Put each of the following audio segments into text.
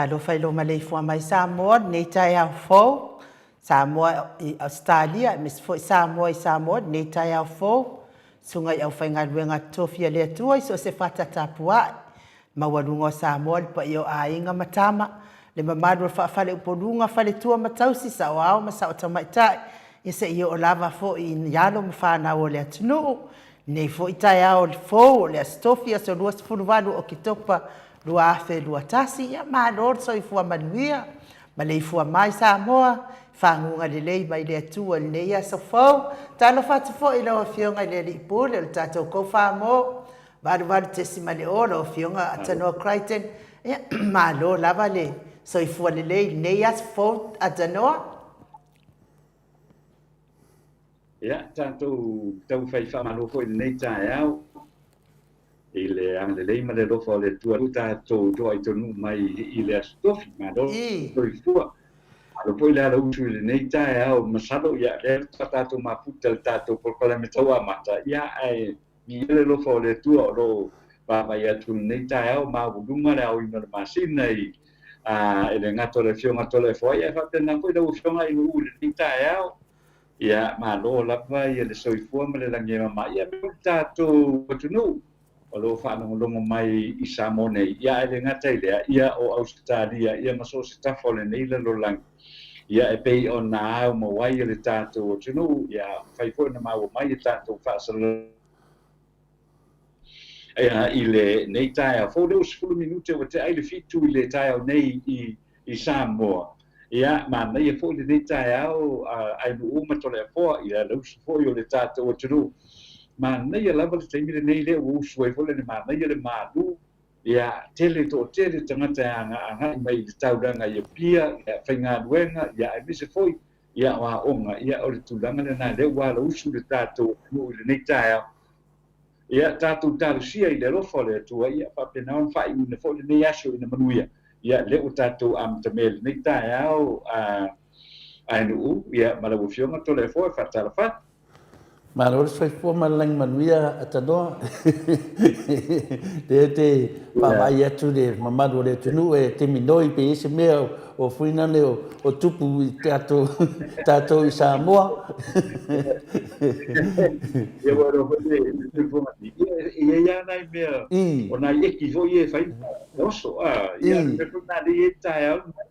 Talofa i lou maleifua mai Samoa i lenei taeao fou, Samoa i Ausetalia aemaise foi Samoa i Samoa i lenei taeao fou. Susuga i aufaigaluega totofi a le Atua i so o se fata tapuai, maualuga o Samoa, le paia o aiga ma tama, le mamalu o le faa-faleupoluga, faletua ma tausi, saoao ma sao tamaitai, ia se i oo lava foi i alo ma fanau o le atunuu. Lenei foi taeao fou o le Aso Tofi, aso 28 o Oketopa 2021, ia malo le soifua manuia, maleifua mai Samoa, faguga lelei mai le Atua i lenei aso fou. Talofa atu foi i lau Afioga i le Alii Pule o le tatou Go4More, 88.0 lau Afioga Atanoa Crichton, ia malo lava le soifua lelei i lenei aso fou Atanoa. Ia, tatou taumafai faamalo foi i lenei taeao i le agalelei ma le alofa o le Atua ua tatou toaitonuu mai i le Aso Tofi. Malo soifua. Malo foi le alausu i lenei taeao. Masalo, ia, lea faatoa tatou mafuta i le tatou polokalame tauamata, ia, ae viia le alofa o le Atua o lo o vaavaai atu i lenei taeao, maualuga le aoina o le masina i e le gata o le Afioga Toleafoa, ae faapena foi lau Afioga i Nu'u i lenei taeao. Ia, malo lava ia le soifua ma le lagi e mama. Ia, me le tatou atunuu o lo o faalogologo mai i Samoa nei. Ia, ae le gata i lea, ia o Ausetalia, ia ma so o se tafa o lenei lalolagi. Ia, e pei ona au mau ai le tatou atunuu, ia, mafai foi ona maua mai e tatou faasalalau ia, i lenei taeao fou lea ua 10 minute ua tea ai le 7 i le taeao nei i Samoa. Ia, manaia foi lenei taeao Ainuu ma Toleafoa, ia le usu foi o le tatou atunuu. Manaia lava le taimi lenei lea ua usu ai foi le manaia le malu, ia, tele toatele tagata e agaagai mai i le taulaga i Apia, ia, faigaluega, ia, aemaise foi, ia, o aoga, ia, o le tulaga lena lea ua alausu le tatou atunuu i lenei taeao. Ia tatou talosia i le alofa o le Atua, ia faapena ona faaiuina foi lenei aso ina manuia. Ia lea ua tatou amatamea i lenei taeao a Ainuu, ia ma lau Afioga Toleafoa e faatalofa atu. Malo le soifua ma le lagi manuia Atanoa. Lea te vaavaai atu le mamalu o le atunuu e te minoi pe i ai se mea o fuina le o tupu i tatou, tatou i Samoa. Ia ua iloa foi le tulifoga i i ai lava nai mea o nai eki foi ia e fai ma oso a ia le mea foi lena lea e i ai le taeao lenei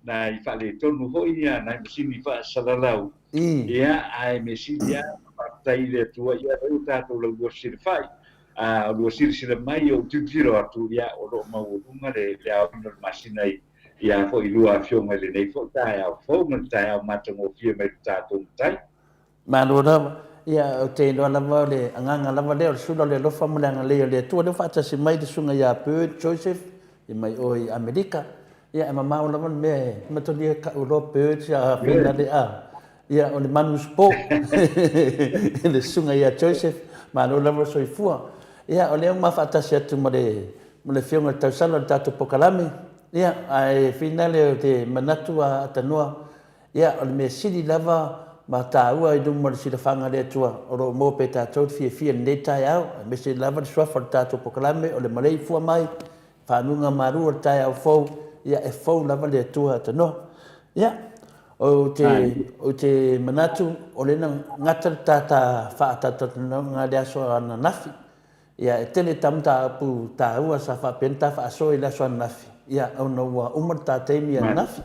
nai faaletonu foi ia nai masini faasalalau ia ae mea sili lava faafetai i le Atua ia lea ua tatou laulua fesilafai a lua silasila mai ou tilotilo atu ia o lo o maualuga le aoina o le masina i ia foi lua afioga i lenei foi taeao fou ma le taeao matagofie mai le tatou Matai. Malo lava. Ia, ou te iloa lava o le agaga lava lea o le sula o le alofa ma le agalelei o le Atua lea ua faatasi mai le susuga ia Bird Joseph i mai o i Amerika. Ia, e mamao lava le mea e matolia ka'u loa Bird ia finale a. Ia, o le manu usupo le susuga ia Joseph. Malo lava le soifua. Ia, o lea ua ma faatasi atu ma le ma le Afioga i le Tausala o le tatou polokalame. Ia, ae finale ou te manatu a Atanoa, Ia, o le mea sili lava ma taua i luma o le silafaga a le Atua, o lo o maua pea e tatou le fiafia i lenei taeao, aemaise lava le suafa o le tatou polokalame o le maleifua mai, faguga malu o le taeao fou, ia e fou lava le Atua Atanoa. Ia, ou te, ou te manatu o lea na gata le tata faatalatalanoaga i le aso ananafi, Ia, e tele ta mataupu taua sa faapea ona ta faasoa i le aso ananafi, ia, ona ua uma le ta taimi ananafi.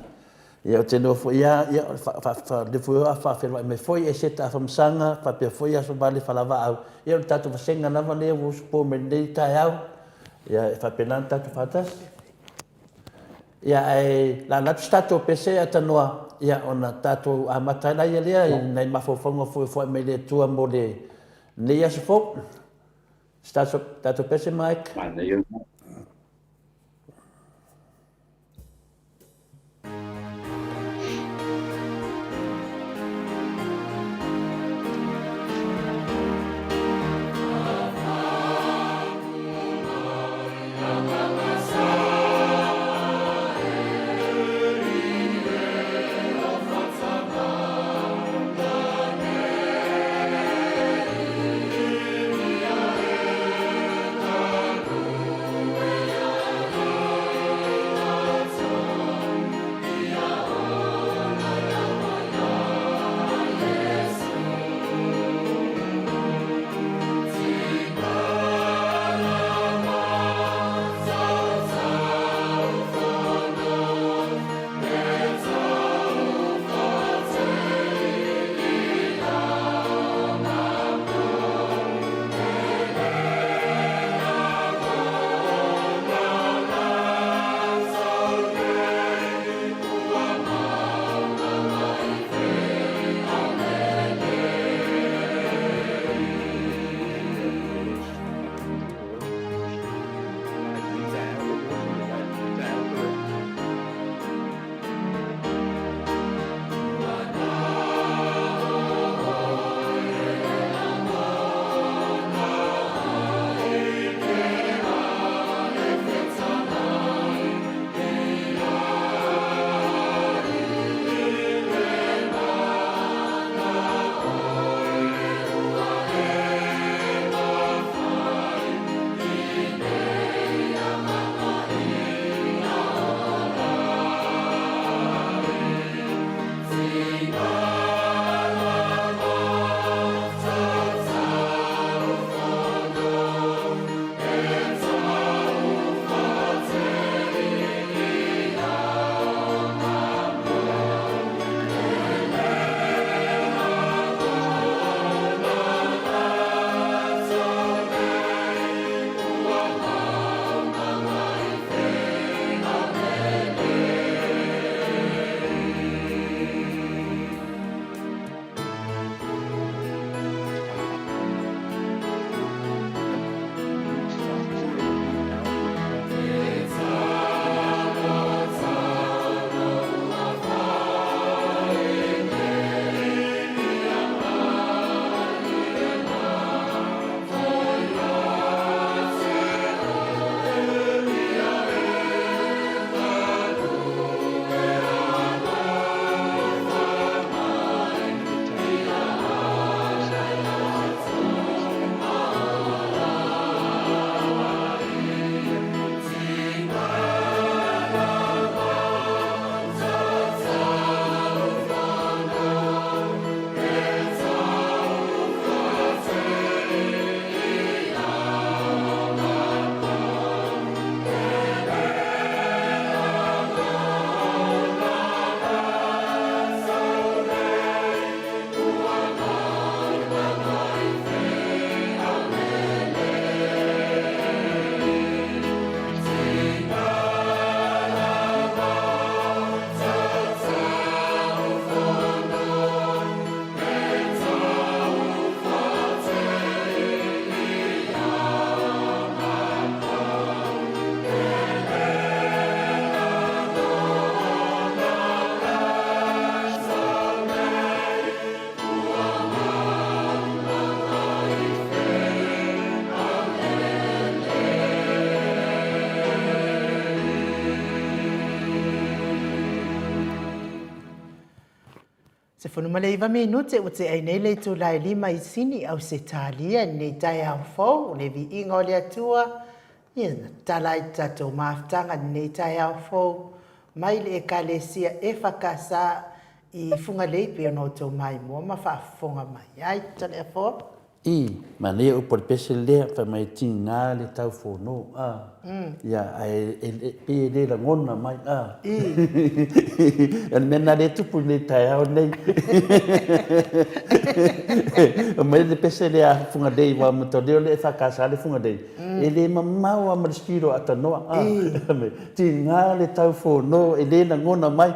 Ia, ou te iloa foi lava, ia, o le foi a faafeiloai mai foi Eseta Afamasaga, faapea foi Asovale Falavaau, ia, o le tatou vasega lava lea ua usupo mai lenei taeao, ia, e faapena ona tatou faatasi. Ia, ae lala atu se tatou pese Atanoa, ia, ona tatou amata ai laia lea i nai mafaufauga foi o foai mai le Atua mo lenei aso fou. Se tatou pese, Mike. Manaia. 19 minute ua tea ai nei le itula e lima i Sini, Ausetalia, i lenei taeao fou, o le viiga o le Atua, ia na tala ai le tatou mafutaga i lenei taeao fou, mai le Ekalesia EFKS i Fugalei pei ona outou maimoa ma faafofoga mai ai. Toleafoa. I, manaia upu a le pese lea, fai mai e tiga le tau fono, a, ia, ae e, pei e le lagona mai, a. I. O le mea lena lea e tupu i lenei taeao nei. Aumai le pese lea a Fugalei, aua matou lea e EFKS le Fugalei, e le mamao lava ma le spiro o Atanoa, a. Tiga le tau fono, e le lagona mai.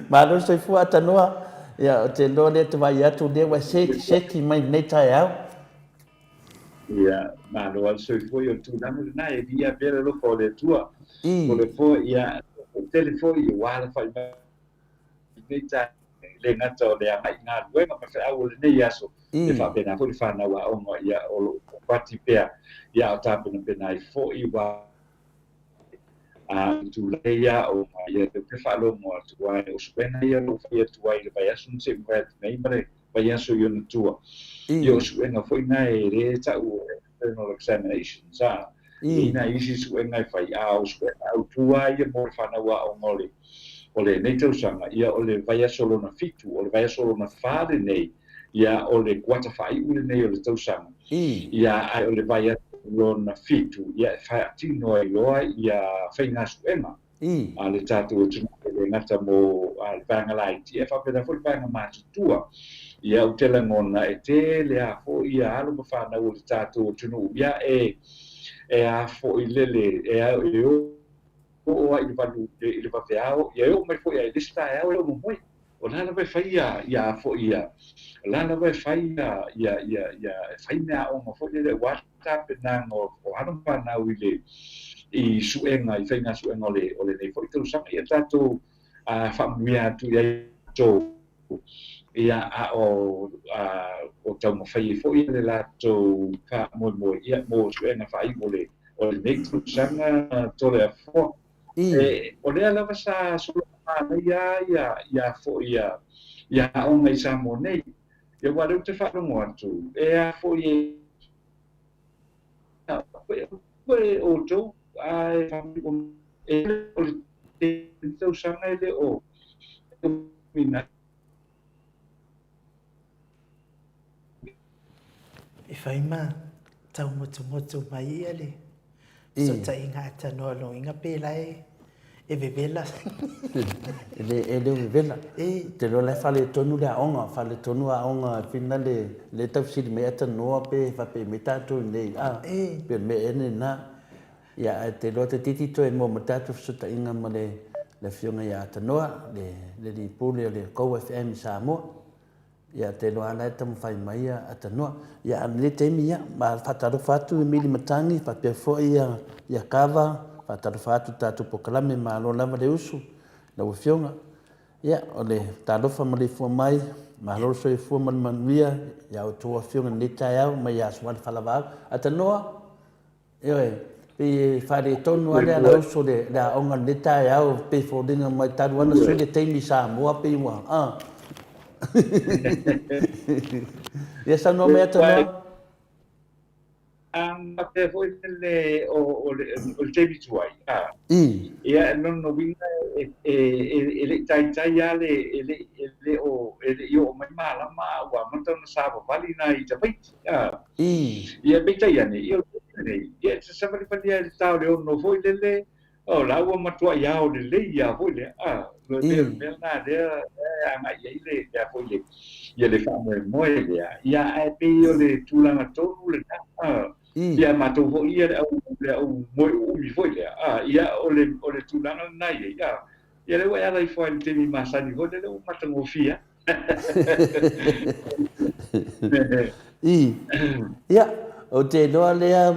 Malo le soifua Atanoa. Ia, ou te iloa lea e te vaai atu lea ua e seki mai lenei taeao. Ia, malo lava le soifua, ia o le tulaga lena e viia pea le alofa o le Atua. O le foi, ia, tele foi ua alafai mai lenei taeao, e le gata o le agai i galuega ma feau o lenei aso, e faapena foi le fanau aoga, ia, o lo o pati pea, ia, a o tapenapena ai foi ua A i tulaga ia o ia lea ou te faalogo atu ai, o suega ia o lo o fai atu ai i le vaiaso na seʻi mavae atu nei ma le vaiaso i ona tua. Ia o suega foi na e le tau o external examinations, a e i ai nai isi suega e fai, a o suega autu lava ia mo le fanau aoga o le o lenei tausaga, ia o le vaiaso lona fitu, o le vaiaso lona fa lenei, ia o le kuata faaiu lenei o le tausaga, ia ae o le vaiaso lona fitu, ia e faatino ai loa ia faigasuega a le tatou atunuu, e le gata mo le vaega laiti, ae faapena foi le vaega matutua. Ia ou te lagona e tele lava foi ia alo ma fanau o le tatou atunuu, ia e e a foi lele e e oo lava i le valu i le vaveao, ia e oo mai foi lava i le isi taeao e momoe. O la lava e fai ia, ia foi ia, o la lava e fai ia, ia, ia, ia, e fai meaaoga foi lele aua tapenaga o, o alo ma fanau i le, i suega, i faiga suega o le, o lenei foi tausaga. Ia tatou a, faamanuia atu i ai outou, ia, a o, a, o taumafai ai foi le latou faamoemoe, ia, mo suega faaiu o le, o lenei tausaga Toleafoa. E, o lea lava sa sologa manaia ia, ia foi ia, ia aoga i Samoa nei. Ia aua o lea ou te faalogo atu, e a foi e, e outou, ae e o le tausaga e le o E fai ma taumotumotu mai ia le fesootaiga a Tanoa Loiga pe la e vevela. E le e le o vevela. Te iloa la e faaletonu le aoga, faaletonu aoga e whina le le taufesili mai a Tanoa pe faapea mai tatou i inei a. Pe o le mea ea lena. Ia ae te iloa toeitiiti toe maua ma le tatou fesootaiga ma le le afioga ia Tanoa, le le alii pule o le Go FM i Samoa. Ia te iloa lava la e taumafai mai ia Atanoa. Ia a o lenei taimi ia, ma faatalofa atu i Mili Matagi faapea foi ia ia Kava, faatalofa atu i le tatou polokalame, malo lava le usu lau Afioga. Ia o le talofa maleifua mai, malo le soifua ma le manuia i a outou afioga i lenei taeao mai ia Suale Falavaau. Atanoa, Ioe, pei e faaletonu lava le alauso le, le aoga i lenei taeao, pei e foliga mai talu lava ona sui le taimi i Samoa pei ua, a. Ia saunoa mai Atanoa. A faapea foi le o, o le, o le taimi tuai, a. Ia, o lona uiga e, e, e, e le i taitai lava le, e le, e le o, e le i oo mai malama a ua amata ona savavali nai tamaiti, a. Ia, peitai ane, ia, o le taimi lenei, ia, e te savalivali lava i le ta o le ono foi lele, o la ua matuai ao lelei lava foi lea, a, o le mea lena lea e agai i ai le, le a foi le, ia le faamoemoe lea, ia, ae pei o le tulaga tonu lena, a, ia, matou foi ia le au, le au moe uumi foi lea, a, ia, o le, o le tulaga lena e i ai, a, ia, lea ua e ala ifo lava i le taimi masani foi lele ua matagofie. I. Ia, ou te iloa lea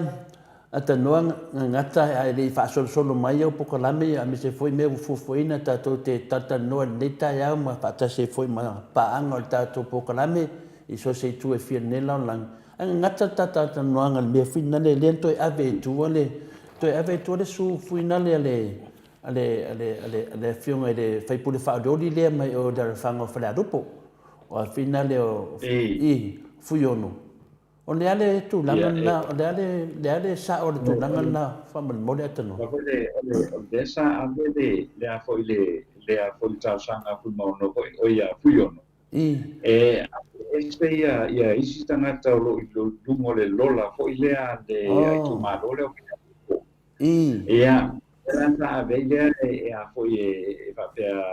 Atanoa gagata ae le i faasolosolo mai au polokalame aemaise foi mea ua fuafuaina tatou te talatalanoa i lenei taeao ma faatasi ai foi ma paaga o le tatou polokalame i so o se itu e fia i lenei lalolagi. Ae gagata le ta talatalanoaga i le mea fuinale lea na toe ave i tua le toe ave i tua le su fuinale a le a le, a le, a le, a le afioga i le faipule faaolioli lea mai o le alafaga o Falealupo, o afina lea o, i, Fuiono. O le a le tulaga lena, o le a le, le a le sao o le tulaga lena faamolemole Atanua? O le, o le, o lea sa ave le, le a foi le, le a foi le talosaga a Fuimaono foi, o ia Fuiono. E ese ia, ia isi tagata o lo o i luga o le lola foi lea a le itumalo lea o Falealupo. Ia, lea sa ave ai lea e a foi e faapea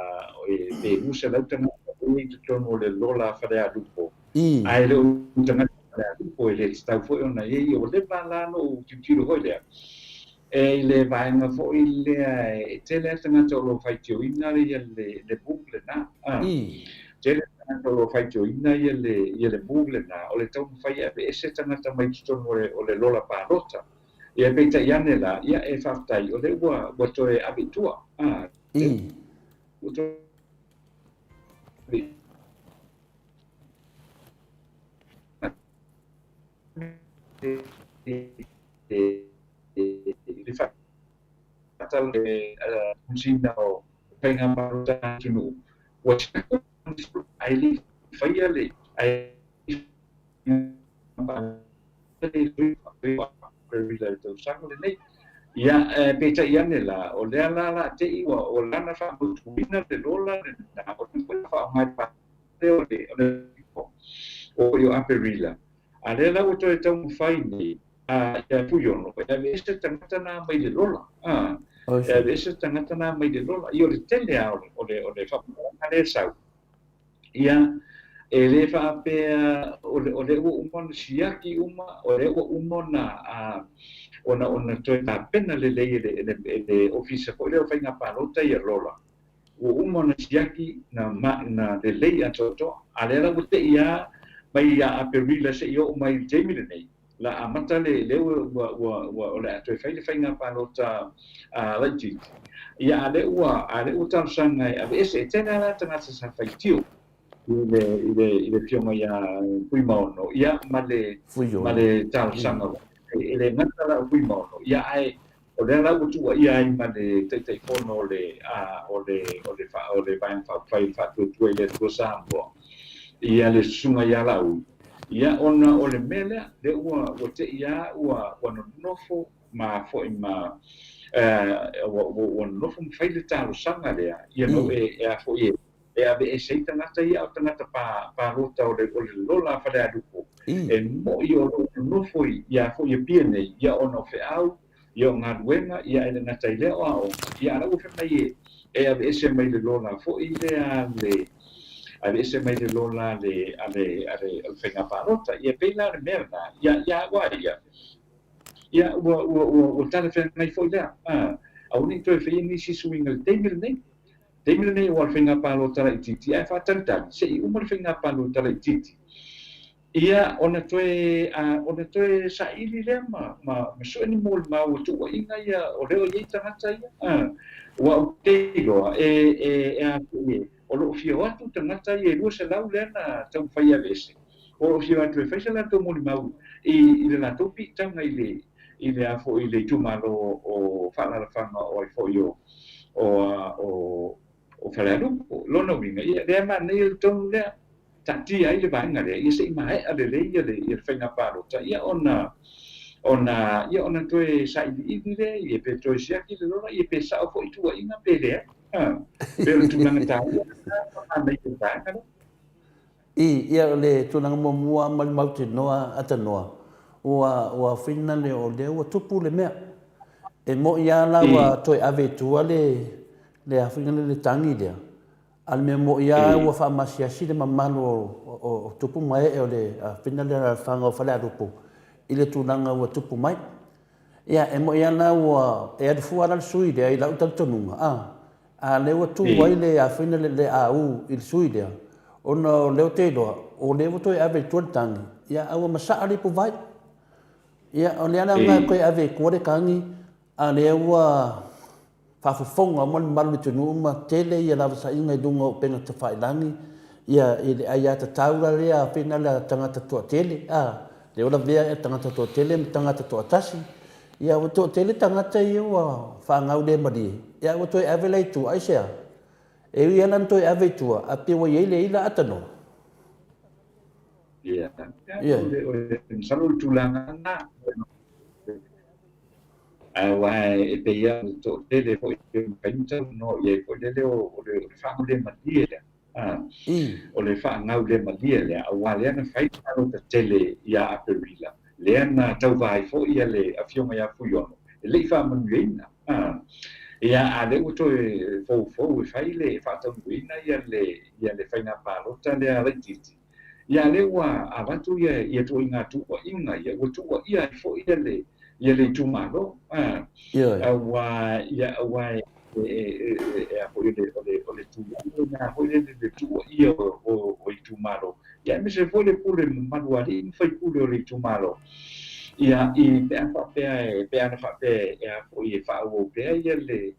e pe 200 tagata foi i totonu o le lola a Falealupo. Ae le o tagata Falealupo e le tatau foi ona i ai. Ua leva la lou tilotilo foi lea e i le vaega foi lea e tele lava tagata o lo o faitioina le move lena. Tele tagata o lo o faitioina le move lena o le taumafai e aveese tagata mai totonu o le lola palota. Ia peitai ane la, ia e faafetai o lea ua ua toe ave i tua. A, ua toe ave i le faatalanoaina o faiga palota atunuu ua ae le i faia le ae tausaga lenei. Ia, peitai ane la, o lea la la te i ua o lana faamautuina le lola lena, o le faaaoga le o le o le o o Aperila. A lea la ua toe taumafai nei a ia Fuiono e aveese tagata na mai le lola. A, e aveese tagata na mai le lola. Ia o le tele a o le o le o le faamatalaga lea e sau. Ia, e le faapea o le, o lea ua uma ona siaki uma, o lea ua uma ona, a, ona, ona toe tapena lelei e le, e le, e le Ofisa foi lea o Faiga Palota ia lola. Ua uma ona siaki na, ma, na lelei atoatoa. A lea la ua te i lava mai ia Aperila seia oo mai i le taimi lenei, la amata le lea ua ua ua ua o le a toe fai le faiga palota a laitiiti. Ia a lea ua a lea ua talosaga e aveese e tele lava la tagata sa faitio i le i le i le afioga ia Fuimaono ia ma le ma le talosaga e le gata la o Fuimaono ia ae o lea la ua tuuaia ai ma le Taitaifono o le a o le o le o le Vaega Faaupufai o le Faatuatua i le Atua Samoa ia le Susuga ia Laauli. Ia ona o le mea lea, lea ua ua te i lava ua ua nonofo ma foi ma ua ua ua nonofo ma fai le talosaga lea ia no e e a foi e e aveese ai tagata ia a o tagata pa palota o le o le lola a Falealupo e mo'i o lo o nonofo i ia foi Apia nei ia ona o feau ia o galuega ia e le gata i lea o aoga ia a la ua fai mai e e aveese mai le lola foi lea a le aveese mai le lola a le a le a le o le faiga palota ia pei la o le mea lena ia ia au a ia ia ua ua ua ua talafeagai foi lea a aua ne i toe faia nisi suiga i le taimi lenei. Taimi lenei ua o le faiga palota laitiiti ae faatalitali se i uma le faiga palota laitiiti ia ona toe ona toe saili lea ma ma ma sue ni molimau o tuuaiga ia o lea o i ai tagata ia a ua ou te iloa e e e a foi e o lo o fia o atu tagata ia e 200 lea na taumafai e aveese o lo o fia o atu e fai se latou molimau i i le latou piitaga i le i le a foi i le itumalo o faaalaalafaga o ai foi o o o o Falealupo. Lona uiga, ia lea manaia le tonu lea, taatia ai le vaega lea, ia se i maea lelei ia le ia le faiga palota, ia ona ona ia ona toe sailiili lea, ia pe toe siaki le lola, ia pe sao foi tuuaiga pe leai. Ha, pe o le tulaga taua lena ma manaia le vaega lea. I, ia o le tulaga muamua ma le mautinoa atanoa, ua, ua aofina le o lea ua tupu le mea. E moʻi a la ua toe ave i tua le, le aofina le, le tagi lea, a le mea moʻi a ua faamasiasi le mamalu o, o, o tupu ma ee o le aofina le alaalafaga o Falealupo i le tulaga ua tupu mai. Ia, e moʻi a la ua, e alu fua la le sui lea i lau talitonuga, a, A lea ua tu ai le afina le le au i le sui lea, ona o lea ou te iloa, o lea ua toe ave i tua le tagi, ia a ua masaa le ipuvai. Ia, o le a le aoga e toe ave i tua le tagi, a lea ua faafofoga uma le mamalu o le atunuu ma tele ia lavasaiga i luga o upega tafailagi, ia i le aiatatau la lea afina le tagata toatele, a, lea ua lavea tagata toatele ma tagata toatasi. Ia ua toatele tagata ia ua faagau le malie, ia ua toe ave la i tua, aisea? E ui lava la ona toe ave i tua, ae pei ua i ai le ila atanoa. Ia, o le masalo o le tulaga lena. Aua e pei lava o le toatele foi e mafai ona talanoa i ai foi lele o le faagaulemalie lea. O le faagaulemalie lea, aua lea na fai le palota tele ia Aperila, lea na tauva ai foi le Afioga ia Fuiono, e le i faamanuiaina. Ia, a o lea ua toe foufou e fai le faataunuuina le faiga palota lea laitiiti, ia lea ua avatu ia ituaiga tuuaiga ia, ua tuuaia ai foi le itumalo. Aua ia aua e a foi o le tulaga lena foi lele le tuuaia o itumalo, ia aemaise foi le pule mamalu a alii ma faipule o le itumalo, ia i pe a faapea pe ana faapea e a foi e faaauau pea le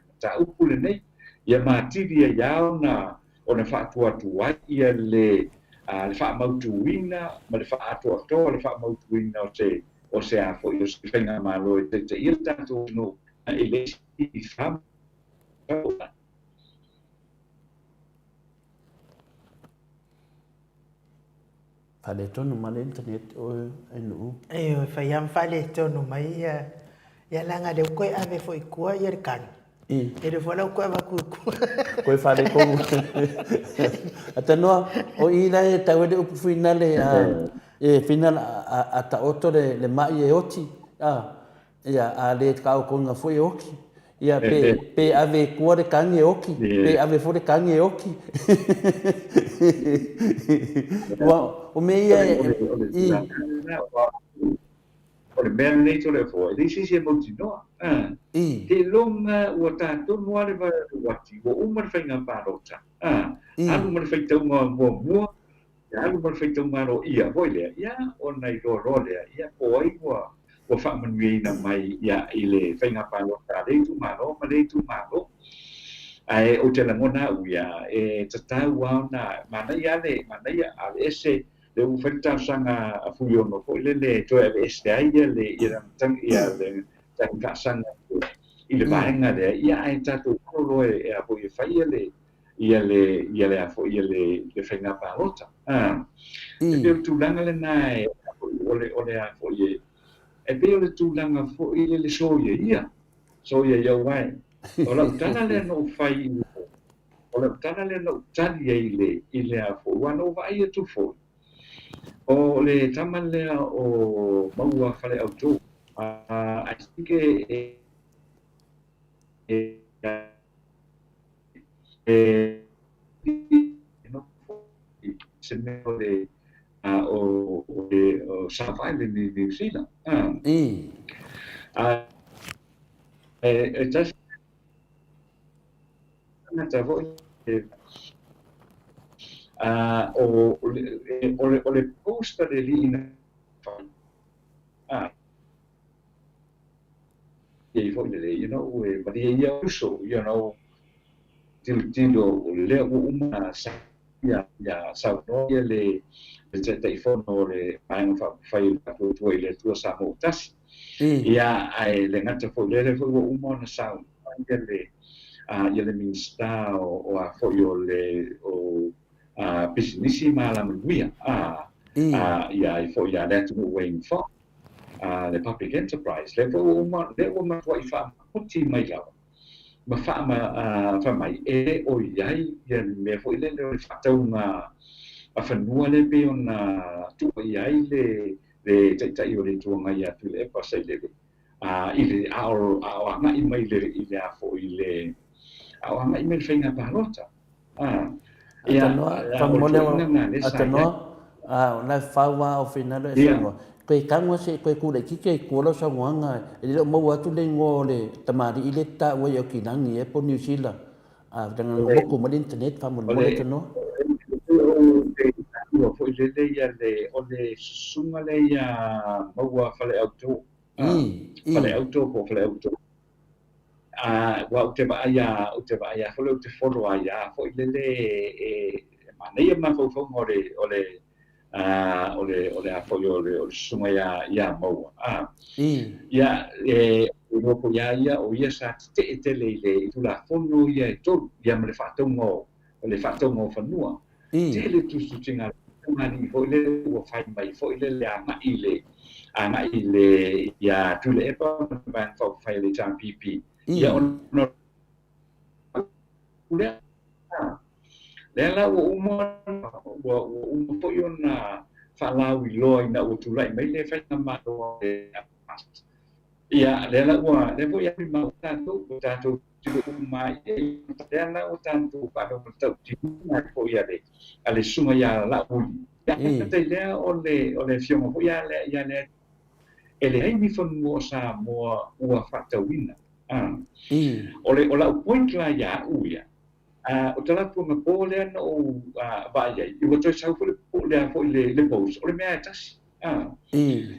mataupu lenei, ia matili ai lava ona faatuatuai ia le faamautuina ma le faaatoatoa le faamautuina o se a foi o se faigamalo e taitaia le tatou atunuu i le isi 4. Faaletonu ma le internet o e nuu. Ioe, fai lava ma faaletonu mai ia, ia leaga lea ua toe ave foi i tua ia le kanu. E le foi la ua toe avatu i tua. Koe faaletonu. Atanoa, o i la e tau ai le upu finale, e finale a taoto le mai e oti. Ia, a le taotoina foi e oti. Ia, pe, pe ave i tua le kani e oti, pe ave foi le kani e oti. Ua, o mea ia e, i. O le mea lenei Toleafoa, e leai se isi e mautinoa. I. Seiloga ua ta tonu lava le uati, ua uma le faiga palota. Alu ma le faitauga muamua, alu ma le faitauga aloaia foi lea, ia ona iloa loa lea, ia po o ai ua faamanuiaina mai ia i le faiga palota a le itumalo ma le itumalo. Ae ou te lagona au ia, e tatau lava ona manaia le manaia aveese le ua fai le talosaga a Fuiono foi lele e toe aveese ai ia le ia le tagi faasaga i le vaega lea, ia ae tatou alo loa e a foi e fai ia le ia le ia le a foi ia le faiga palota. E pei o le tulaga lena e o le a foi e pei o le tulaga foi le soia ia soia ia uae. O lau tala lea na ou fai, o lau tala lea na ou tali ai i le a foi, ua na ou vaai atu foi o le tama lea o Maua Faleauto. I think e se mea o le o South Island i New Zealand. E tasi tagata foi o le post a le alii na fai. Ia foi lele, e malie ia uso, tilotilo o lea ua uma ia saunoa ia le Taitaifono o le Vaega Faaupufai o le Faatuatua i le Atua Samoa Tasi. Ia, ae le gata foi lea foi ua uma ona saunoa ia le Minisita o a foi o le o pisinisi ma alamanuia. Ia ai foi ia le atunuu Wayne Fong, le Public Enterprise. Lea foi ua uma, lea ua matuai faamaoti mai lava ma faamai e o i ai ia le mea foi lele o le faatauga a fanua le pei ona tuuaia ai le Taitai o le Itu Agai ia Tuilaepa Sailele i le a o agai mai i le a foi le a o agai mai le faiga palota. Ia, faamolemole atanoa o la e fau lava o finalo e saunoa. Koe tago se koe kulaititi ai tua lau saunoaga e le o maua atu le igoa o le tamalii lea e te taua i Aukilani ea po o Niu Sila. Leaga na motu mai le internet faamolemole atanoa. O foi lele ia le o le susuga lea ia Maua Faleauto. Faleauto po o Faleauto. Ua ou te vaai a ou te vaai a foi ou te follow ai a foi lele e manaia mafaufauga o le O le o le a foi o le o le susuga ia ia Maua. Ia e iloa foi ia ia o ia sa tetee tele i le Tulafono ia e tolu ia ma le faatauga o le faatauga o fanua. Tele tusitusiga a le alii foi lele ua fai mai foi lele agai i le agai i le ia Tuilaepa ma le Vaega Faaupufai a le HRPP. Ia ona o lea lea la ua uma ua ua uma foi ona faalauiloa ina ua tulai mai le faigamalo a le Ia, lea la ua, lea foi e mau tatou, ua tatou tilotilo uma i ai, lea la ua tatou faalogo ai foi a le, a le susuga ia Laauli. Ia, e lea o le, o le afioga foi ia lea, ia lea, e leai ni fanua o Samoa ua faatauina. O le, o lau point la ia au ia, o talaatu anapo lea na ou vaai ai, ua toe sau foi le, lea foi le, le post, o le mea e tasi.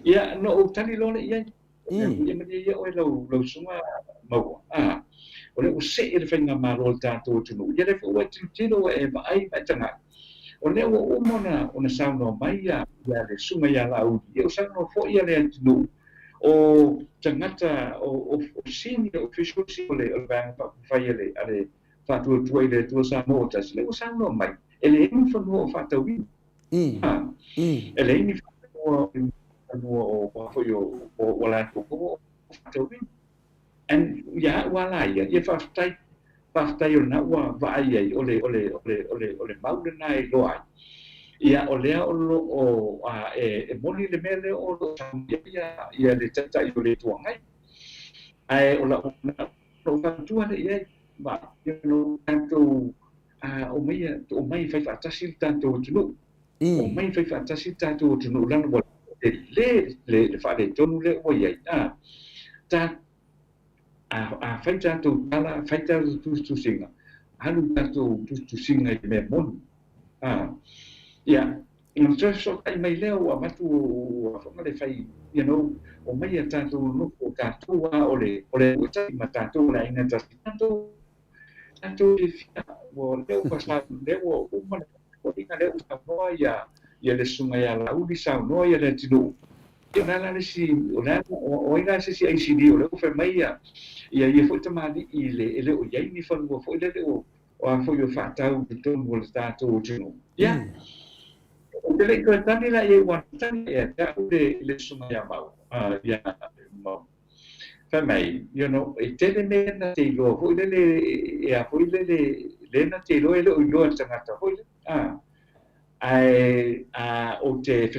Ia, na ou tali loa lea i ai. Ia malie ia oe lau, lau susuga Maua. O lea ua see le faigamalo a le tatou atunuu. Ia lea foi ua e tilotilo ua e vaai ma e tagai. O lea ua uma ona, ona saunoa mai ia, ia le susuga ia Laauli. Ia ua saunoa foi ia le atunuu o tagata, o, o, o senior officials o le, o le Vaega Faaupufai a le, a le Faatuatua i le Atua Samoa ua Tasi. Lea ua saunoa mai, e leai ni fanua o faatauina. E leai ni fanua, fanua o foi o o latou o faatauina. And ia au a la ia, ia faafetai, faafetai o lena ua vaai ai, o le, o le, o le, o le, o le mau lena e iloa ai. Ia, o lea o lo o, a, e, e moni le mea lea o lo o saunoa ia, ia le Taitai o le Itu Agai. Ae o lau, lou fautua lea i ai, ma, you know, tatou, a, omai, omai e fai faatasi le tatou atunuu. Omai e fai faatasi le tatou atunuu leaga ua tele le, le faaletonu lea ua i ai. A, ta, a, a fai tatou tala, fai tatou tusitusiga, alu tatou tusitusiga i le mea moni. A, ia, ona toe fesootai mai lea ua avatu ua whanga le fai, you know, omai a tatou nonofo, tatou a o le, o le tasi ma tatou o le aiga tasi, tatou, tatou fiafia, ua lea ua sa, lea ua uma le faafofoga, lea ua saunoa ia, ia le susuga ia Laauli, saunoa ia le atunuu. Ia, o le a la le isi, o le a, o ai la se isi ICD, o lea ua fai mai ia, ia ia foi tamalii i le, e le o i ai ni fanua foi lele o, o a foi o faatau i totonu o le tatou atunuu. Ia, ou te le i toe tali la i ai, ua tali ia te au le, le susuga ia Mau, ia Mau. Fai mai, you know, e tele mea na te iloa foi lele, e a foi lele, le na te iloa e le o iloa e le tagata foi lele. Ae, a, ou te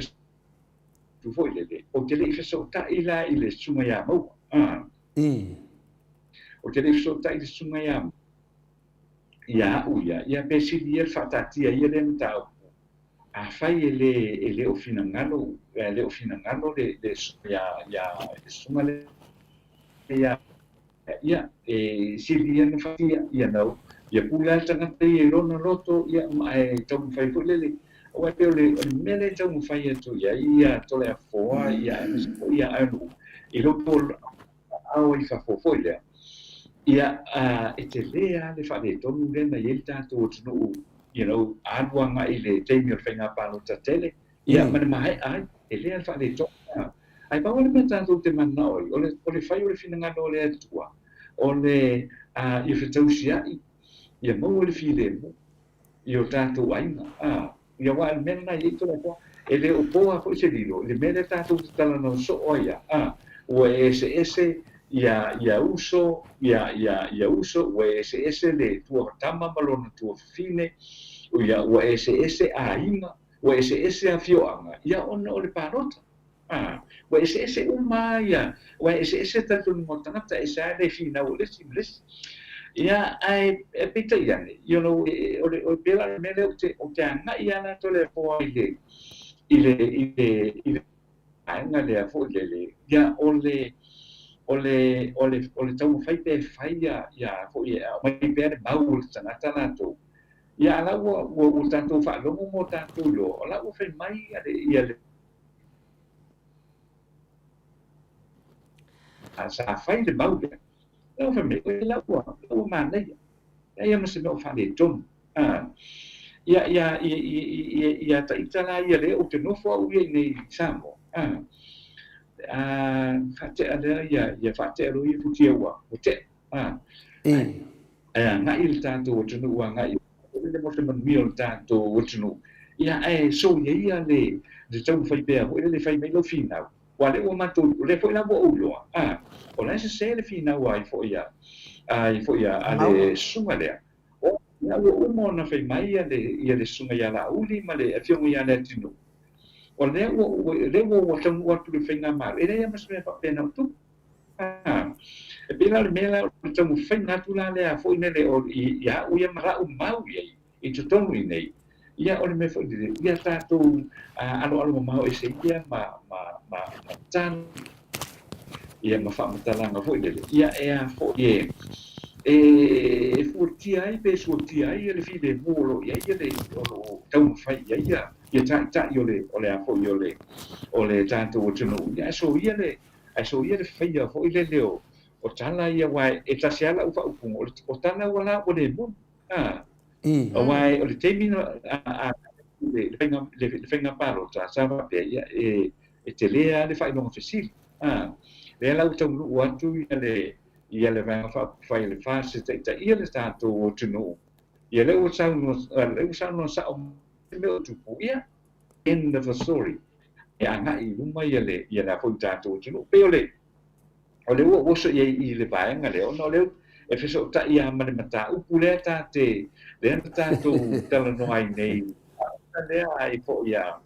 tu foi lele, ou te le i fesootai la i le susuga ia Maua. Ou te le i fesootai i le susuga ia ia au ia, ia pe sili ia le faataatia ia lea mataupu. Afai e le, e le o finagalo, e le o finagalo le, le susuga ia, ia, le susuga lea ia, ia, e sili ia na fatia, you know, ia pule lava le tagata ia i lona loto, ia, ma e taumafai foi lele, aua e pei o le, o le mea lea e taumafai atu i ai ia Toleafoa, ia, aemaise foi ia Aunuu, i roto o ao i fafo foi lea, ia, e tele lava le faaletonu lea na i ai le tatou atunuu, you know, alu agai i le taimi o le faiga palota tele, ia, ma le maea ai, tele lava le faaletonu lena. Ae pau lava le mea tatou te mananao ai, o le, o le fai o le finagalo o le Atua, o le, ia fetausiai, ia maua le filemu, i o tatou aiga. A, ia aua o le mea lena e i ai Tulafono, e le o po lava foi se lilo i le mea lea tatou te talanoa soo ai a, a, ua eseese ia, ia uso, ia, ia, ia uso, ua eseese le tuatama ma lona tuafafine, ia, ua eseese aiga, ua eseese afioaga, ia ona o le palota. A, ua eseese uma lava ia, ua eseese le talitonuga o le tagata, e ese lava le finau o le isi ma le isi. Ia, ae peitai ane, you know, o le, o pei la o le mea lea ou te, ou te agai lava latou Toleafoa i le, i le, i le, i le vaega lea foi lele, ia, o le, o le, o le, o le taumafai pea e fai ia, ia foi e aumai pea le mau o le tagata latou. Ia, a la ua, ua, ua tatou faalogo ma ua tatou iloa, o la ua fai mai ia le, ia le, Sa fai le mau lea. Lau fai mai, oi la ua, la ua manaia. Leai lava ma se mea o faaletonu. Ia, ia, ia, ia, ia ita la ia lea ou te nofo au ia i nei i Samoa. A, faatea lea ia, ia faatea loa ia futia ua, ua tea. A, ae agai le tatou atunuu agai le mo se manuia o le tatou atunuu. Ia, ae soia ia le taumafai pea foi lele fai mai lau finau. Aua o lea ua matou, o lea foi la ua ou iloa, a, o la e sese le finau ai foi a, ai foi a le susuga lea. O lea ua uma ona fai mai ia le, ia le susuga ia Laauli ma le afioga ia Leatinuu. O lea ua, lea ua ua taunuu atu le faigamalo, e leai lava ma se mea faapena o tupu. A, e pei la o le mea la o le taumafaiga atu la lea foi lele o ia au ia ma la'u mau i ai i totonu i nei, ia o le mea foi lele, ia tatou aloalo mamao ese ia ma, ma, ma, ma tala, ia ma faamatalaga foi lele, ia e a foi e, e, e fuatia ai pe suatia ai le filemu o lo o i ai le, o lo o taumafai i ai ia, ia taitai o le, o le a foi o le, o le tatou atunuu, ia ae soia le, ae soia le faia foi lele o, o tala ia, aua e tasi lava lau faaupuga, o, le, o tala ua la ua le moni. A, aua o le taimi na, a, a, le, le faiga, le, le faiga palota, sa faapea, ia, e, e tele lava le faailoga fesili. A, lea la ua taunuu atu ia le, ia le Vaega Faaupufai a le FAST e taitaia le tatou atunuu, ia lea ua saunoa, lea ua saunoa sao mai mea o tupu, ia, end of the story. E agai i luma ia le, ia le a foi tatou atunuu. Pei o le, o lea ua ou oso i ai i le vaega lea, ona o lea e fesootai lava ma le mataupu lea ta te, lea na tatou talanoa ai nei, lea ai foi a,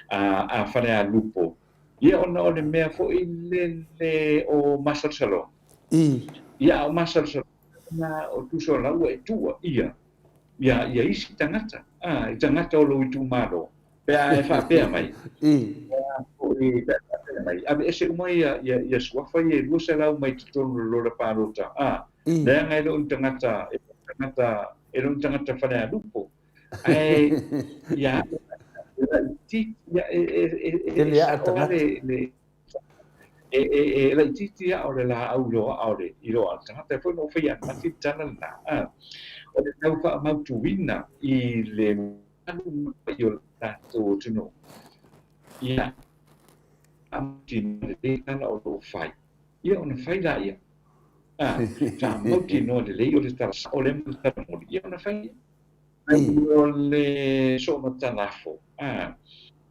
a, a Falealupo, ia ona o le mea foi lele o masalosaloga. Ia, a o masalosaloga na o tusa o la ua e tuuaia ia, ia isi tagata, a, i tagata o lou itumalo, pe a e faapea mai, foi pe a faapea mai, aveese uma ia, ia, ia suafa ia e 200 mai totonu o le lola palota, a, leaga e le o ni tagata, e le o ni tagata, e le o ni tagata Falealupo, ae ia laitiiti, ia, e, e, e, e, Tele e aa sao lava tagata. le, le, e, e, e laitiiti aa o le laau i lo aa o le, i lo aa o le tagata. E foi na ou faia ananafi le tala lena, a, o le tau faamautuina i le mamalu o le tatou atunuu, ia faamautinoa lelei tala o lo o fai, ia ona fai laia. A, faamautinoa lelei o le tala sao lea ma le tala moni, ia ona fai lea. Ae o le soomatalafo, a,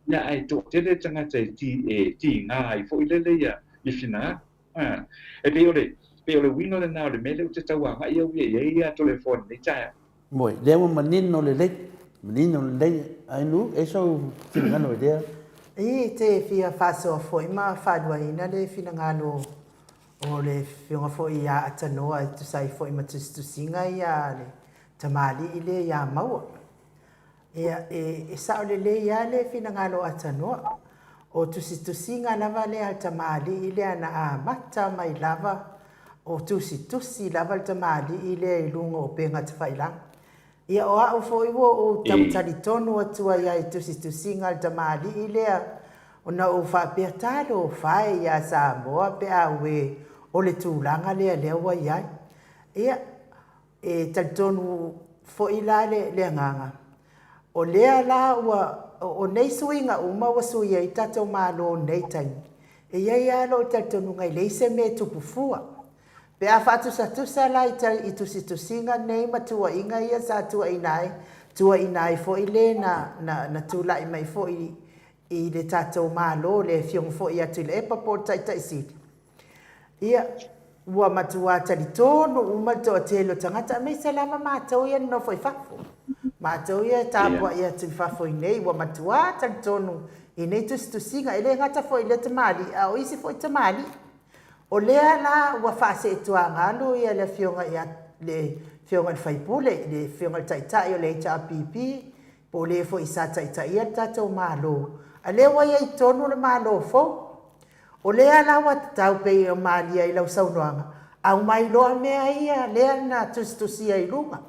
ia ae toatele tagata e ti, e tiga ai foi lele ia, ia finagalo. A, e pei o le, pei o le uiga lena o le mea lea ou te tau agai au ia i ai ia Toleafoa i lenei taeao. Moe, lea ua manino lelei, manino lelei, ai nu, e sou finagalo i lea. I te fia faasoa foi ma faaluaina le finagalo o le Afioga foi ia Atanoa e tusa ai foi ma tusitusiga ia a le tamalii lea ia Maua. Ia, e, e sao lelei lava le finagalo o Atanoa. O tusitusiga lava lea a le tamalii lea na amata mai lava o tusitusi lava le tamalii lea i luga o upega tafailaga. Ia, o au foi ua ou tau talitonu atu ai lava i tusitusiga a le tamalii lea, ona ou faapea, Talofa e ia Samoa pe a uē o le tulaga lea lea ua i ai. Ia, E talitonu foi la le agaga, o lea la ua, o nei suiga uma ua sui ai tatou Malo i nei taimi, e i ai lava lou talitonuga e leai se mea e tupu fua. Pe a faatusatusa la i tusitusiga nei ma tuuaiga ia sa tuuaina ai, tuuaina ai foi le na, na, na tulai mai foi i le tatou Malo, le Afioga foi ia Tuilaepa po o le Taitai Sili, Ia, ua matua talitonu uma le toatele o tagata, aemaise lava matou ia nonofo i fafo. Matou ia e tapuai atu i fafo i nei, ua matua talitonu i nei tusitusiga, e le gata foi i lea tamalii, a o isi foi tamalii. O lea la ua faaseetuagalu ia le afioga ia le afioga i le sui usufono, le afioga i le Taitai o le HRPP, po o le foi sa taitaia le tatou Malo, a lea ua i ai tonu le Malo fou. O lea la ua tatau pei e malie ai lau saunoaga, aumai loa mea ia lea na tusitusia i luga.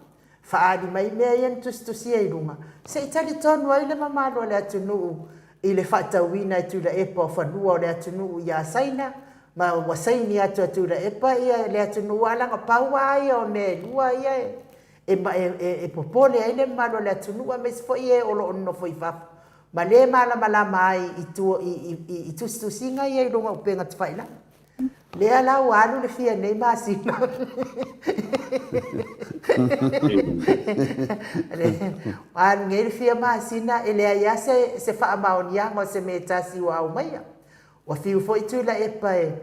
Faaali mai mea ia na tusitusia i luga, se i talitonu ai le mamalu o le atunuu i le faatauina e Tuilaepa o fanua o le atunuu ia Saina, ma ua saini atu a Tuilaepa ia le atunuu a leaga pau lava ia o mea e lua ia e, e, e popole ai le mamalu o le atunuu aemaise foi e o lo o nonofo i fafo ma le malamalama ai i tua i, i, i, i tusitusiga ia i luga o upega tafailagi. Lea la ua alu le fia nei masina. Ua alu nei le fia masina e leai lava se, se faamaoniaga o se mea e tasi ua aumaia. Ua fiu foi Tuilaepa e,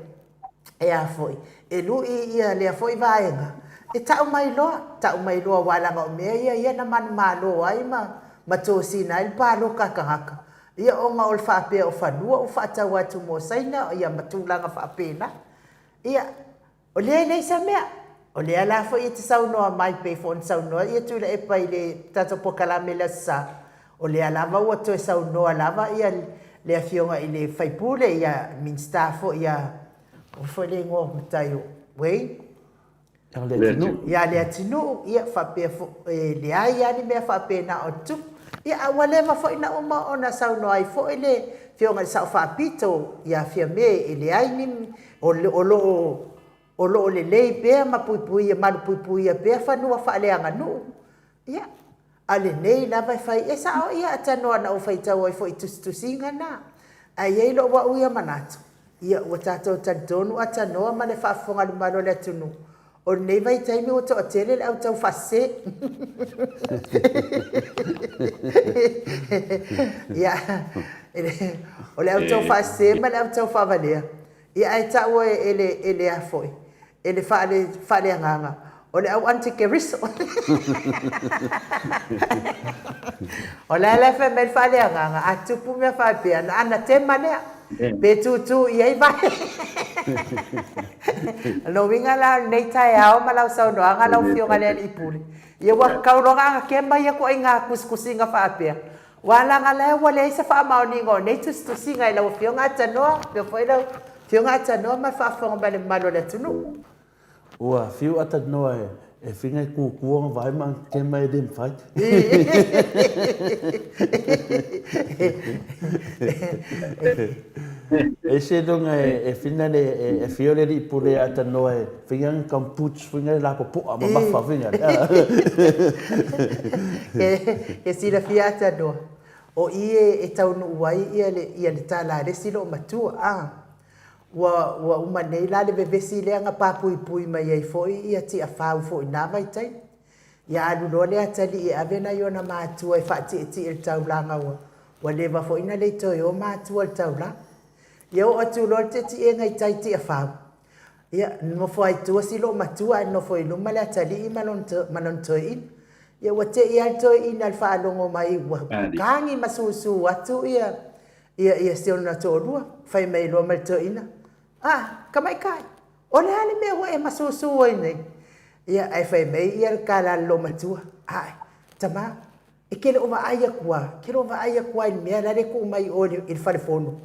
e a foi, e lu'i ia lea foi vaega, e ta'u mai loa, ta'u mai loa aua leaga o mea ia ia na manumalo ai ma, ma tosina ai le paloka a tagata. Ia ona o le faapea o fanua ua faatau atu mo Saina ia ma tulaga faapena. Ia, o lea e leai sa mea. O lea la foi e te saunoa mai pei foi ona saunoa ia Tuilaepa i le tatou polokalame i le Aso Sa, o lea lava ua toe saunoa lava ia le Afioga i le sui usufono, ia Minisita foi ia, o ai foi le igoa o matai o Wayne? Ia Ia Leatinuu, ia faapea foi, e leai lava ni mea faapena o tupu. Ia, a ua leva foi na uma ona saunoa ai foi le Afioga i le Sao Faapito ia Fiame, e leai ni, o lo o, o lo o lelei pea ma puipuia, malupuipuia pea fanua faaleaganuu. Ia, a o lenei lava e fai, e sao ia Atanoa na ou faitau ai foi i tusitusiga na. Ae i ai lou au ia manatu, ia ua tatou talitonu Atanoa ma le faafofoga a le mamalu o le atunuu, o lenei vaitaimi ua toatele le au taufaasese. Ia, o le au taufaasese ma le au taufaavalea, ia ae taua e le, e le a foi, e le faaleagaga, o le au antikeriso. O le a la e fai mai le faaleagaga, a tupu mea faapea, na anatema lea, pe tūtū i ai vae. O lona uiga la o lenei taeao ma lau saunoaga lau Afioga i le Alii Pule, ia ua tatau loa ona anatema ia ituaiga tusitusiga faapea, Aua leaga la ua leai se faamaoniga o nei tusitusiga i lau Afioga Atanoa, faapea foi lau Afioga Atanoa ma le faafofoga mai a le mamalu o le atunuu. Ua fiu Atanoa e finga i kukua ma vae ma tema e le mafai. E se longa e fina le e fio le alii pule ia Atanoa e finga ni gumboots finga le lapopoa mamafa finga le. Ke silafia Atanoa, o i e taunuu ai ia le ia le tala a le isi loomatua a. Ua ua uma nei la le vevesi lea na papuipui mai ai foi ia Tiafau foi i na vaitaimi. Ia alu loa le atalii e ave nai ona matua e faatietie i le taulaga ua ua leva foi ona le i toe o matua i le taulaga. Ia oo atu loa le tietiega i tai Tiafau, ia nofo lava i tua si loomatua ae nofo i luma le atalii ma lona ma lona toeaina. Ia ua tei lava le toeaina i le faalogo mai ua tagi ma susu atu ia ia ia si ona toalua, fai mai loa ma le toeaina, A, tamaitai, o le a le mea ua e masusu ai nei? Ia, ae fai mai ia le tala a le loomatua, Ae, tama, e te le o vaai atu a, e te le o vaai atu a i le mea la le tuu mai i o i le fale fono.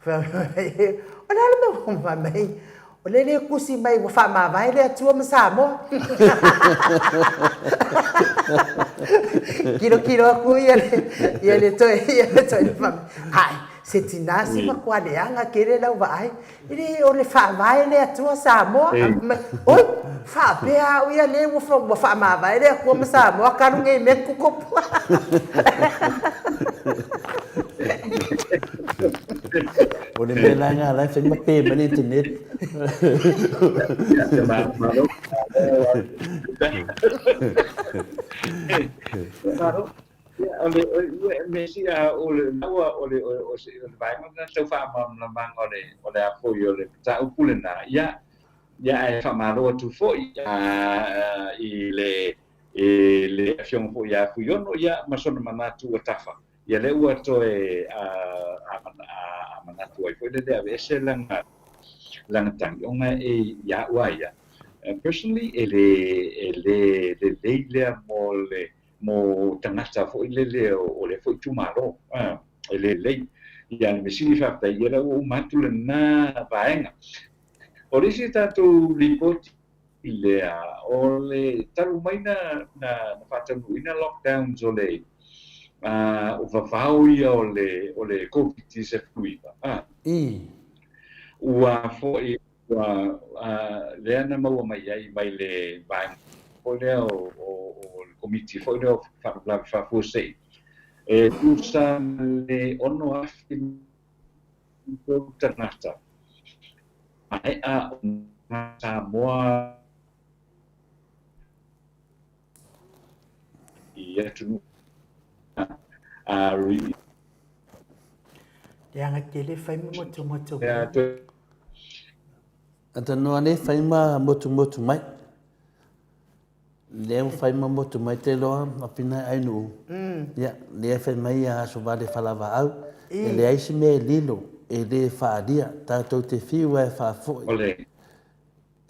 O le a le mea ua fai mai? O lea le tusi mai ua faamavae le Atua ma Samoa. Tilotilo atu ia le, ia le toe, ia le toe fai mai, Ae, se tina si matua leaga tele lau vaai, e le o le faavae le Atua Samoa. Oi, faapea au ia le ua faamavae le Atua ma Samoa talu nei mea tutupu. O le mea la lena la e fai ma pe mai le internet. O le mea sili o le laua o le o se o le vaega lena tau faamalamalamaga o le o le a foi o le mataupu lena ia ia ae faamalo atu foi i le i le afioga foi ia Fuiono ia ma sona manatu ua tafa ia lea ua toe a manatu ai foi lele aveese lana lana tagi ona e ia ua ia personally e le e le lelei lea mo le mo tagata foi lele o lea foi itumalo, e le lelei. Ia, le mea sili faafetai, ia la ua uma atu lena vaega. O le isi tatou lipoti lea, o le talu mai na, na, na faataunuuina lockdowns o le o vavao ia o le, o le Covid-19, ua foi, ua, lea na maua mai ai mai le vaega. foi lea o le Komiti foi lea o Faalavelave Faafuasei, e tusa ma le 6,003 tagata maea ona Samoa i atunuu a Leaga tele fai ma motumotu mai. Atanoa nei fai ma motumotu mai. Lea ua fai ma motu mai te loa ma pina ai nuu. Ia, lea fai mai ia aso vale falavaau. E leai se mea e lilo, e le faalia, tatou te fiu lava e faafoi.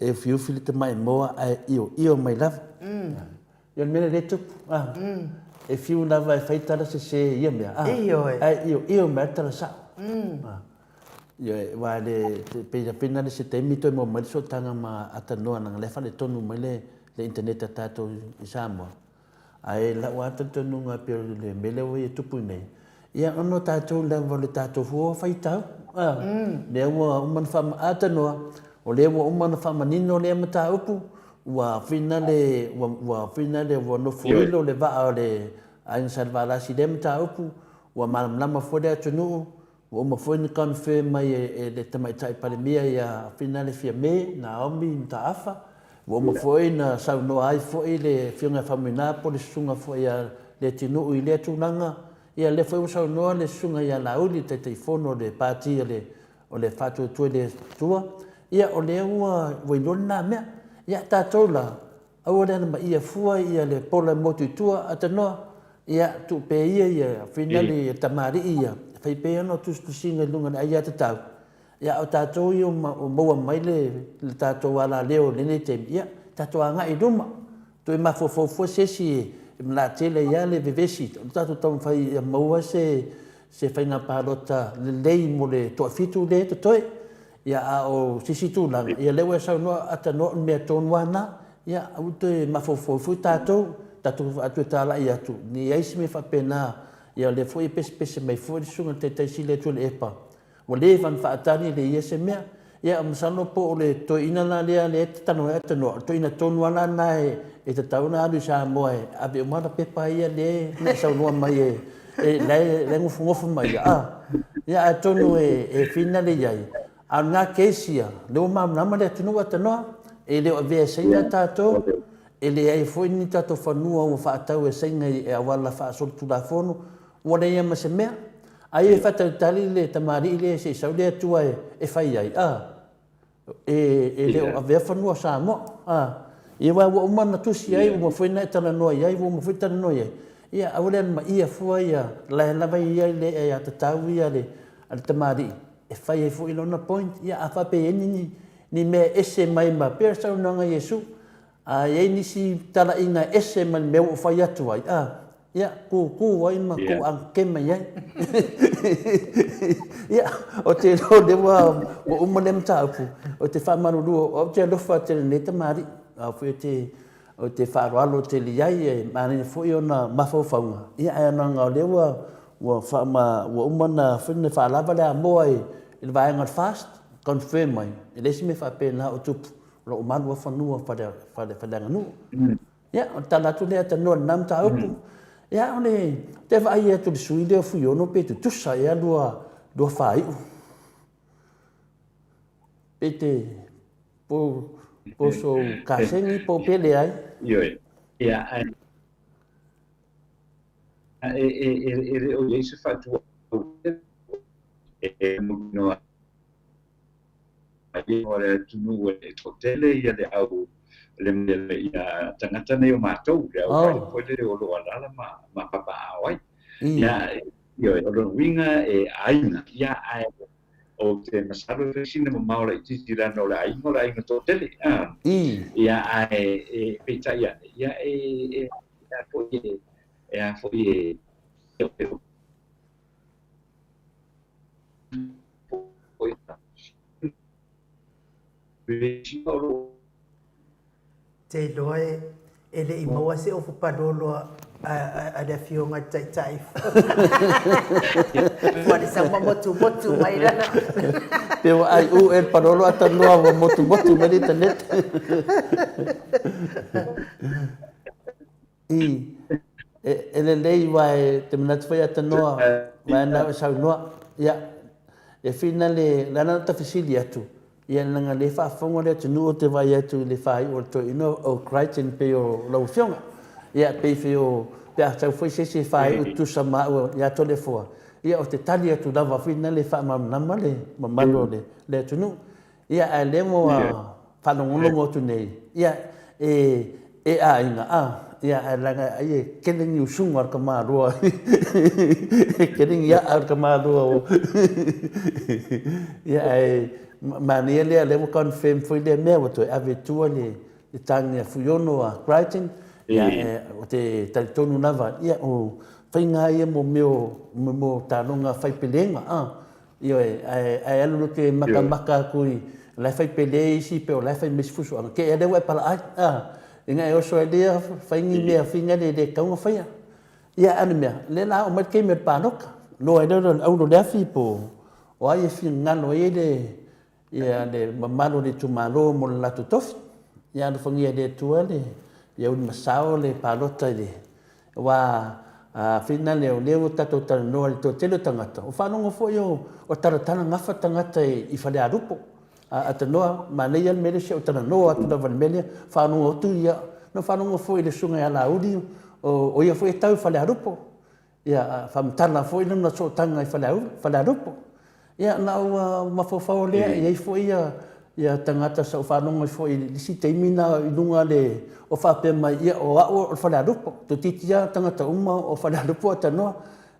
E ufiufi le tamai moa ae ioio mai lava. Ia o le mea lea lea e tupu. E fiu lava e fai tala sese i ia mea, ae ioio mai lava le tala sao. Ioe, aua e le, pei na o se taimi toe maua mai le sootaga ma Atanoa leaga o la e faaletonu mai le internet a tatou i Samoa. Ae i lau lava talitonuga e pei o le mea lea ua ia tupu nei, ia ona o tatou lava o le tatou fua faitau, a, lea ua uma ona faama, Atanoa, o lea ua uma ona faamanino lea mataupu, ua whina le, ua, ua whina le, ua nofoilo le vaa o le Aiga Salevalasi i lea mataupu, ua malamalama foi le atunuu, Ua uma foi ona confirm mai e le Tamaitai Palemia ia Finale Fiame Naomi Mataafa. Ua uma foi ona saunoa ai foi le Afioga ia Faumuina po o le Susuga foi ia Leatinuu i lea tulaga. Ia lea foi ua saunoa le Susuga ia Laauli le Taitaifono o le Pati o le o le Faatuatua i le Atua. Ia o lea ua iloa lena mea. Ia tatou la, Aua le alamaia fua ia le pola e motu i tua, atanoa, ia, tuu pea ia ia finali ia tamalii ia, e fai pea ona tusitusiga i luga o le aiatatau, ia a o tatou ia ua maua mai le le tatou alaleo i lenei taimi, ia, tatou agai i luma, toe mafaufau fua se isi e malatele ai lava le vevesi, o le tatou taumafai ia maua se se faiga palota lelei mo le toafitu lea e totoe. Ia, a o se isi tulaga, ia lea ua e saunoa Atanoa o le mea tonu lava lena. Ia, aua toe mafaufau foi tatou, tatou toe talai atu, ne i i ai se mea faapena. Ia o lea foi e pesepese mai foi le Susuga i le Taitai Sili a Tuilaepa, ua leva ona faatali e leai se mea. Ia masalo po o le toeaina la lea e tatalo ai Atanoa, o le toeaina tonu lava la lena e tatau ona alu i Samoa e ave uma ana pepa ia lea na e saunoa mai e la e nofonofo mai ia, a. Ia atonu e finale i ai, a o lena case ia, lea ua malamalama le atunuu Atanoa, e le o avea e Saina tatou, e leai foi ni tatou fanua ua faatau e Saina i auala faasolitulafono, ua leai lava ma se mea. Ai e faatalitali le tamalii lea se i sau le Atua e fai ai, a. E le o avea fanua o Samoa. A. Ia aua ua uma ona tusi ai, ua uma foi ona e talanoa i ai, ua uma foi talanoa i ai. Ia aua le alamaia fua ia, la e lava e i ai le aiatatau ia a le tamalii e fai ai foi lona point. Ia a faapea e i ai ni, ni mea e ese mai ma, pei o le saunoaga a Iesu, a i ai nisi talaiga e ese mai le mea ua ou fai atu ai, a, Ia, kūkū ai ma kou agakema i ai. Ia, ou te iloa o lea ua, ua uma lea mataupu. Ou te faamalulu, o au ou te alofa tele i lenei tamalii. A foi ou te, ou te faaaloalo tele i ai, e manaia foi ona mafaufauga. Ia, ae leaga o lea ua, ua faama, ua uma ona foi lele faalava le amoa i, i le vaega o le FAST, confirm mai, e leai se mea faapena o tupu. O lo o malu lava fanua faale, faale, faaleaganuu. Ia, o le tala atu lea tanoa i lena mataupu. Ia, o le, te vaai atu i le sui lea o Fuiono pe tutusa ea lua, lua faaiu. Pe te, po, po sou kasegi po pe leai. Ioe. Ia, ae, e, e, e, e le o i ai se faatua e, e mautinoa ai o le atunuu e toatele ia le au le ia tagata nei o matou le au oh. foi lele o lo o alaala ma ma papaaao ai. Ia ioe, o lona uiga e aiga ia ae ou te masalo e fai sina mamao laitiiti leaga o le aiga o le aiga toatele a. Ia ae e peitai ane ia e e a foi e e a foi e Te iloa e le i maua se ofu palolo a a le Afioga i le Taitai ua le sau ma motumotu mai lana. Pe ua ai u e le palolo a tanoa ua motumotu mai le internet. I, e, e lelei wa e te manatu foi a tanoa wa e nau e saunoa. Ia, e whina le, lana ta fesili atu, Ia leaga le faafofoga le atunuu ou te vaai atu i le faaiu o le toeaina o Crichton pei o lau afioga. Ia pei foi o pe a sau foi se isi e faaiu tutusa ma au ia Toleafoa, ia ou te tali atu lava foi lena le faamalamalama le mamalu o le atunuu. Ia ae lea ua faalogologo atu nei, ia e E aiga, a, ia, ae leaga ai e kele ni usuga o le tamaloa, e kele ni a'a o le tamaloa o, ia, ae manaia lea, lea ua confirm foi lea mea, ua toe ave i tua le tagi a Fuiono a Crichton, ia, e, ou te talitonu lava, ia, o faiga lava ia mo mea o, mo mea o taaloga fai pelega, a, Ioe, ae, ae alu loa te matamata atu i, la e fai pele isi pe o la e fai mai isi fusuaga, kei a lea ua e palaai, a, ina e oso ai lea fai ni mea fina le le tatau ona faia. Ia, a o le mea, lea la a oo mai le taimi o le palota, iloa ai lea o le aulo o le afi po o ai e finagalo ai le, ia le mamalu o le itumalo mo le latou tofi. Ia alofagia e le Atua le ia ulimasao le palota i le aua a fina lea o lea ua tatou talanoa i le toatele o tagata, ua faalogo foi o o talatala gafa tagata i Falealupo. A atanoa, manaia le mea lea se i ou talanoa atu lava i le mea lea, faalogo atu ia, na faalogo foi i le susuga ia Laauli o o ia foi e tau i Falealupo. Ia, faamatala foi lona sootaga i Falealupo. Ia, na ou mafaufau lea, e i ai foi ia tagata sa ou faalogo ai foi i le isi taimi na i luga le, o faapea mai, ia o au o le Falealupo. Toeitiiti lava tagata uma o Falealupo a tanoa.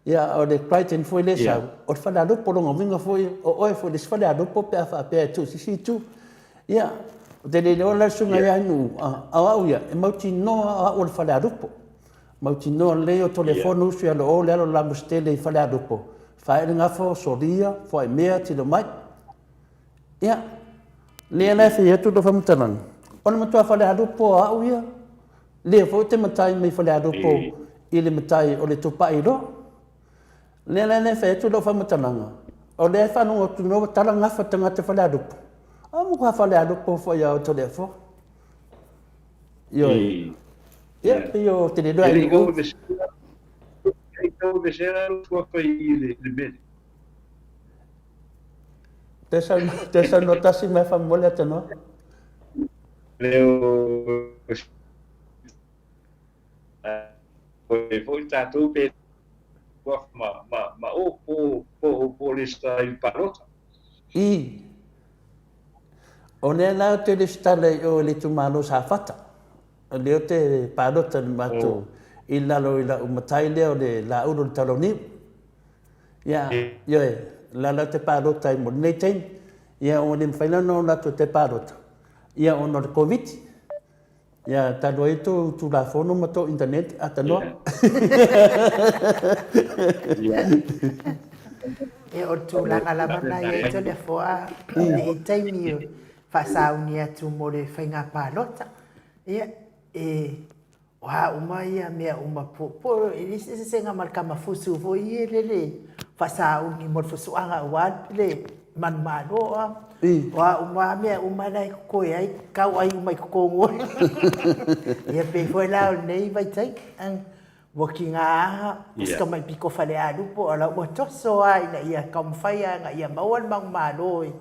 Ia, o le Crichton foi lea e sau, o le Falealupo, o lona uiga foi, o oe foi le isi Falealupo pe a faapea e tuu i se isi itu. Ia, ou te le iloa la le susuga ia Nuuu, a o au ia, e mautinoa o au o le Falealupo. Mautinoa lelei o Toleafono usu ia Loo le alo o Lamositele i Falealupo, fae le gafa o Solia, Fuaimea, Tilomai. Ia, lea la e fai atu lau faamatalaga, o le matua Falealupo a au ia, lea foi ou te matai mai Falealupo i le matai o le Tupai loa. Lea la e fai atu lau faamatalaga, o lea e faalogo atu nei ua tala gafa tagata Falealupo, a matua Falealupo foi a o Toleafoa. Ioe. Ia, pei o te le iloa e le o. E tau vesera lo suafa i le mele. Te sau no tasi mai faamolemole atanoa. Le o e foi tātou pe ma, ma, ma o po, po, po le i palota. I. O lea la ou te resitala i o i le itumalo o Safata. O lea ou te palota i le matou i lalo i lau matai lea o le Laulu o le Talauniu. Ia, ioe, o la la ou te palota ai mo lenei taimi. Ia, ua le mafai la ona ou alu atu ou te palota, ia ona o le Koviti. Ia, talu ai tou Tulafono ma tou internet, atanoa. Ia, o le tulaga lava lena e i ai Toleafoa i lenei taimi e faasauni atu mo le faiga palota. Ia, e, o a uma ia mea uma po, po e leai se eseesega ma le kamafusu foi ia lele faasauni mo le fusuaga aua le manumalo a. O a uma lava mea uma la e totoe ai, tau ai uma i totonu ai. Ia pei foi la o lenei vaitaimi, ua tiga lava o si tamai pito Falealupo a o la ua toso lava ina ia taumafai lava ina ia maua le manumalo e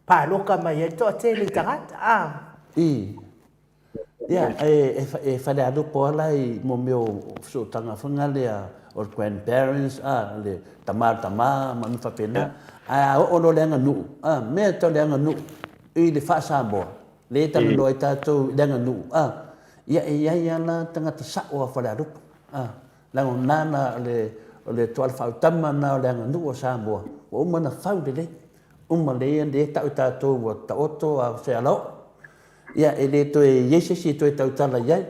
palota mai ai le toatele i tagata. Ia, e Falealupo lava la i mo mea o fesootaga foi na lea o le grandparents, a, le tama o le tama ma mea faapena. Ae a oo loa i le aganuu, a, mea tau le aganuu i le faa-Samoa, lea e talanoa ai tatou i le aganuu, a, ia e i ai lava la tagata sao a Falealupo, a, leaga o lena na, o le toala faautama lena o le aganuu a Samoa, ua uma ona fau lelei, uma lelei lea e tau e tatou ua taoto a o se alaoo. Ia, e le toe i ai se isi e toe tautala i ai.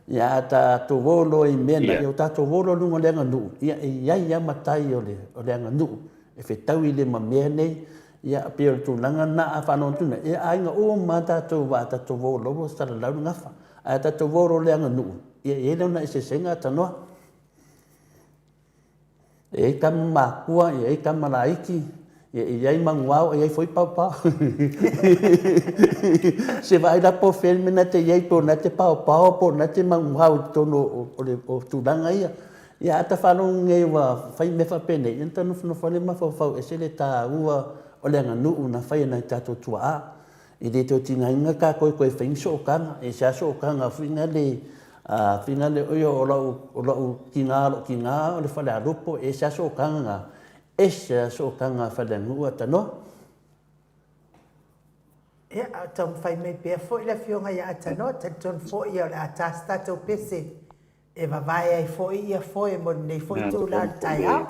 Ia, a tatou o loa i mea na, ia ua tatou o loa i luga o le aganuu, ia e i ai lava matai o le, o le aganuu e fetaui lea ma mea nei. Ia, pei o le tulaga lena, a faalogo atu nei, ia aiga uma lava tatou aua a tatou o loa ua salalau le gafa. Ae a tatou o loa i le aganuu, ia e i ai lona eseesega tanoa. E i ai tama makua, e i ai tama laiti, e i ai manuao, e i ai foi paopao. Se vaai la po o fea le mea na te i ai, po o na te paopao po o na te manuao i totonu o tulaga ia. Ia a ta faalogo nei ua fai mea faapenei, ia ona ta nofonofo lava lea mafaufau e ese le taua o le aganuu na fai e nai tatou tuaa. E le toe tigaina tatou e toe fai ni sootaga, e ese lava sootaga foi lea finale oi o lau o lau tiga o lou tiga o le falealupo, e ese lava sootaga na, ese lava sootaga a faleaganuu a tanoa. Ia, a o taumafai mai pea foi le Afioga ia Atanoa, talitonu foi o le a ta se tatou pese e vavae ai foi ia foe mo lenei foi itula o le taeao.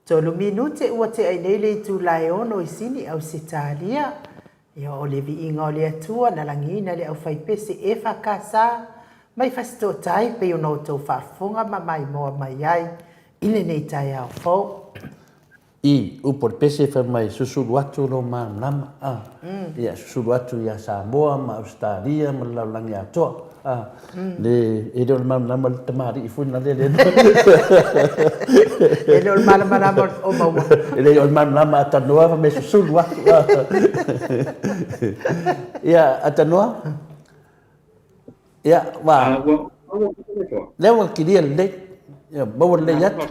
Tolu minute ua tea ai nei le itula e ono i Sini, Ausetalia. Ia, o le viiga o le Atua na lagiina le aufaipese EFKS mai Fasitootai pei ona outou faafofoga ma maimoa mai ai i lenei taeao fou. I upu o le pese fai mai susulu atu lou malamalama a ia susulu atu ia Samoa ma Ausetalia ma le lalolagi atoa a le e le o le malamalama le tamalii foi na le le E le o le malamalama o maua. E le o le malamalama a tanoa fai mai susulu atu a ia a tanoa ia wa lea ua kilia lelei ia maua lelei atu.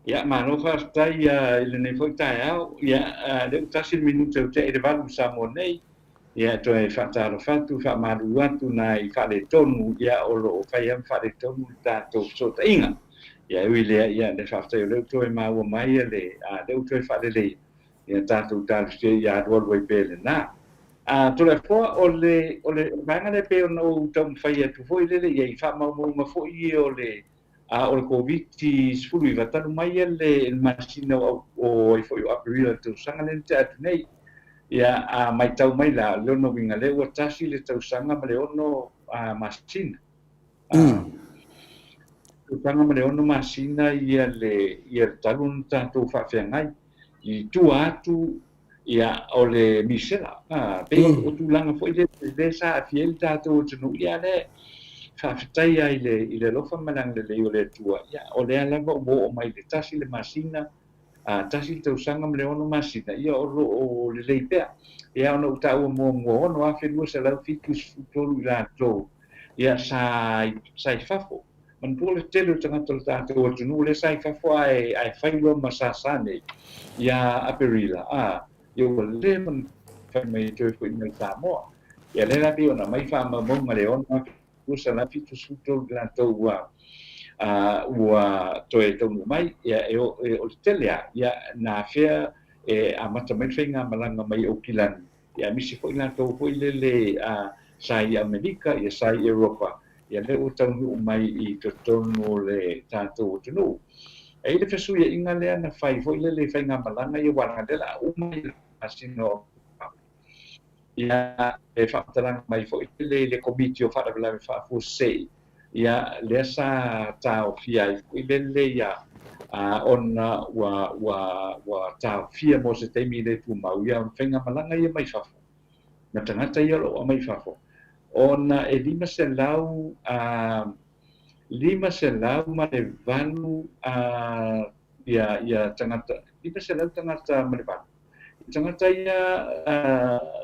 Ia, malo faafetai i lenei foi taeao. Ia, lea ua tasi le minute ua tea i le 8 i Samoa nei. Ia, toe faatalofa atu, faamalu atu nai faaletonu, ia, o lo o fai lava ma faaletonu le tatou fesootaiga. Ia, e ui i lea, ia, le faafetai o lea ua toe maua mai le, lea ua toe faaleleia, ia tatou talosia ia alualu ai pea lena. Toleafoa, o le, o le vaega lea pei ona ou taumafai atu foi lele, ia, i faamaumauga foi ia o le, A o le Koviti-19, talu mai le masina o ai foi o Aperila i le tausaga lea na tea atu nei, ia, a maitau mai la, o lona uiga lea ua tasi le tausaga ma le ono masina. Tausaga ma le ono masina ia le ia talu ona tatou faafeagai i tua atu ia o le misela. Pei o tulaga foi lea lea sa aafia ai le tatou atunuu, ia lea faafetai lava i le alofa ma le agalelei o le Atua, ia o lea lava ua oo mai i le tasi le masina, tasi le tausaga ma le ono masina, ia o lo o lelei pea. Ia ona ou taua muamua, 6,273 i latou ia sa i fafo. Manatua le tele o tagata o le tatou atunuu lea sa i fafo ae ae fai loa ma sasa nei ia Aperila a ia ua leva ona fai mai e toe foi mai Samoa. Ia lea la pei ona aumai faamaumauga le 6,273 i latou ua ua toe taunuu mai ia e o le tele a ia na afea e amata mai le faigamalaga mai Aukilani ia aemaise foi latou foi lele sa i Amerika ia sa i Europa ia lea ua taunuu mai i totonu o le tatou atunuu. E i ai le fesuiaiga lea na fai foi lele i faigamalaga ia aua leaga lea o le a uma le masina o ia e faamatalaga mai foi lele i le Komiti o Faalavelave Faafuasei ia lea sa taofia ai foi lele ia ona ua ua ua taofia mo se taimi le tumau ia faigamalaga ia mai fafo ma tagata ia o lo o aumai fafo ona e 500 508 ia ia tagata 500 tagata ma le valu tagata ia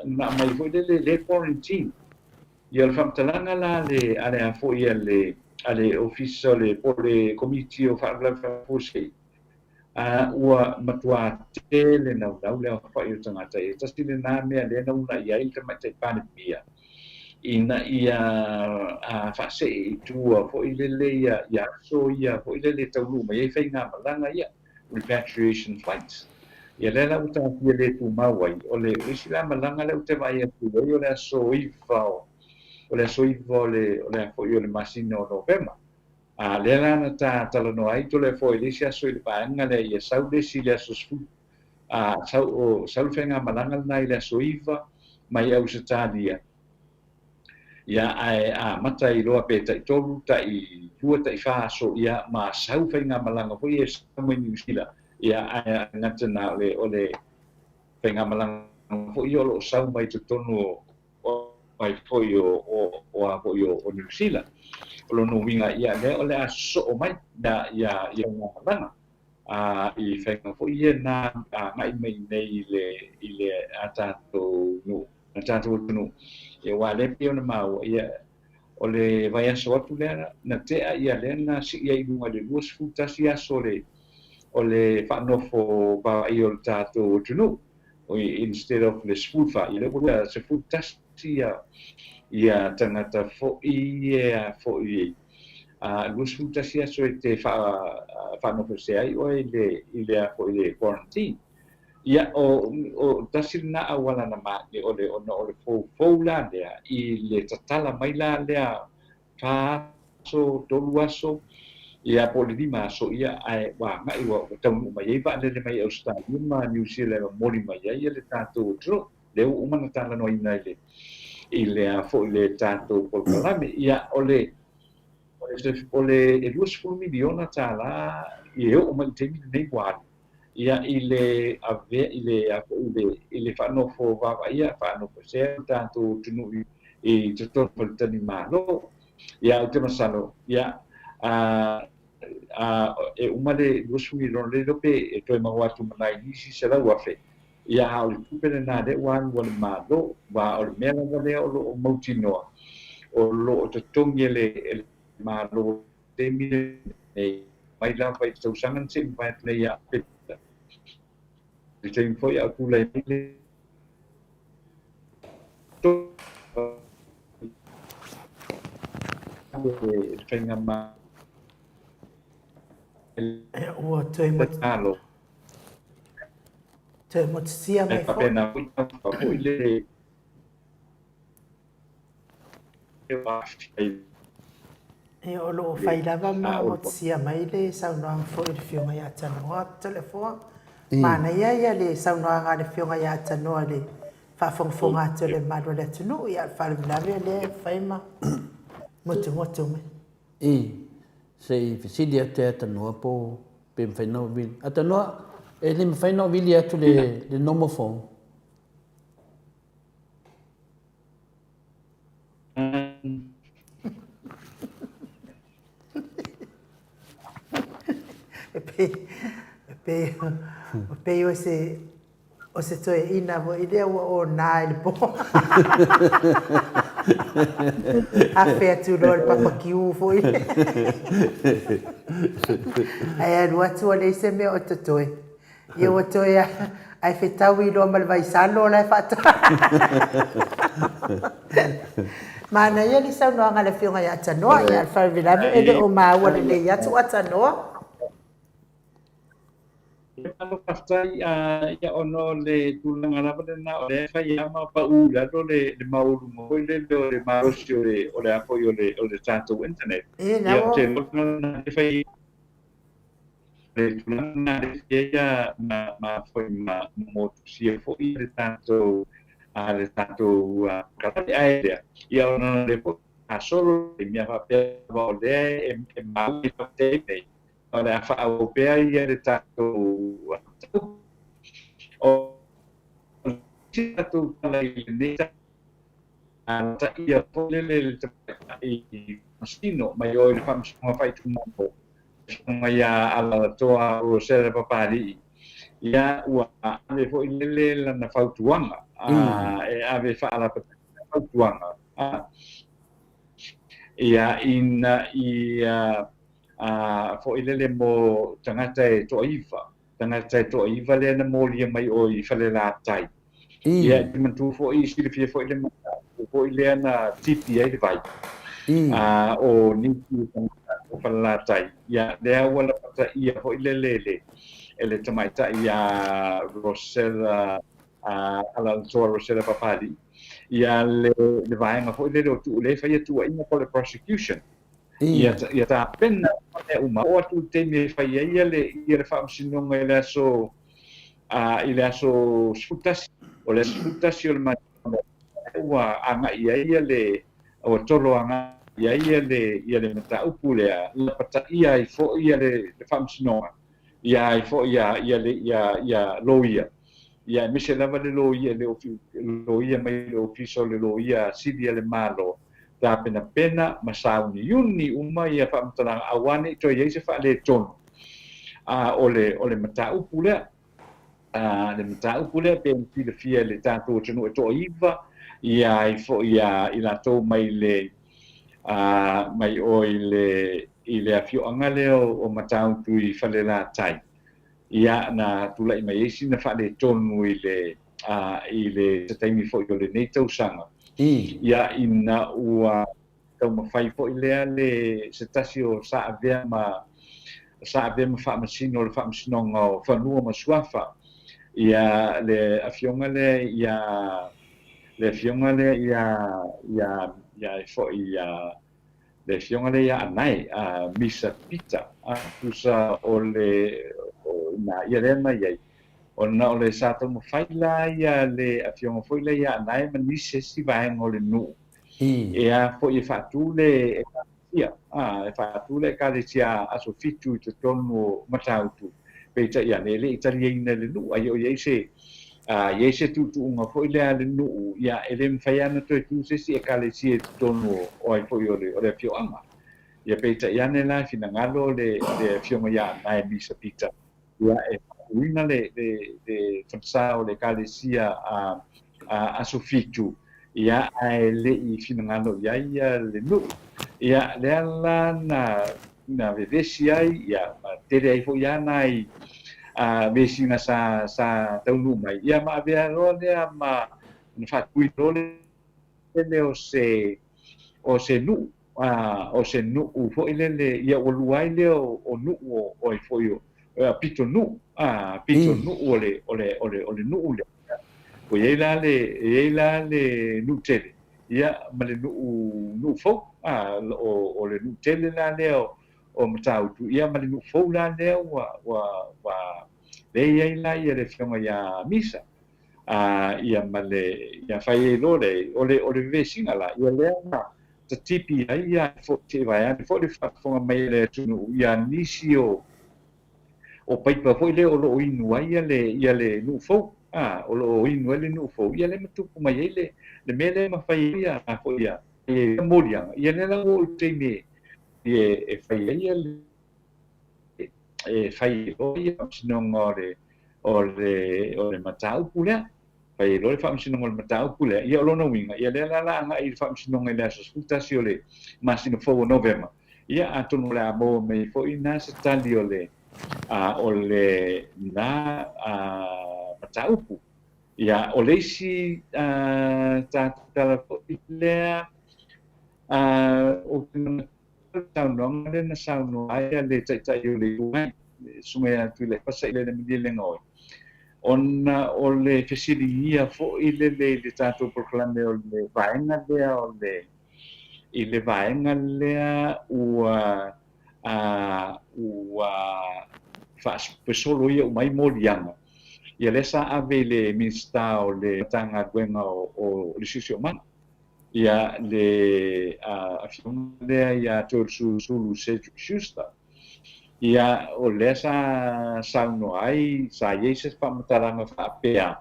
na aumai foi lele le quarantine. Ia o le faamatalaga la le a le a foi a le a le Ofisa o le po o le Komiti o Faalavelave Faafuasei, a ua matuā tele naunau le aofai o tagata ia. Tasi lena mea lea na uunai ai le Tamaitai Palemia ina ia faasee i tua foi lele ia ia aso ia foi lele e taunuu mai ai faigamalaga ia, repatriation flights. Ia lea la ua taofia le tumau ai, o le isi la malaga lea ou te vaai atu ai o le aso 9 o o le aso 9 o le o le a foi o le masina o Novema. A lea la na ta talanoa ai Toleafoa i le isi aso i le vaega lea ia sau le isi i le aso 10, a sau o sau le faigamalaga lena i le aso 9 mai Ausetalia. Ia ae amata ai loa pe tai tolu, tai lua, tai fa aso ia ma sau faigamalaga foi ia e sau mai Niu Sila. Ia ae gata na o le o le faigamalaga foi ia o lo o sau mai totonu o ai foi o o o a foi o o Niu Sila. O lona uiga ia lea o le a sosoo mai ia ia ia faigamalaga a i faiga foi ia na agai mai nei i le i le a tatou nuu a tatou atunuu. Ia aua lea pei ona maua ia o le vaiaso atu lea na tea ia lea na sii ai i luga i le 21 aso o le o le faanofo vaai o le tatou atunuu instead of le 14, ia lea ua 11 ia ia tagata foi ia foi a 21 aso e te faanofoesea ai oe i le i le a foi le quarantine. Ia o o tasi lena auala na malie o le ona o le foufou la lea i le tatala mai la lea fa aso, tolu aso, ia po o le lima aso, ia ae ua agai ua taunuu mai ai vaalele mai Ausetalia ma Niu Sila e momoli mai ai le tatou atunuu. Lea ua uma ona talanoaina i le i le a foi le tatou polokalame. Ia o le o le e $20 miliona e oo mai i le taimi lenei ua alu. Ia i le avea i le a foi i le i le faanofo vaavaaia faanofoesea le tatou atunuu i totonu o faletalimalo. Ia ou te masalo ia a a e uma le 20 miliona le iloa pe e toe maua atu ma nai nisi 100,000. Ia a o le tupe lena lea ua alu a le Malo, aua o le mea lava lea o lo o mautinoa o lo o totogi e le e le Malo taimi lenei, mai lava i le tausaga na se i mavae atu nei ia Aperila, i le taimi foi a o tulai mai le faigamalo. Ua toe toe motusia mai foi. Faapena foi le Ia, o lo o fai lava ma motusia mai le saunoaga foi a le Afioga ia Tanoa Toleafoa. Manaia ia le saunoaga a le Afioga ia Tanoa i le faafogafoga atu a le mamalu o le atunuu. Ia, o le faalavelave lea e fai ma motumotu mai. I, se i fesili atu ia Tanoa po pe mafai ona ou vili. A Tanoa, e le mafai ona ou vili atu le, le normal phone. E pei, e pei o se, o se toeaina foi lea ua ona i le po. Afe atu loa i le papakiu foi lea. Ae alu atu ua leai se mea o totoe. Ia ua toe ae fetaui loa ma le vaisalo la e faata. Manaia le saunoaga a le Afioga ia Tanoa, ia o le faalavelave e le o maua lelei atu a Tanoa. Malo faafetai, ia ona o le tulaga lava lena o lea e fai lava ma pau i lalo le maualuga foi lele o le malosi o le o le a foi o le o le tatou internet. Ia ou te iloa lena e fai le tulaga lena lea e fai ma ma foi ma motusia foi le tatou polokalame ae lea ia ona lea foi gasolo i mea faapea o lea e maua i le taimi nei o le a faaauau pea ia le tatou o tatou tala i lenei taia foi lele le tamaitai masino mai o i le Faamasinoga Faaitumalo Afioga ia Alalatoa Rosella Papalii, ia ua ave foi lele lana fautuaga e ave faalapataina fautuaga ia ina ia foi lele mo tagata e toaiva, tagata e toaiva lea na molia mai o i Falelatai. Ia, e te manatua foi, silafia foi le mataupu foi lea na tipi ai le vai o nisi o tagata o Falelatai. Ia, lea ua lapataia foi lele le, e le tamaitai ia Rosella, Alalatoa Rosella Papalii, ia le, le vaega foi lele o tuu lea e faia tuuaiga po o le prosecution. Ia, ia tapena mea uma. Oo atu i le taimi e fai ai ia le, ia le faamasinoga i le aso i le aso 11, o le aso 11 o le masina ua agai i ai ia le, ua tolo agai i ai ia le, ia le mataupu lea, lapataia ai foi ia le, le faamasinoga, ia ai foi ia, ia le, ia, ia loia. Ia aemaise lava le loia, le loia mai le ofisa o le loia sili a le Malo, tapenapena ma sauniuni uma ia faamatalaga aua ne i toe i ai se faaletonu. A o le, o le mataupu lea, a le mataupu lea pei ona silafia e le tatou atunuu e toaiva ia ai foi ia i latou mai le, a, mai o i le, i le afioaga lea o Matautu i Falelatai. Ia, na tulai mai ai sina faaletonu i le, a, i le se taimi foi o lenei tausaga. Ia, ina ua taumafai foi lea le se tasi o sa avea ma sa avea ma faamasino o le Faamasinoga o Fanua ma Suafa, ia le afioga lea ia le afioga lea ia ia ia e foi ia le afioga lea ia Anae, a Misa Pita, a tusa o le o na ia lea na i ai. Ona o le sa taumafai la ia le afioga foi lea ia Anae ma nisi isi vaega o le nuu e a foi e faatu le ekalesia, a, e faatu le ekalesia aso 7 i totonu o Matautu. Peitai ane, e le i taliaina e le nuu, ai o i ai se, i ai se tuutuuga foi lea a le nuu, ia, e le mafai lava ona toe tu se isi Ekalesia i totonu o, o ai foi o le, o le afioaga. Ia peitai ane la e finagalo le, le Afioga ia Anae Misa Pita, ia, e faatuina le, le, le falesa o le Ekalesia a, a Aso Fitu, ia, ae le i finagalo i ai ia le nuu. Ia, lea la na, na vevesi ai, ia, ma tele ai foi lava nai vesiga sa, sa taunuu mai, ia ma avea loa lea ma na faatuina loa lele o se, o se nuu, o se nuu foi lele, ia ua lua ai lea o nuu o, o ai foi o, pitonuu, pitonuu o le, o le, o le, o le nuu lea. Ua i ai la le, e i ai la le nuu tele, ia, ma le nuu, nuu fou, a, o, o le nuu tele la lea o, o Matautu, ia, ma le nuu fou la lea ua, ua, ua, lea e i ai la ia le afioga ia Misa, a, ia, ma le, ia fai ai loa le, o le, o le vevesiga la, ia lea na tatipi ai ia foi, se i vaeane foi le faafofoga mai a le atunuu ia nisi o, o paipa foi lea o lo o inu ai ia le, ia le nuu fou, a, o lo o inu ai le nuu fou, ia lea ma tupu mai ai le, le mea lea ma fai ai ia, foi ia, ia moliaga, ia lea la ua oo i le taimi e, e fai ai ia le, e fai ai loa ia faamasinoga o le, o le, o le mataupu lea. Fai ai loa le faamasinoga o le mataupu lea, ia o lona uiga, ia lea la la agai i le faamasinoga i le aso 11 o le masina fou o Novema, ia atonu o le a maua mai foi i ina se tali o le, a, o le na a, mataupu. Ia, o le isi a, tatou tala foi lea, a, ou te manatua le saunoaga lea na saunoa ai le Taitai o le Itu Agai, le Susuga ia Tuilaepa Sailele Malielegaoi, ona o le fesiligia foi lele i le tatou polokalame o le vaega lea o le i le vaega lea ua a ua faapesolo ia uma ai moliaga ia lea sa ave i le Minisita o le Matagaluega o, o le Siosiomaga ia le afioga lea ia Toeolesulusulu Cedric Schuster. Ia, o lea sa saunoa ai, sa i ai se faamatalaga faapea,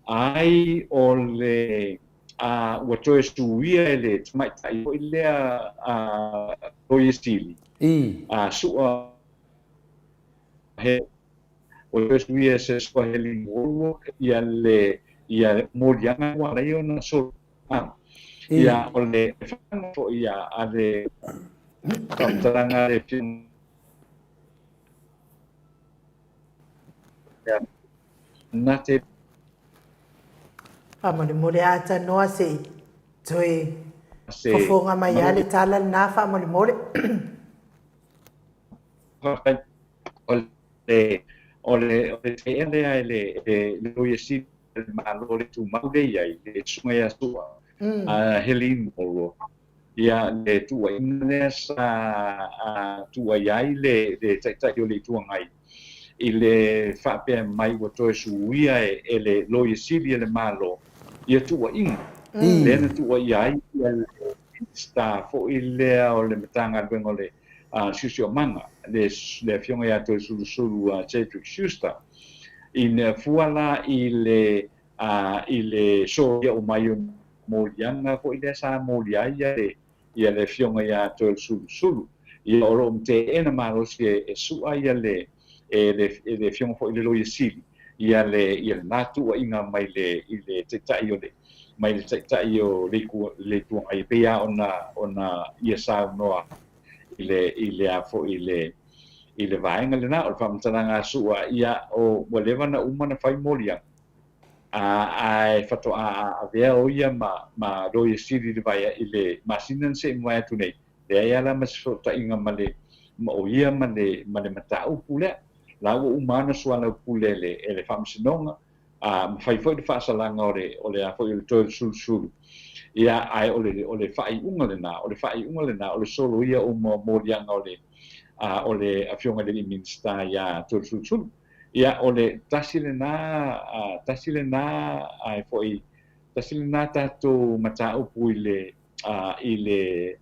ai o le a ua toe suia e le tamaitai foi lea a Loia Sili, a sua he ua toe suia e se sua Helen Wallwork ia le ia moliaga ua ala ai ona solo. Ia, o le whanga foi ia a le whakataranga a le whiunga na te. Faamolemole a tanoa se i toe fofoga mai a le tala lena faamolemole. Faafetai. O le o le o le teea lea e le e le Loia Sili a le Malo le tumau lea i ai, le Susuga ia Sua, a Helene Molo, ia le tuuaiga lea sa tuuaia ai le le Taitai o le Itu Agai i le faapea mai ua toe suia e le Loia Sili a le Malo ia tuuaiga lea na tuuaia ai ia le Minisita foi lea o le Matagaluega o le Siosiomaga, le Afioga ia Toeolesulusulu Cedric Schuster, ina fua la i le i le soia uma ai o moliaga foi lea sa molia ai ia le Afioga ia Toeolesulusulu. Ia o lo o teena malosi e sua ia le e le Afioga foi i le Loia Sili ia le ia lena tuuaiga mai le i le Taitai o le mai le Taitai o le Itu le Itu Agai e pei lava ona ona ia saunoa i le i le a foi i le i le vaega lena o le faamatalaga a Su'a ia o ua leva ona uma ona fai moliaga a ae faatoa avea o ia ma ma Loia Sili i le vaea i le masina na se i mavae atu nei. Leai lava la ma se fesootaiga ma le ma o ia ma le ma le mataupu lea. La ua uma lava ona soalaupule e le e le Faamasinoga, a ma fai foi le faasalaga o le o le a foi o le Toeolesulusulu. Ia, ae o le o le faaiuga lena, o le faaiuga lena, o le soloia uma o moliaga o le a o le Afioga i le Alii Minisita ia Toeolesulusulu. Ia, o le tasi lena a tasi lena ae foi tasi lena tatou mataupu i le i le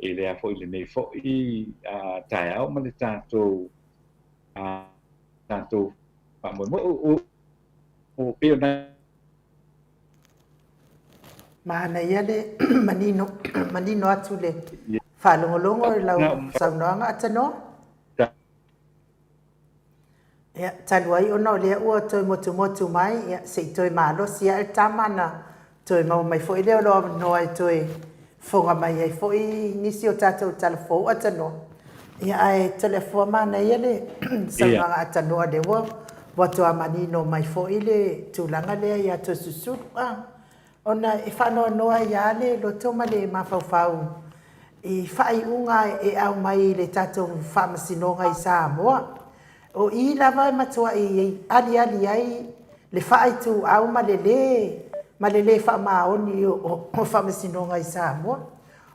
i lea foi lenei foi taeao ma le tatou tatou faamoemoe. O, o, pei o nai Manaia le manino, manino atu le faalogologo i lau saunoaga Atanoa. Ia, talu ai ona o lea ua toe motumotu mai, ia, se i toe malosi ae le tama na toe maua mai foi lea o lou avanoa e toe fofoga mai ai foi nisi o tatou tala fou Atanoa. Ia, ae Toleafoa manaia le saunoaga Atanoa lea ua ua manino mai foi le tulaga lea ia Toeolesulusulu. Ah, ona e faanoanoa ai lava le loto ma le mafaufau i faaiuga e aumai i le tatou Faamasinoga i Samoa. O i lava e matuai aliali ai le faaituau ma le lē ma le lē faamaoni o Faamasinoga i Samoa.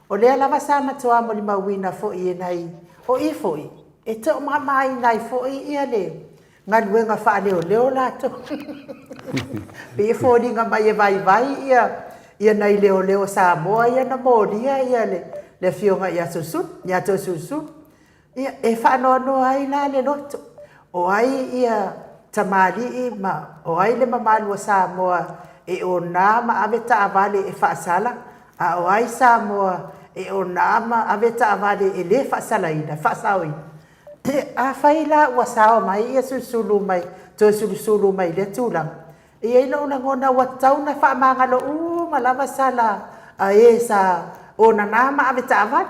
O lea lava sa matua molimauina foi e nai o i foi e toamamaina ai foi ia le galuega faaleoleo latou. Pei e foliga mai e vaivai ia ia nai leoleo Samoa ia na molia ia le le afioga ia Toeolesulusulu, ia Toeolesulusulu. Ia e faanoanoa ai la le loto, o ai ia tamalii ma o ai le mamalu o Samoa e ona ma ave taavale e faasala, a o ai Samoa e ona ma ave taavale e le faasalaina, e faasaoina. Afai la ua sao mai ia Sulusulu mai, Toeolesulusulu mai lea tulaga, e i ai lou lagona ua tatau ona faamagalo uma lava sala a e sa onana ma ave taavale.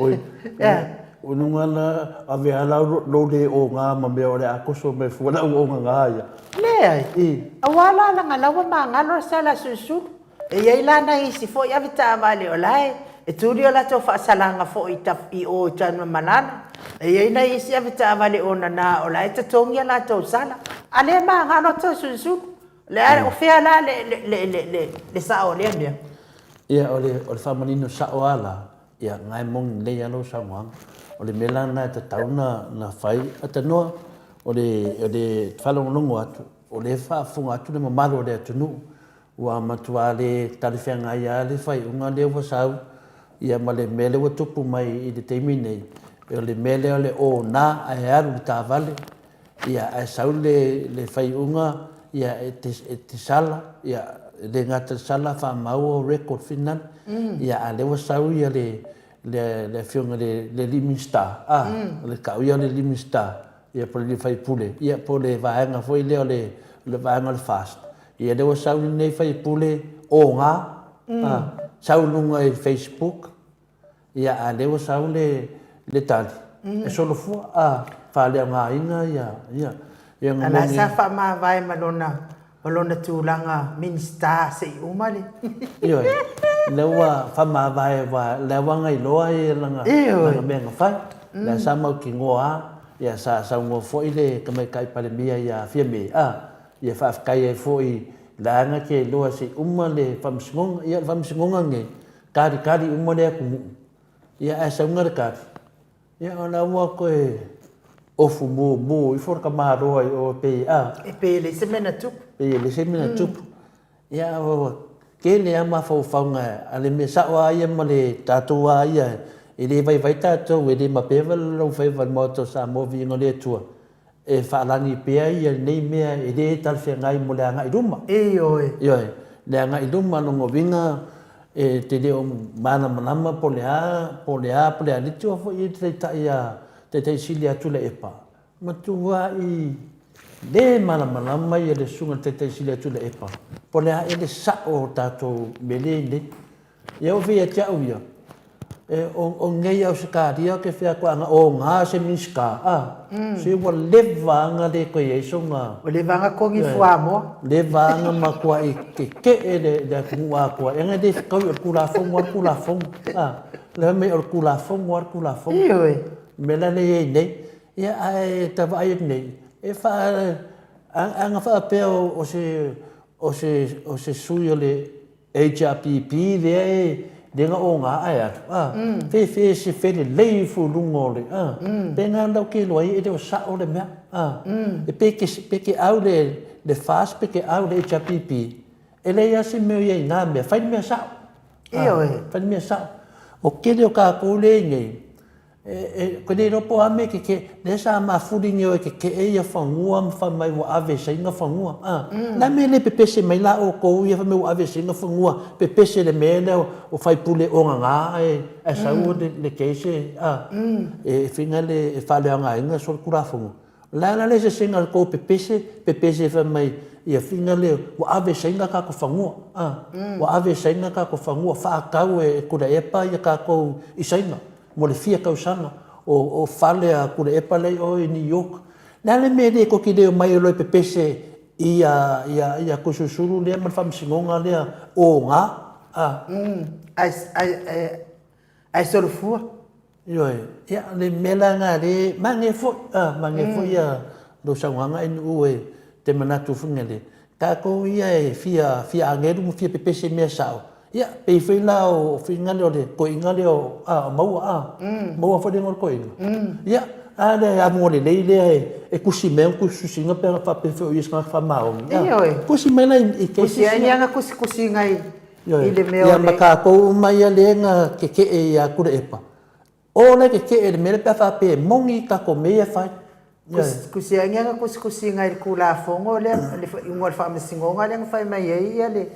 Oi, o luga la ave a la lou le oga ma mea o le a toso mai fua lau ogaga ia. Leai. Aua la leaga la ua magalo sala a Sulusulu. E i ai la nai isi foi avetaavale o la e tuli o latou faasalaga foi i o i Tanumalala. E i ai nai isi avetaavale onana o la e totogi a latou sala. A lea e magalo Toeolesulusulu. Le a, o fea la le, le, le, le, le, le sao o lea mea? Ia, o le, o le faamanino sao lava la, ia, na e moni lelei lava lau saunoaga. O le mea la lena e tatau ona, ona fai, atanoa, o le, o le faalogologo atu, o lea e faafofoga atu le mamalu o le atunuu, Ua matua le talafeagai lava le faaiuga lea ua sau, ia ma le mea lea ua tupu mai i le taimi nei, o le mea lea o le ona ae alu i le taavale, ia ae sau le le faaiuga ia e te e te sala, ia e le gata i le sala faamau record finale, ia a o lea ua sau ia le le le afioga i le le alii Minisita, a, o le tau ia o le alii Minisita, ia po o le sui usufono, ia po o le vaega foi lea o le le vaega o le FAST, ia lea ua sau lenei sui usufono oga, a, sau i luga i Facebook, ia a o lea ua sau le le tali, e solofua, a, faaleaogaina ia, ia, ia A la sa faamavae ma lona ma lona tulaga Minisita se i uma le. Ioe, lea ua faamavae aua lea ua gailoa ia lana lana mea na fai. Lea sa mautinoa lava, ia sa saunoa foi le Tamaitai Palemia ia Fiame, a, ia faafetai ai foi leaga ke iloa se i uma le Faamasinoga. Ia o le Faamasinoga lenei, talitali uma le atunuu, ia ae sauga le tali, Ia o la ua toe ofu mumu ifo le tamaloa i o pei a. E pei e leai se mea na tupu. Pei e leai se mea na tupu. Ia ua tele lava mafaufauga a le mea sao lava ia ma le tatou lava ia e le vaivai tatou e le mapeva le laufaiva i le Maota o Samoa viiga o le Atua e faalagi pea ia lenei mea e le talafeagai mo le agai i luma. Ioe. Ioe, le agai i luma lona uiga e te le o malamalama po o le a, po o le a, po o le a liti foi le taitai a Taitai Sili a Tuilaepa, matuai le malamalama ia le susuga i le Taitai Sili a Tuilaepa po o le a ea le sao o tatou mea lea e i ai nei. Ia ua fai ia te au ia, e, o, o nei Ausetalia ke fea atu ana o ngā se Minista, a, se ua leva ana le toe i ai sona... Ua leva ana togi fuamoa. Leva ana matuai keke'e le, le atunuu atoa, e ana le fetaui o le Tulafono a le Tulafono, a, le fai mai o le Tulafono a le Tulafono. Ioe. Mea la lea e i ai nei, ia ae ta vaai atu nei, e faa, ana faapea o se, o se, o se sui o le HRPP lea e lea na oga ae atu a fefe se felelei ifo i luga o le a pe na lau ke iloa ai e le o sao le mea a e pe ke pe ke au le le FAST pe ke au le HRPP e leai lava se mea o i ai i na mea fai le mea sao. Ioe. Fai le mea sao. O tele o tatou lea e i nei. E koe le iloa po o a mea e kekeʻe, lea sa mafuli nei o e kekeʻe ia fanua ma fai mai ua ave e Saina fanua. A, le a mea e le pepese mai la outou ia fai mai ua ave e Saina fanua, pepese i le mea lea o faipule ogaga ae ae sau le case a, e fina le e faaleaogaina solitulafono. O le a la le eseesega o le tou pepese, pepese fai mai ia fina le ua ave e Saina tatou fanua, a, ua ave e Saina tatou fanua faatau e Tuilaepa ia tatou i Saina. Mo le fia tausaga o fale a Tuilaepa la i o i New York. Le a le mea e le tou te le omai ai loa e pepese ia ia ia Toesulusulu lea ma le faamasinoga lea o ga a? Ae solofua. Ioe, ia le mea la lena lea, manaia foi, a, manaia foi ia lou saunoaga Ainuu e te manatu foi lele, tatou ia e fia fia agelu ma fia pepese i mea sao, Ia, pei foi la o faiga lea o le toeaina lea o, a, o Maua, a, Maua foi le igoa o le toeaina. Ia, a le avanoa lelei lea e tusi mai ai ana tusitusiga pe ana faapea foi o ia o se tagata faamaoni, a. Ioe. Tusi mai la i cases ia. Tusi ai ni ana tusitusiga i le mea o le. Ia, ma tatou uma ia lea na keke'e ia Tuilaepa, O le keke'e i le mea lea pe a faapea e moni tatou mea ia e fai. Kusikusi ai ana kusikusiga i le Tulafono lea, le iuga o le Faamasinoga lea na fai mai ai ia le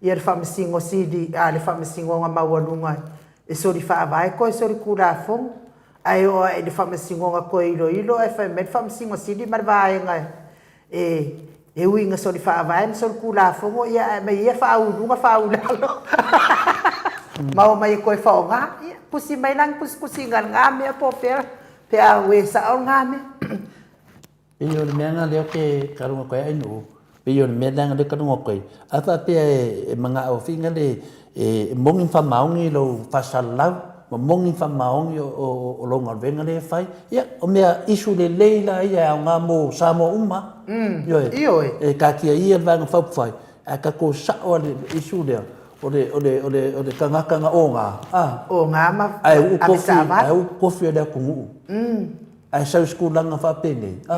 ia le Faamasino Sili, a le Faamasinoga Maualuga e soli faavae toe soli Tulafono. Ae oo ae i le Faamasinoga toe iloilo ae fai mai le Faamasino Sili ma le Vaega E, e ui ina soli faavae ma soli tulafono, ia ae aumai ia faaui i luga faaui i lalo. Ma omai e toe faaaoga. Ia, tusi mai la ni tusitusiga i lena mea po o fea pe a uē sao lena mea. Pei o le mea lena lea ou te talanoa atu ai Ainuu, pei o le mea lena lea ou te talanoa atu ai, a faapea e manao foi lea e moni ma faamaoni lou faasalalau, ma moni ma faamaoni o lou galuega lea e fai, ia, o mea issue lelei la ia e aoga mo Samoa uma lava. Ioe. Ioe. E taatia ia le Vaega Faaupufai, ae tatou sao lava i le issue lea, o le, o le, o le, o le tagata na oga, a. Oga ma Ae uu tofi, ae uu tofi o le atunuu. Ae sau i se tulaga faapenei, a,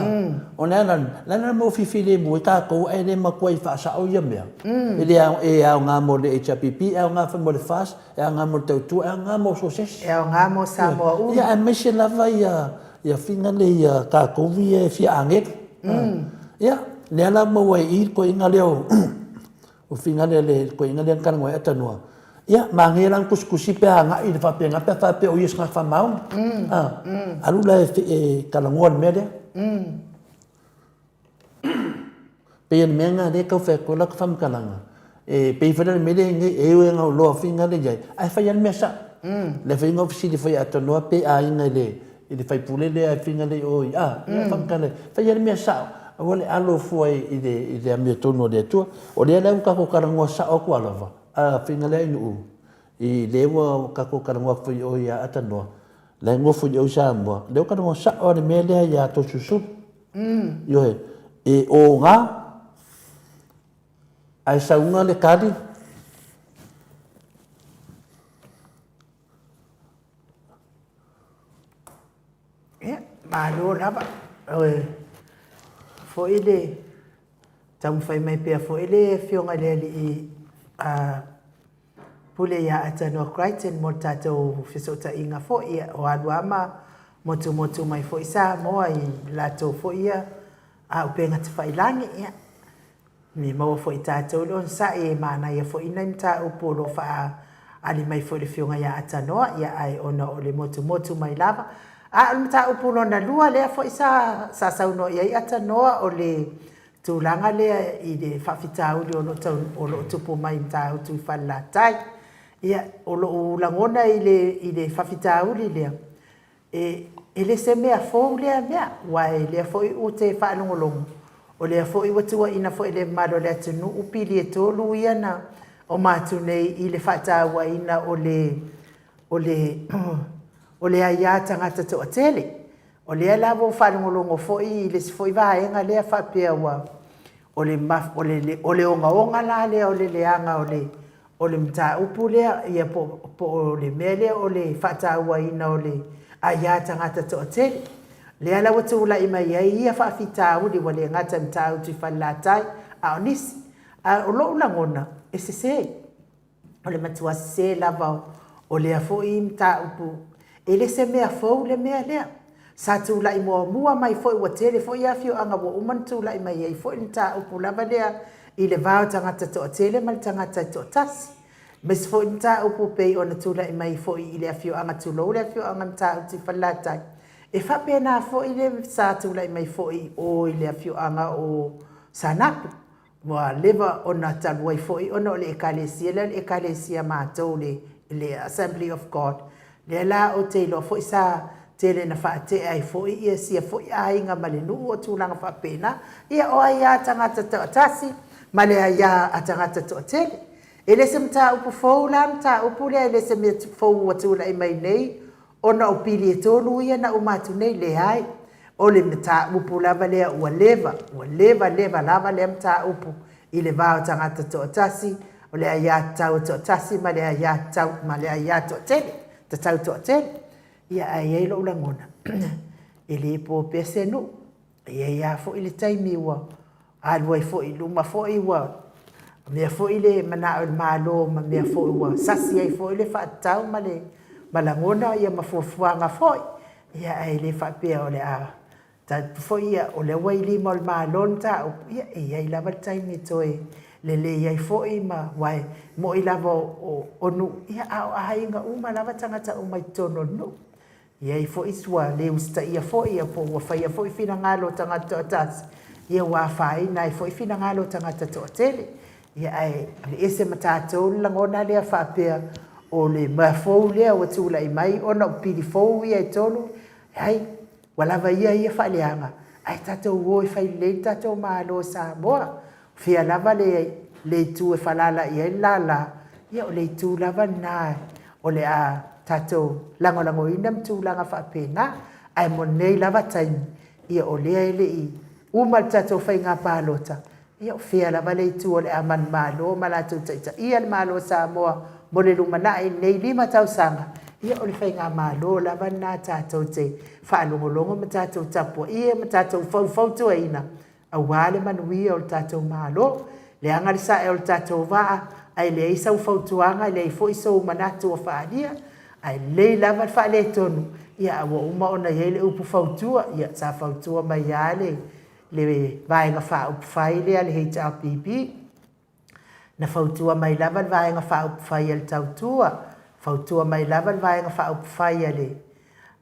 o le a la, le a la le mea ua fia filemu ai tatou ae le matuai faasao ia mea? E le e aoga mo le HRPP, e aoga foi mo le FAST, e aoga mo le Tautua, e aoga mo so o se isi. E aoga mo Samoa uma. Ia, aemaise lava ia, ia fina lea ia tatou ia e fia agelu. Ia, lea la maua ai i i le toeaina lea o O fina lea le toeaina lea na talanoa ai Atanua. Ia, manaia la ona tusitusi pe a agai i le faapena pe a faapea o ia o se tagata faamaoni. A, alu la e talanoa i le mea lea. Pei o le mea lena lea e tau fai atu ai lau faamatalaga, e pei foi la o le mea lea e i ai nei, e ui lava ina iloa fina lea e i ai, ae fai lava le mea sao. Lea foi na ou fesili foi ia Atanua pe aiga i le i le faipule lea e fina lea i o i a, ia faamatala, fai lava le mea sao, aua le alo fua i le i le amiotonu a le Atua. O lea la ua tatou talanoa sao atu lava, a fina lea i Nu'u, i lea ua tatou talanoa atu foi i o ia Atanoa, la e nofo i o i Samoa, lea ua talanoa sao lava le mea lea ia Toeolesulusulu. Ioe, e oga, ae sauga le tali, Ia, malo lava. Oi, foi le taumafai mai pea foi le Afioga i le Alii a Pule ia Atanoa Crichton mo le tatou fesootaiga foi, ia, o alu lava ma motumotu mai foi Samoa i latou foi ia auupega tafailagi. Ia, Me maua foi e tatou le onosai e manaia foi nai mataupu o lo o faaali mai foi le Afioga ia Atanoa, ia ae ona o le motumotu mai lava. A o le mataupu lona lua lea foi sa sa saunoa i ai Atanoa o le tulaga lea i le faafitauli o lo o tau o lo o tupu mai i Matautu i Falelatai. Ia, o lou lagona i le i le faafitauli lea, E, e le se mea fou lea mea, aua e lea foi ou te faalogologo, o lea foi ua tuuaina foi e le mamalu o le atunuu pili e tolu ia na oma atu nei i le faatauaina o le, o le, o le aia tagata toatele. O lea la ua ou faalogologo foi i le isi foi vaega lea faapea ua, o le, o le, o le ogaoga la lea o le leaga o le, O le mataupu lea, ia po, po o le mea lea o le faatauaina o le aia tagata toatele. Lea la ua tulai mai ai ia faafitauli ua le gata i Matautu i Falelatai, a o nisi. A o lou lagona, e sese. O le matua sese lava o lea foi mataupu. E le se mea fou le mea lea. Sa tulai muamua mai foi ua tele foi afioaga ua uma ona tulai mai ai foi le mataupu lava lea i le va o tagata toatele ma le tagata e toatasi. Aemaise foi le mataupu pei ona tulai mai foi i le afioaga tulou le afioaga Matautu i Falelatai. E faapena foi le sa tulai mai foi i o i le afioaga o Saanapu. Ua leva ona talu ai foi ona o le Ekalesia lea o le Ekalesia a matou le le Assembly of God, lea la ou te iloa foi sa tele na faatea ai foi ia sia foi aiga ma le nuu o tulaga faapena. Ia o aiā tagata toatasi ma le aiā a tagata toatele. E le se mataupu fou la mataupu lea, e le se mea fou ua tulai mai nei ona o pili e tolu ia na uma atu nei, leai. O le mataupu lava lea ua leva, ua leva leva lava lea mataupu i le va o tagata toatasi, o le aiatatau e toatasi ma le aiatatau ma le aia toatele, tatau toatele. Ia ae i ai lou lagona, e le po pea se nuu. E i ai lava foi le taimi ua alu ai foi i luma foi ua mea foi le manao i le Malo ma mea foi ua sasi ai foi le faatatau ma le ma lagona ia ma fuafuaga foi. Ia ae le faapea o le a tatou foi ia o lea ua i lima o le Malo le mataupu, ia e i ai lava le taimi e toe lelei ai foi ma aua e moni lava o nuu, ia a o aiga uma lava tagata uma i totonu o le nuu. E i ai foi ua le usitaia foi ia po ua faia foi finagalo o tagata toatasi, ia ua afaina ai foi finagalo o tagata toatele. Ia ae aveese ma tatou le lagona lea faapea o le mea fou lea ua tulai mai ona o pili fou ia e tolu, leai, ua lava ia ia faaleaga, ae tatou o e fai lelei le tatou Malo o Samoa. Fea lava le le itu e falala i ai le lala, ia o le itu lava lena o le a tatou lagolagoina ma tulaga faapena. Ae mo lenei lava taimi, ia o lea e le i uma le tatou faiga palota, ia o fea lava le itu o le a manumalo ma latou taitaia le Malo o Samoa mo le lumanai i lenei 5 tausaga, ia o le faigamalo lava lena tatou te faalogologo ma tatou tapuaia ma tatou faufautuaina aua le manuia o le tatou Malo. Leaga le sae o le tatou vaa, ae leai sau fautuaga, leai foi sou manatu ua faaalia, ae lelei lava le faaletonu, ia a ua uma ona i ai le upu fautua, ia sa fautua mai lava le le Vaega Faaupufai lea a le HRPP, Na fautua mai lava le Vaega Faaupufai a le Tautua, fautua mai lava le Vaega Faaupufai a le,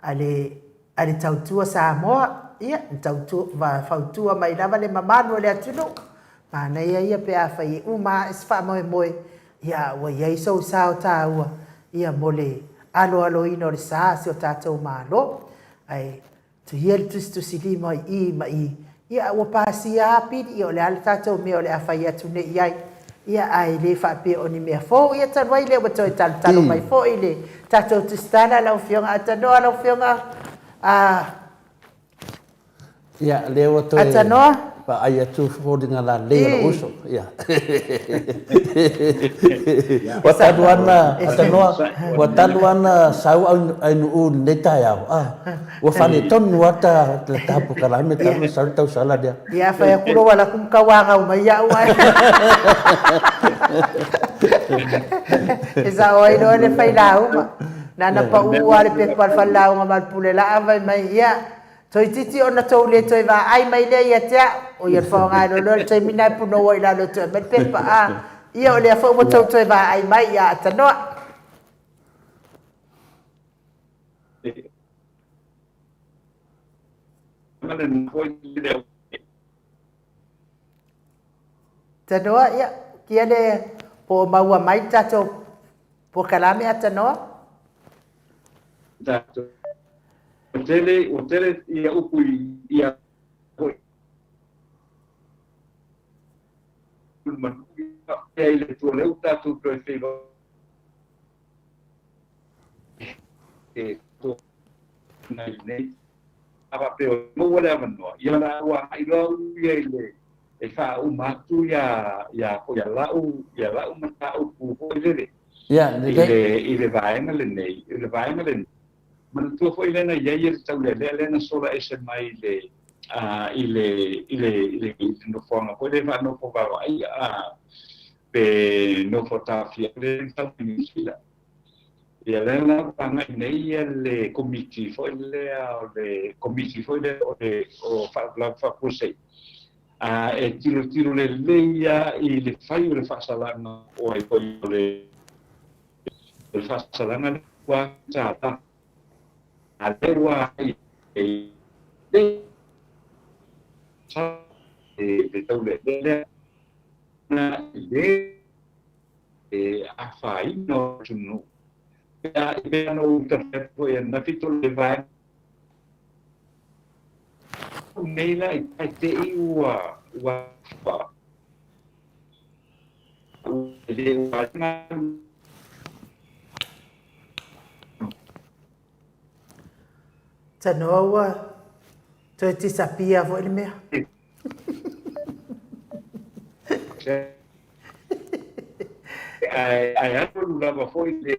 a le, a le Tautua Samoa, ia, na tautua, fautua mai lava le mamalu o le atunuu. Manaia ia pe afai e uma ae se faamoemoe, ia, ua i ai sou sao taua, ia, mo le aloaloina o le sa o si o tatou Malo. Ae Tuia le tusitusilima i i ma i, ia a ua pasia lava pili, ia o le a le tatou mea o le a fai atu nei i ai. Ia ae le faapea o ni mea fou, ia talu ai lea ua toe talotalo mai foi le tatou tusitala lau Afioga Atanoa, lau Afioga a Ia, lea ua toe Atanoa. vaai atu foliga lalei o lou uso. Ia. Ua talu ana, Atanoa, ua talu ana sau ainuu i lenei taeao, a, ua faaletonu lava ta, le ta polokalame talu ona sau le tausala lea. Ia, fai atu lou alu atu ma tauagau mai au ae. E sao ai loa le failauga. Na ona pau lava le pepa o le falelauga ma le pule laa fai mai, ia, Toeitiiti ona tou le toe vaai mai lea ia te au. O ia le faaaoga loa lea o le taimi lena e punou ai i lalo e toe aumai le pepa. A, ia o lea foi ua tou toe vaai mai ia Atanoa. Atanoa, ia, kia le po o maua mai le tatou polokalame Atanoa. Tatou tele, ua tele ia upu ia foi i le Atua lea ua tatou toe feiloai e nei a faapea ua maua le avanoa ia la ua agai loa ia i le e faauma atu ia ia ia lau ia lau mataupu foi lele Ia, i le i le vaega lenei i le vaega lenei manatua foi lea na i ai le taulealea lea na sola ese mai le i le i le i le nofoaga foi lea faanofo vaavaai pe nofo taofia le tau Niu Sila. Ia lea la ua agai nei ia le Komiti foi lea o le Komiti foi lea o le o Faalavelave Faafuasei a e tilotilo lelei lava i le fai o le faasalaga o ai foi o le o le faasalaga lea ua $1,000 a lea ua agai i le le taulealea lea na le e afaina o le atunuu. Pe a e pei ona ou tafe atu foi ananafi tolu le vaega nei la i tai te i ua ua le ua Tanoa ua toe disappear foi le mea. Ae ae alu lava foi le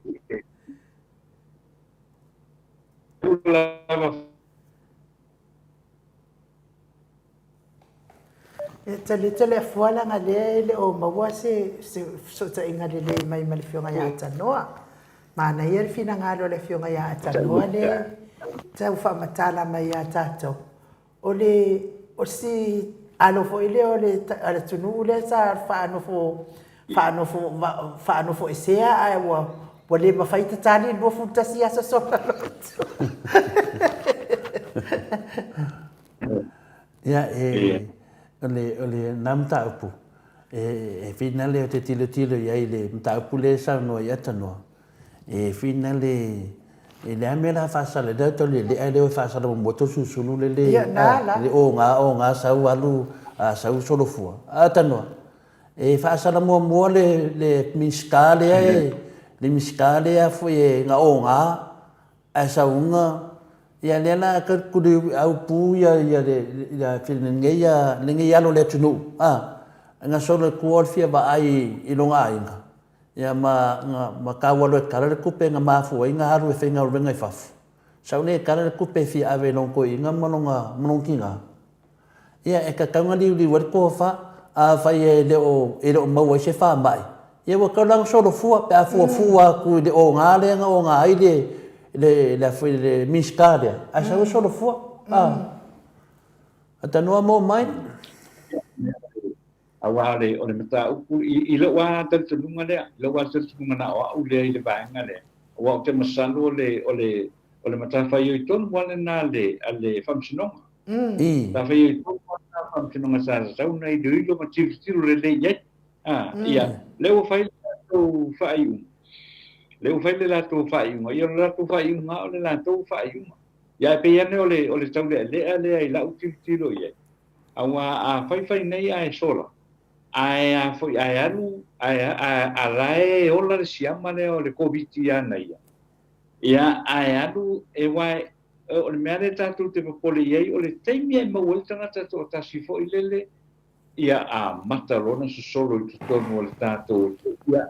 alu lava. E tali le afua leaga lea e le o maua se fesootaiga lelei mai ma le Afioga ia Tanoa. Manaia le finagalo o le Afioga ia Tanoa lea tau faamatala mai ia tatou. O le o si alo foi lea o le atunuu lea sa faanofo faanofo faanofoesea ae ua ua le mafai tatali 21 aso sola lotu. Ia, e, o le, o le na mataupu, e, e whina lea o te tilotilo i ai le mataupu lea e saunoa i Atanoa, e whina le, e le a mea la whaasala, lea tau le lea lea o whaasala mo moto susulu le le, Ia, na la. le o ngā, o ngā sau alu, a, sau solofua. Atanoa, e whaasala muamua le, le Minisita lea e, le Minisita lea foi e ngā o ngā, Ae sauga, ia lea la ka kuli au pu ia ia le ia lenei ia lenei alo le atunuu a nga solo e kua o le fia vaai i lona aiga ia ma nga ma kau alo e kala le kupe nga mafua ai nga alu e faigaluega i fafo. Sau nei e kala le kupe e fia ave i lona toeaina ma lona ma lona tina. Ia, e tatau ona liuliu ai le tofa, afai e le o, e le o maua ai se faamai, ia ua tatau la ona solofua pe a fuafua atu i le oga lea na oga ai le, le, le, foi, le Minisita lea, ae sau e solofua. A, Atanoa mo mai. Aua o le, o le mataupu, i, i lou lava talitonuga lea, i lou lava talitonuga na o au lea i le vaega lea, aua ou te masalo o le, o le, o le matafaioi tonu lava lena a le, a le Faamasinoga. Matafaioi tonu lava lena a le Faamasinoga sa tatau ona iloilo ma tilotilo lelei i ai. A, ia, lea ua fai le latou faaiuga, lea ua fai le latou faaiuga, ia o le latou faaiuga lava o le latou faaiuga. Ia ae pei ane o le, o le taulealea lea i lau tilotilo i ai, Aua a faifai nei ae sola, ae a foi ae alu ae a la e ola le siama lea o le Koviti ia na ia, ia ae alu e wae o le mea lea tatou te popole i ai o le taimi e maua ai le tagata toatasi foi lele ia amata loa ona sosolo i totonu o le tatou ia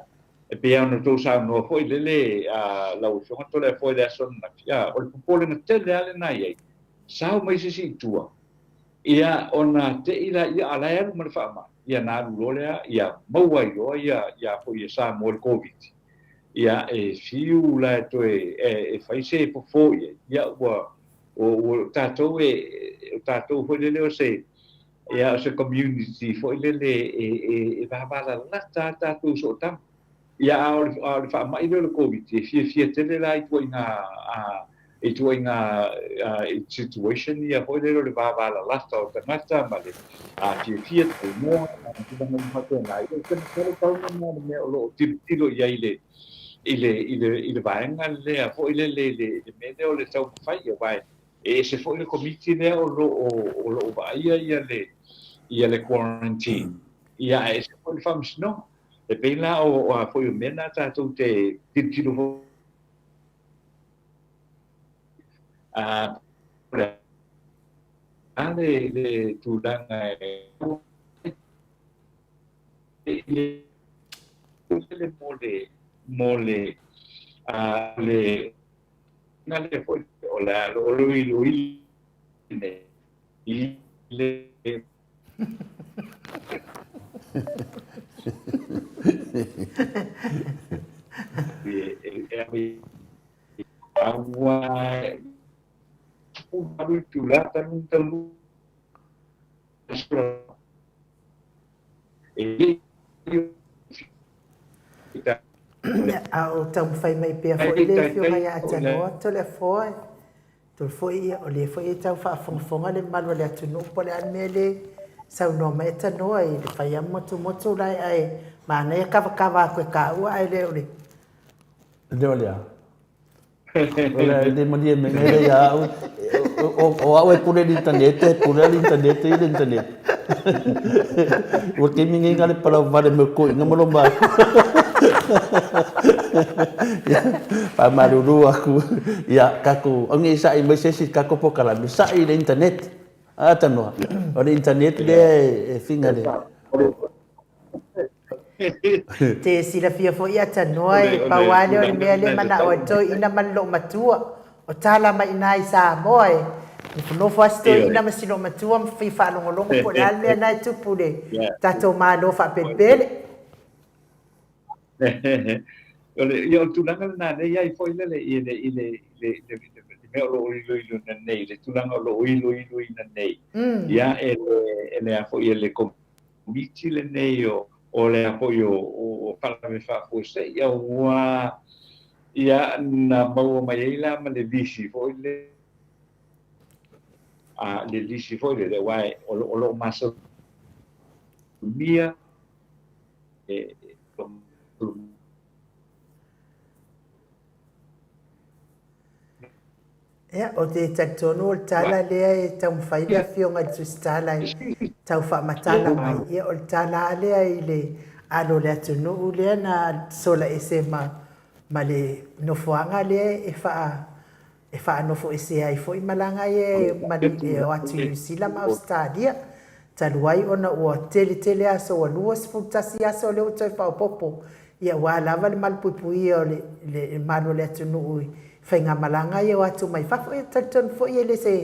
e pei lava ona outou saunoa foi lele a lau Afioga Toleafoa i le aso ananafi, a o le popolega tele lava lena i ai, sao mai se isi i tua Ia, ona te i laia, a la e alu ma le faamai, ia ona alu loa lea, ia maua ai loa ia, ia foi e Samoa i le Koviti. Ia, e fiu la e toe, e, e fai se fofo i ai, ia ua, ua, ua tatou e, o tatou foi lele o se, ia, o se community foi lele e, e, e vavalalata a tatou sootaga. Ia, a o le, a o le faamai lea o le Koviti, e fiafia tele la i ituaiga, a, ituaiga situation ia foi lele o le vavalalata o tagata ma le fiafia talanoa ma tulaga uma faapena. Ia, ou te masalo pau lena o le mea o lo o tilotilo i ai le, i le, i le, i le vaega lea foi lele i le, i le mea lea o le taumafai, aua e ese foi le komiti lea o lo o, o lo o vaaia ia le, ia le quarantine, ia ae ese foi le faamasinoga. E pei la o a foi o mea na tatou te tilotilo foi a le a le le tulaga e le le mo le mo le a le na le foi o le a o lo iloilo nei i le Aua 18 itula talu ona taunuu e le A o taumafai mai pea foi le Afioga ia Atanoa Toleafoa e Tolu foi ia, o lea foi e tau faafogafoga le mamalu o le atunuu po o le a le mea le saunoa mai Tanoa i le fai a motumotu la ae manaia kavakava atu e kaua ae le o le Le o le a? O le le malie me ngele ia au. O au e pule le internet, e pule le internet i le internet. Ua taimi nei na le palau vale me ko inga mo ma. Faamalulu aku ia tatou aune i saʻi mai se isi tatou polokalame saʻi i le internet a tanoa o le internet lea e figa le Te silafia foi ia tanoa e pau lava lea o le mea lea e manao ai toeaina ma le loomatua o tala mai ina i Samoa e nofonofo lava si toeaina ma si loomatua ma fia faalogologo po o le a le mea lena e tupu i le tatou Malo faapelepele. O le, ia, o le tulaga lena lea e i ai foi lele i le, i le, i le, i le, le mea o lo o iloiloina nei, le tulaga o lo o iloiloina nei, ia, e le, e le a foi e le komiti lenei o, o le a foi o, o, o Faalavelave Faafuasei, ia ua, ia, na maua mai ai la ma le lisi foi le, a, le lisi foi lele, aua o lo, o lo o masalomia e, Ia, ou te talitonu o le tala lea e taumafai le Afioga i le Tusitala e tau faamatala mai, ia o le tala lava lea i le alo o le atunuu lea na sola ese ma, ma le nofoaga lea e faa, e faanofoesea ai foi malaga ia e o atu i Niu Sila ma Ausetalia, talu ai ona ua tele tele aso, ua 21 aso lea ua toe faaopoopo, ia aua lava le malupuipuia o le malu o le atunuu i faigamalaga ia o atu mai fafo. Ia talitonu foi e le se,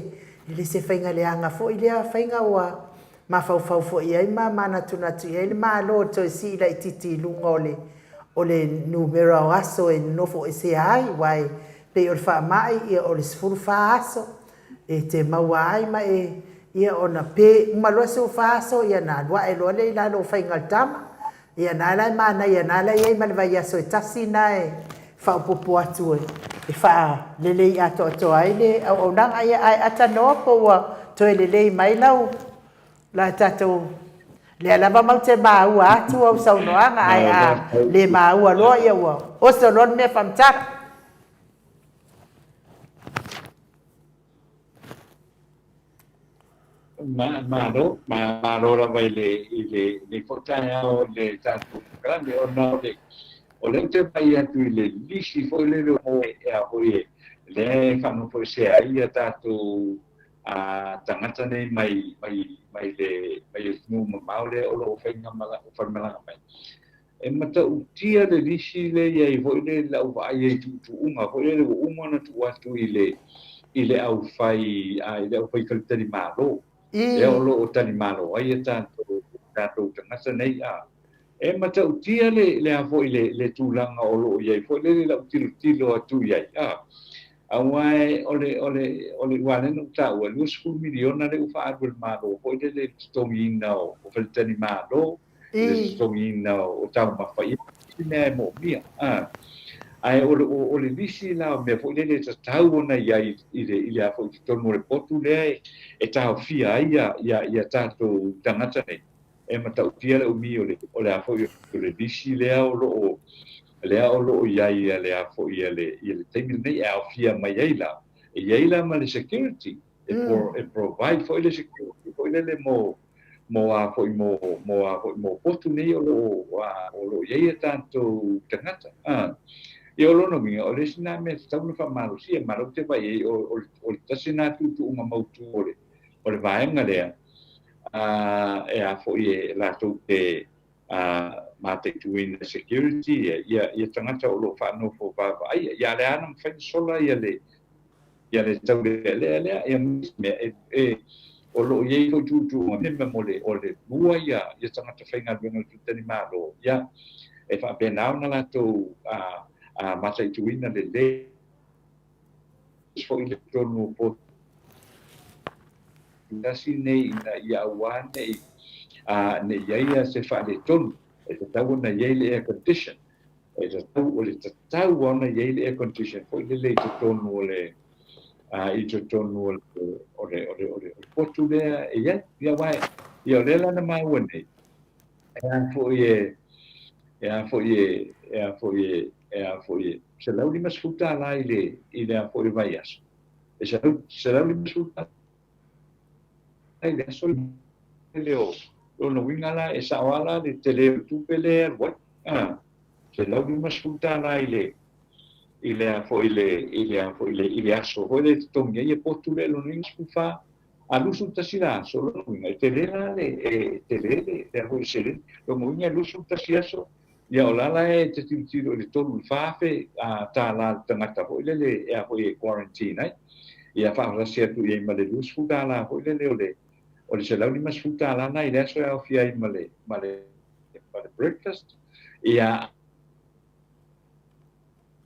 e le se faiga leaga foi lea faiga ua mafaufau foi i ai ma manatunatu i ai le Malo e toe sii laitiiti i luga o le o le numera o aso e nonofo esea ai, aua e pei o le faamai, ia o le 14 aso e te maua ai ma e, ia ona pe uma loa le 14 aso, ia ona alu ae loa lea i lalo o faiga o le tama. Ia na la e manaia, na la e i ai ma le vaiaso e tasi na e faaopoopo atu e faalelei atoatoa ai le auaunaga. Ia ae atanoa po ua toe lelei mai lau la tatou lea lava matou te maua atu au saunoaga, ae a le maua loa, ia ua oso loa le mea faamatala. Malo, malo lava i le i le lenei foi taeao i le tatou polokalame ona o le o lea ou te vaai atu i le lisi foi lele o e a foi e lea e faanofoesea ai ia tatou a tagata nei mai mai mai le mai atunuu mamao lea o lo o faiga faimalaga mai. E matautia le lisi lea i ai foi le lau vaai ai i tuutuuga foi lele ua uma ona tuu atu i le i le aufai a i le aufai faletalimalo lea o lo o talimalo ai a tatou tatou tagata nei a e matautia le le a foi le le tulaga o lo o i ai foi lele lau tilotilo atu i ai a aua o le o le o le ua lea na ou taua e 20 miliona lea ua faaalu e le Malo foi lele i le totogiina o faletalimalo i le totogiina o taumafa, ia isi mea e moomia. A. Ae o le, o le lisi la o mea foi lele e tatau ona i ai i le, i le a foi i totonu o le potu lea e, e taofia ai ia, ia, ia tatou tagata nei, e matautia le umi o le, o le a foi o le lisi lea o lo o, lea o lo o i ai ia le a foi ia le, ia le taimi lenei e aofia mai ai la, e i ai la ma le security, e, pro, e provide foi le security foi lele mo, mo a foi mo mo a foi mo potu nei o lo o a o lo o i ai a tatou tagata. A ia o lona uiga o le isi na mea e tatau ona faamalosia ma lea ou te vaai ai o o o le tasi na tuutuuga mautu o le o le vaega lea a e a foi e latou te a mataituina security ia ia ia tagata o lo o faanofo vaavaaia. Ia a o le a na mafai ona sola ia le Ia le taulealea lea, ia mea e, e, o lo o i ai foi tuutuuga mea mo le, o le lua ia, ia tagata faigaluega o le Fetalai Malo, ia, e faapena ona latou a, a mataituina lelei. Foi i totonu o Poutasi nei ina ia auā nei ne i ai se faaletonu. E tatau ona i ai le air condition. E tatau, o le tatau ona i ai le air condition foi lele i totonu o le i totonu o le o le o le o le potu lea e i ai. Ia aua ia o lea la na maua nei, e a foi e e a foi e e a foi e e a foi e $150 i le a foi vaiaso. E $150 i le aso le o lona uiga la e sao lava la le tele o le tupe lea e alu ai. $150 i le a foi i le a foi i le aso foi lea e totogi ai e potu lea, lona uiga 14 a 21 la aso, lona uiga e tele la le e tele le a foi seleni. Lona uiga e 21 aso, ia o la la e te tilotilo i le 3 i le 4,000 $4 le tagata foi lele e a foi e quarantine ai. Ia faafaatasi atu i ai ma le $20 foi lele o le $150 na i le aso e aofia ai ma le ma le ma le breakfast. Ia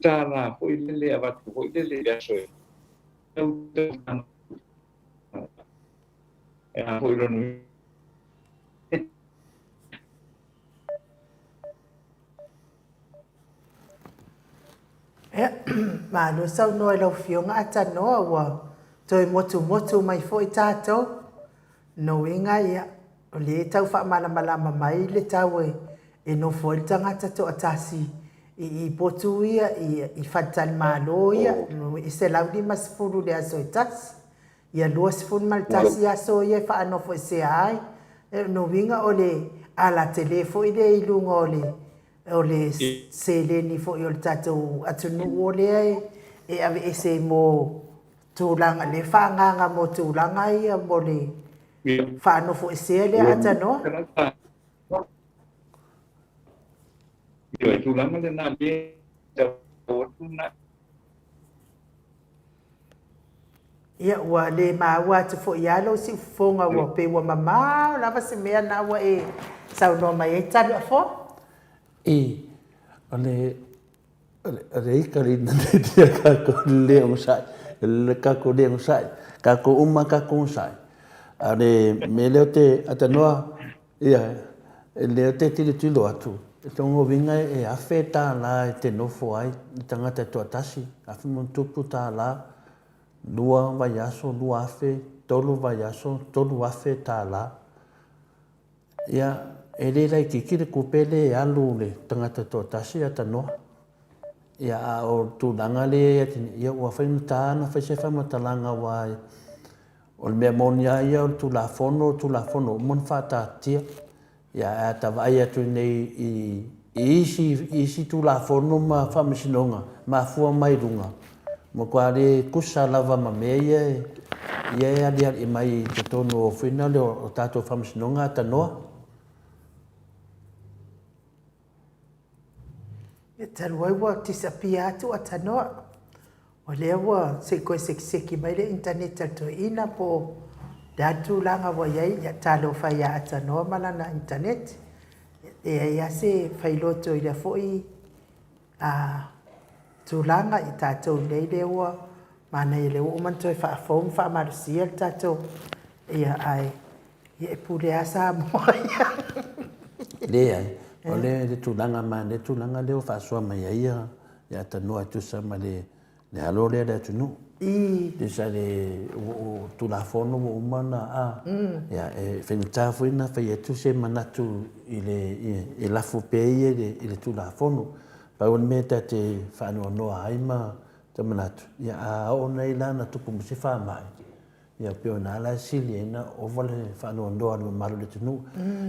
$1 foi lele avatu foi lele i le aso e e a foi lona. Ia, malo saunoa i lau Afioga Atanoa, ua toe motumotu mai foi tatou. No uiga ia, o lea e tau faamalamalama mai le tau e nofo ai le tagata toatasi i potu ia, i faletalimalo ia, e 150 i le aso e tasi. Ia 21 aso ia e faanofoesea ai. O lona uiga o le ala tele foi lea i luga o le seleni foi o le tatou atunuu o lea e aveese mo tulaga, lea e faaagaaga mo tulaga ia mo le faanofoesea lea Atanoa. Ioe, tulaga lena lea tau atu na. Ia, ua le maua atu foi lava lou siufofoga, ua pei ua mamao lava se mea na ua e saunoa mai ai talu afoa. I, o le, o le ika le ina ia kākou le onosai, le kākou le onosai, kākou uma kākou onosai. A o le mea lea o te atanoa, ia, e lea o te tilotilo atu, e lona uiga e $1,000 e te nofo ai le tagata e toatasi, afe ma ona tupu $1, lua vaiaso, 2,000, tolu vaiaso, $3,000. Ia, e le laitiiti le tupe lea e alu le tagata toatasi atanoa. Ia, a o le tulaga lea ia te ia ua faigata ona fai se faamatalaga aua o le mea moni lava ia o le Tulafono, o Tulafono uma na faataatia. Ia, ae a ta vaai atu nei i isi Tulafono ma Faamasinoga mafua mai luga, matua le tusa lava ma mea ia e aliali mai i totonu o fina lea o tatou Faamasinoga atanoa. Ia talu ai ua disappear atu Atanoa. O lea ua se i toe sekiseki mai le internet a le toeaina po o le a le tulaga ua i ai, ia talofa ia Atanoa ma lana internet. E leai lava se failoto i lea foi tulaga i tatou nei lea ua manaia lea ua uma ona toe faafou ma faamalosia le tatou, ia ae ia e pule lava Samoa ia. Leai, o le tulaga ma le tulaga lea ua faasoa mai ai ia Atanoa e tusa ma le alo lea le atunuu. Tusa le Tulafono ua uma ona a, ia e faigata foi ona fai atu se manatu i le e lafo pea ia i le Tulafono. Pau o le mea ta te faanoanoa ai ma ta manatu, ia a oo nei la ona tupu mai se faamai, Ia pei o i ina la e sili ai ona ova le faanoanoa a le mamalu o le atunuu,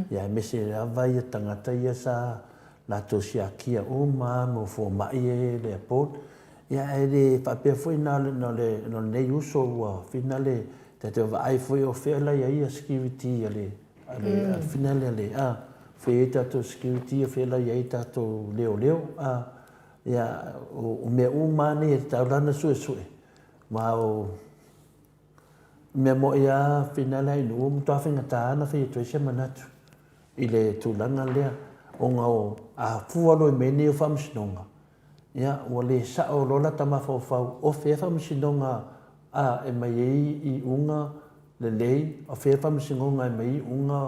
ia aemaise lava ia tagata ia sa latou siakia uma lava mo fomai ia i le airport. Ia ae le faapea foi na o lenei uso ua finale ta te vaai foi o fea la i ai ia security a le finale a le a fea i ai tatou security o fea la i ai tatou leoleo a ia o mea uma lava nei e tatau la ona suesue ma o mea moi a finale ai nuu matua faigata ona fai atu ai se manatu i le tulaga lea ona o a fua loa i mea nei o faamasinoga. Ia, ua le sa'o loa lata mafaufau o fea faamasinoga a e mai ai iuga lelei, o fea faamasinoga e mai ai iuga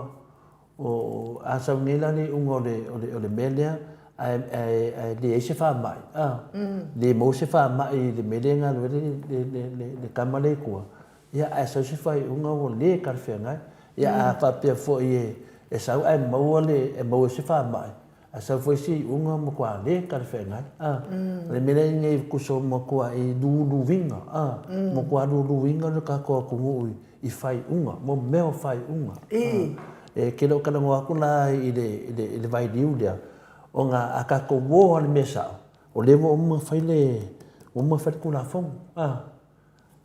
o, a sau nei la le iuga o le, o le, o le mea lea, ae, ae, ae leai se faamai, a, le maua se faamai i le mea lea e galue ai le, le, le, le tama lea i tua, ia, ae sau se faaiuga ua le talafeagai. Ia, a faapea foi e, e sau ae maua le, e maua ai se faamai, A sau foi se iuga matua le talafeagai, a. O le mea lea nei tusa o matuai luluina, a. Matua luluina le tatou atunuu i faaiuga, mo mea o faaiuga. E te le o talanoa atu la i le, i le vailiu lea, ona a tatou o lava i le mea sao, o lea ua uma ona fai le, ua uma ona fai le Tulafono, a.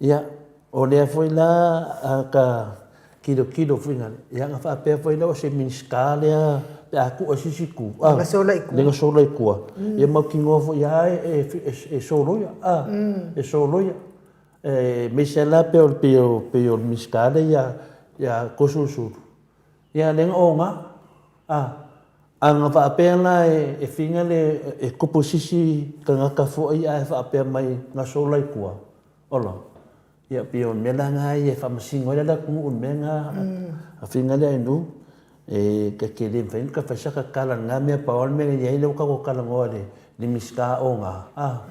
Ia, o lea foi la a ta tilotilo foi lale, ia ona faapea foi lea o se Minisita lea pe a tuu ai se isi itu, a, Lea sola i tua. Lea sola i tua. Ia mautinoa foi lava e soloia, a, e soloia. Aemaise lava la pei o, pei o, pei o le Minisita lea ia, ia Toeolesulusulu, ia lea na oga, a. A na faapea la e figa le e tupu sisi tagata foi ae faapea mai na sola i tua, ola, ia pei o le mea la na ia e faamasino ai la le atunuu i le mea na a figa le ainu, e ta te le mafai ona ta fai saka tala i lena mea, pau lava le mea na i ai lea ua tatou talanoa i le Minisita oga, a,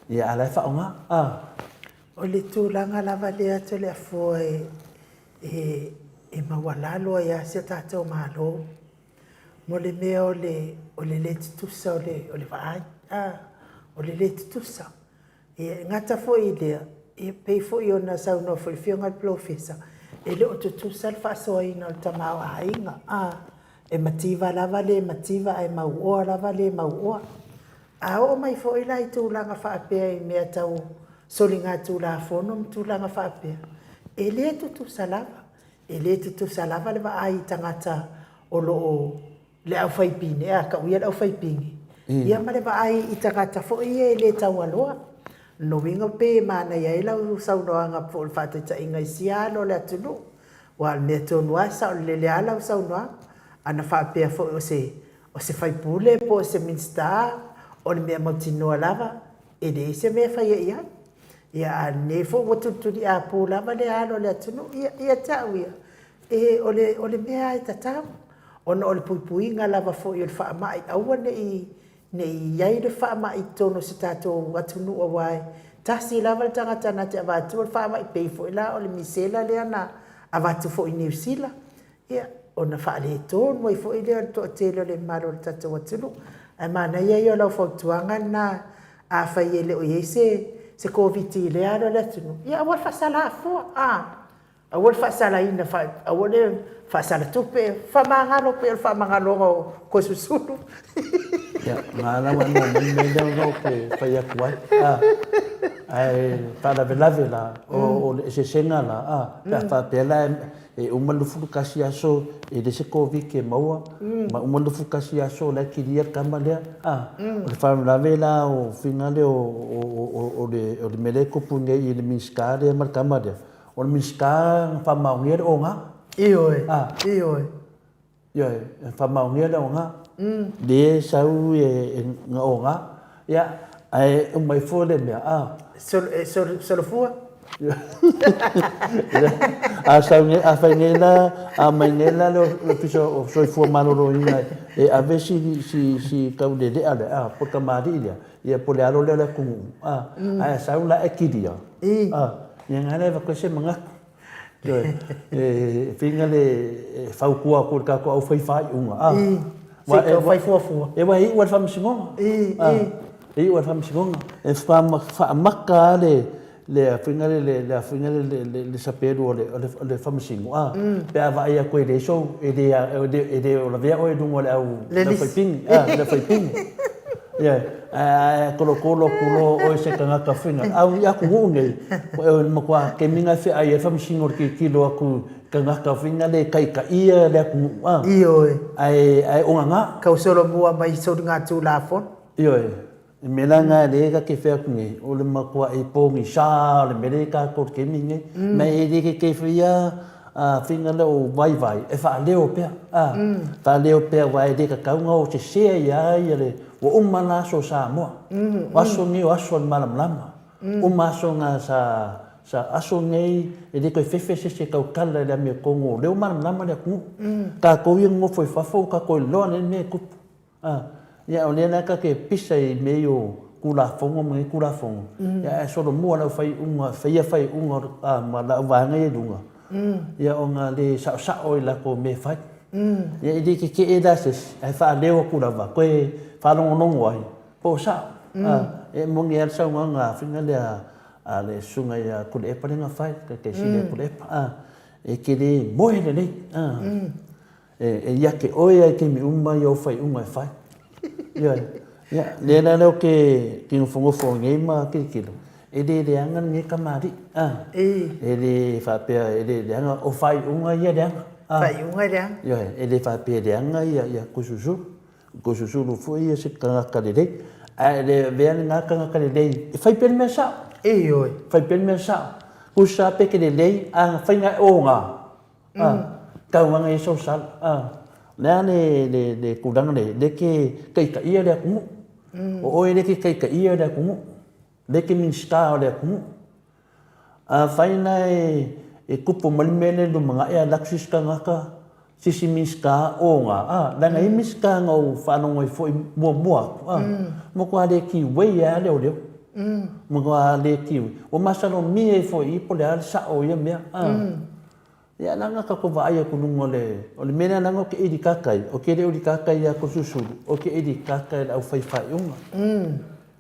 ia a o la e faaaoga, a. O le tulaga lava lea Toleafoa e maualalo ai lava si o tatou Malo mo le mea o le o le le tutusa o le o le vaai, a, o le le tutusa. Ia e gata foi i lea, e pei foi ona saunoa foi le Afioga i le Polofesa, e le o tutusa le faasoaina o le tamaoaiga, a, e mativa lava le mativa ae mauoa lava le mauoa. A oo mai foi la i tulaga faapea i mea tau soligatulafono ma tulaga faapea, e le tutusa lava. E le tutusa lava le vaai i tagata o lo o le aufaipine, a tau ia le aufaipine, ia ma le vaai i tagata foi ia e le taualoa. O lona uiga pei e manaia ai lau saunoaga po o le faataitaiga i sia alo o le atunuu. Aua o le mea tonu lava e saolele lava lau saunoaga. Ana faapea foi o se o se faipule po o se Minisita, o le mea mautinoa lava, e leai se mea e faia i ai. Ia, a o lenei foi ua tulituliapu lava le alo o le atunuu, ia, ia te au ia, e, o le, o le mea lava e tatau, ona o le puipuiga lava foi o le faamai, aua ne i, ne i i ai le faamai i totonu o si tatou atunuu, aua e tasi lava le tagata na te avatua le faamai, pei foi la o le misela lea na avatu foi i Niu Sila, Ia, ona faaletonu ai foi lea o le toatele o le mamalu o le tatou atunuu. Ae manaia ia o lau fautuaga lena, afai e le o i ai se, se Koviti i lea ala o le atunuu, ia aua le faasala afua, a, aua le faasalaina, aua le faasala tupe, faamagalo pei o le faamagaloga o Toeolesulusulu. Ia, na ala ua e maua mai le mea lea ou te fai atu ai, a, ae faalavelave la, o le eseesega la, a, pe a faapea la E uma le 21 aso e leai se Koviti e maua, ma uma le 21 aso o la e kilia le tama lea. A, o le faalavelave la o faiga lea o le mea lea e tupu nei i le Minisita lea ma le tama lea, o le Minisita na faamaonia le oga. Ioe, ioe. Ioe, e faamaonia le oga. Lea e sau e na oga, ia, ae uma ifo le mea, a. Solofua? A sau nei, a fai nei la, a mai nei la le Ofisa o Soifua Maloloina e ave si, si, si taulelea lea, a, po o le tamalii lea, ia po o le alo lea o le atunuu, a, ae sau la e kilia, a, ia na lea e avatu ai se manatu. E feiga le fautua atu i le tatou au fai faaiuga. A. Se i tau fai fuafua. E ua e iu lava i le faamasinoga. E iu lava i le faamasinoga. E faamata lava le le faiga lea le faiga lea le sapelu o le faamasino a pe a vaai atu e leai sou e le e le o lavea oe i luga o le au faipini a le faipini. Ioe, ae tolotolo atu loa oe i se tagata faiga, au i atunuu nei, o le matua kemiga e feaai ai le faamasino i le tilotilo atu i tagata foi na le taitaia le atunuu, a. Ioe. Ae, ae ogaga. Tau solomua mai soligatulafono. Ioe, le mea la lena lea ta te fai atu nei, o le matuai pogisa o le mea lea i tatou i le taimi lenei. Ma e le tetee foi lava a faiga lea o vaivai, e faaleo pea, a, faaleo pea aua e le tatau ona o sese ai lava le. Ua uma la aso o Samoa. O aso nei o aso o le malamalama. Uma aso na sa sa aso nei e le toe fefe se isi e tautala i le amiotonu o lea ua malamalama le atunuu. Tatou ia nonofo i fafo ua tatou iloa lelei le mea e tupu. A, ia o lea la ta te pisa i mea ia o Tulafono ma nei Tulafono, ia ae solomua le au faaiuga, faia faaiuga a ma le au vaega ia i luga, ia ona le saosao i latou mea e fai. Ia e le tetee la se isi, ae faaleo atu lava, toe faalogologo ai, po o sao. A, e moni lava le saunoaga a faiga lea a le Susuga ia Tuilaepa lea na fai, Taitai Sili ia Tuilaepa, a, e te le moe lelei, a. E ia te oe lava i taimi uma ia ou faaiuga e fai. Ioe. Ia, lea la lea ou te nofonofo nei ma tilotilo, e le leaga lenei kamali'i. A. E le faapea e le leaga, o faaiuga ia leaga. A. Faaiuga leaga. Ioe, e le faapea e leaga ia Toesulusulu. O Toesulusulu foi ia se tagata lelei, ae le avea lena tagata lelei e fai pea le mea sao. Ioe. Fai pea le mea sao. Tusa pe te lelei, a na fai na e oga, A, tau ana ia sau sala. A, le a le, le, le tulaga lea, lea e te taitaia le atunuu. O oe lea e te taitaia le atunuu, lea e te Minisita o le atunuu. Afai la e, e tupu mai le mea lea i le lumanai ae alu atu se isi tagata, se isi Minisita oga, a, leaga e i ai Minisita na ou faalogo ai foi muamua atu, a, matua le kiuei lava leoleo. Matua le kiuei. Ua masalomia ai foi i i po o le a le sao o ia mea, a. Ia leaga tatou vaai atu i luga o le, o le mea lea leaga ou te ilikaka ai, ou te le o ilikaka ia Toesulusulu, ou te ilikaka i le aufai faaiuga.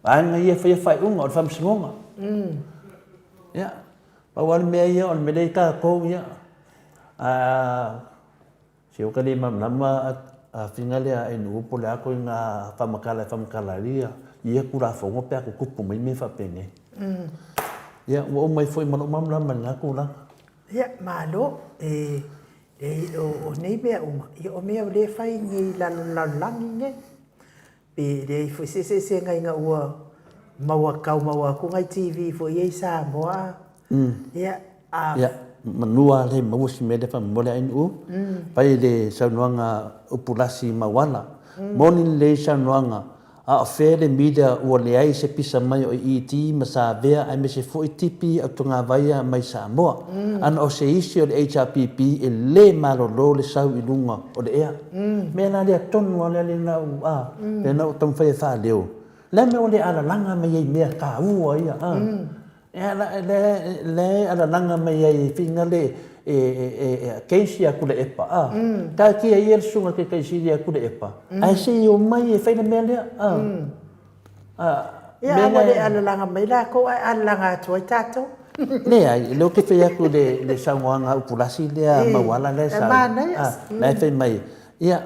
Vaega ia e faia faaiuga, o le faamasinoga. Ia, pau lava le mea ia, o le mea lea i tatou, ia, a, se ua ta le malamalama a fina lea a NU po o le a ituaiga faamatala e faamatala ai ia Tulafono pe a tutupu mai mea faapenei. Ia, ua uma ai foi ma lou malamalama i lena tulaga. Ia, malo. E, leai, o, o nei mea uma, ia o mea o lea e fai nei i lalo o le lalolagi nei. Pe leai foi se eseesega ina ua maua tau maua atu nai TV foi ia i Samoa. Ia, a... Ia, manu lava lea maua si mea lea faamolemole a NU. Fai le saunoaga Upulasi Mauala. Moni lelei saunoaga A o fea le media ua leai se pisa mai o ET ma Savea aemaise foi tipi au togavaia mai Samoa. Ana o se isi o le HRPP e le malolo le sau i luga o le ea. Mea la lea tonu a lea lena u a lena ua taumafai e faaleo. Le a mea ua le alalaga mai ai mea taua ia a. Lea e alalaga mai ai e finagale e Casey ia Tuilaepa, a. Taatia ia le susuga Taitaisili ia Tuilaepa, ae se i omai e fai le mea lea, a. Ia, a ua le alalaga mai latou ae alalaga atu ai tatou. Leai, o lea ou te fai atu i le saunoaga a Upulasi lea Mauala lea e sau, la e fai mai, ia,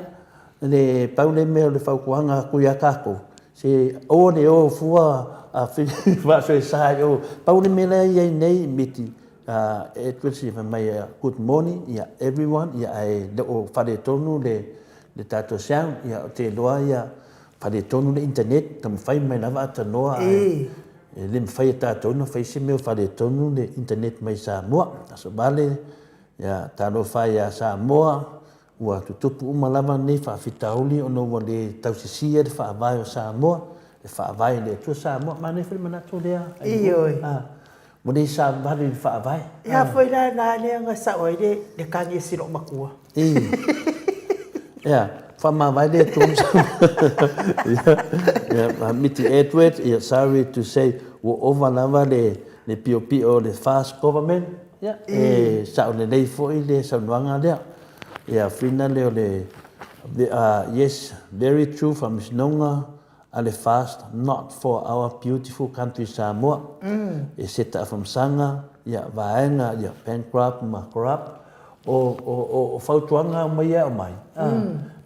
Le pau le mea o le fautuaga atu ia tatou, se aua le o fua a faasoesa i o. Pau le mea la e i ai nei miti, e tusi fai mai good morning ia everyone ia ae le o faaletonu le le tatou sound ia ou te iloa ia faaletonu le internet taumafai mai lava atanoa ae e le mafai e tatou ona fai se mea o faaletonu le internet mai Samoa. Aso Vale ia talofa e ia Samoa Ua tutupu uma lava nei faafitauli ona ua le tausisia le Faavae o Samoa, le Faavae i le Atua Samoa. Manaia foi le manatu lea. Ioe. Ua le savavali i le Faavae. E a foi la na lea na sao ai le tagi a si loomatua. I. Ea, faamavae le Atua ma Samoa. Ia, Miti Edward, ia, sorry to say, ua ova lava le piopio o le fast government. Ia, e sao lelei foi le saunoaga lea. Ia, finale o le, yes, very true, faamasinoga a le fast, not for our beautiful country Samoa. E seta a famasaga, ia, vaega, ia, bankrupt ma corrupt, o fautuaga uma ia e aumai,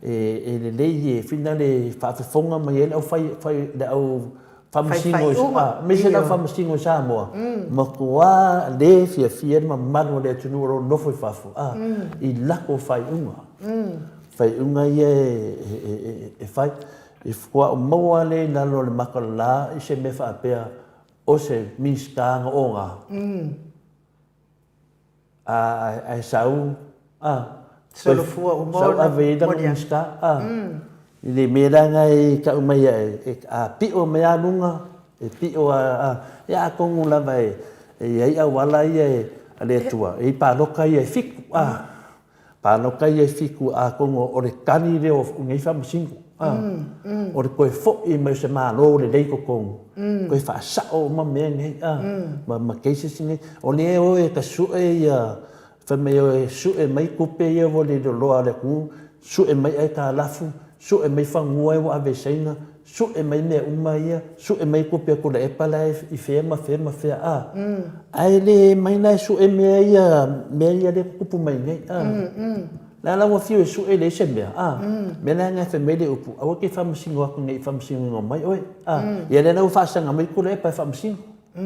e lelei e finale faafofoga mai ai le au fai, le au Faamasino, aemaise lava Faamasino i Samoa, matua le fiafia le mamalu o le atunuu o lo o nofo i fafo i lako faaiuga. Faaiuga ia e fai. E faatoa ou maua lea i lalo o le maka o le la i se mea faapea o se Minisita na oga. Ae sau, Solofua uma sau ave i ai lana Minisita. I le mea la e tau mai e, a pio mai a luga, e pio a, ia atonu lava e i ai auala ia e, a le Atua, e i ai paloka ia e fitu, a, paloka ia e fitu atonu o le tali lea o nei faamasino, a, o le toe foi mai o se Malo lelei i totonu, toe faasao uma mea nei, a, ma cases nei. O lea e o e tasue ia, Fai mai e sue mai tupe ia ua le loloa a le atunuu, sue mai aitalafu, sue mai fanua ia ua ave i Saina, sue mai mea uma ia, sue mai tupe a Tuilaepa la e i fea ma fea ma fea a. Ae le mai la e sue mea ia, mea ia lea e tutupu mai nei a. La la ua fiu e sue leai se mea a. Mea la na fai mai le upu, aua e te faamasino atu nei i faamasinoina mai oe a. Ia lea la ua faasaga mai Tuilaepa e faamasino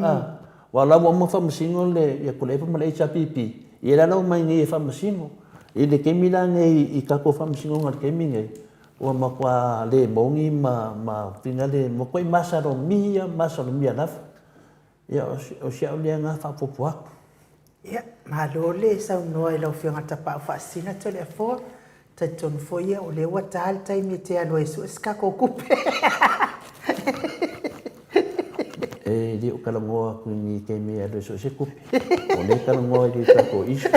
a. Aua o la ua uma faamasino le ia Tuilaepa ma le HRPP, ia la la ua omai nei e faamasino. I le taimi la nei i tatou faamasinoga i le taimi nei, ua matua le moni ma ma fina le matuai masalomia, masalomia lava. Ia o si au lea na faaopoopo atu. Ia, malo le saunoa i lau Afioga Tapaau Faasisina Toleafoa. Talitonu foi ia o lea ua ta le taimi e te alu ai e sue se tatou tupe. E le o talanoa atu i ni taimi e alu e sue se tupe. O lea e talanoa i le tatou issue.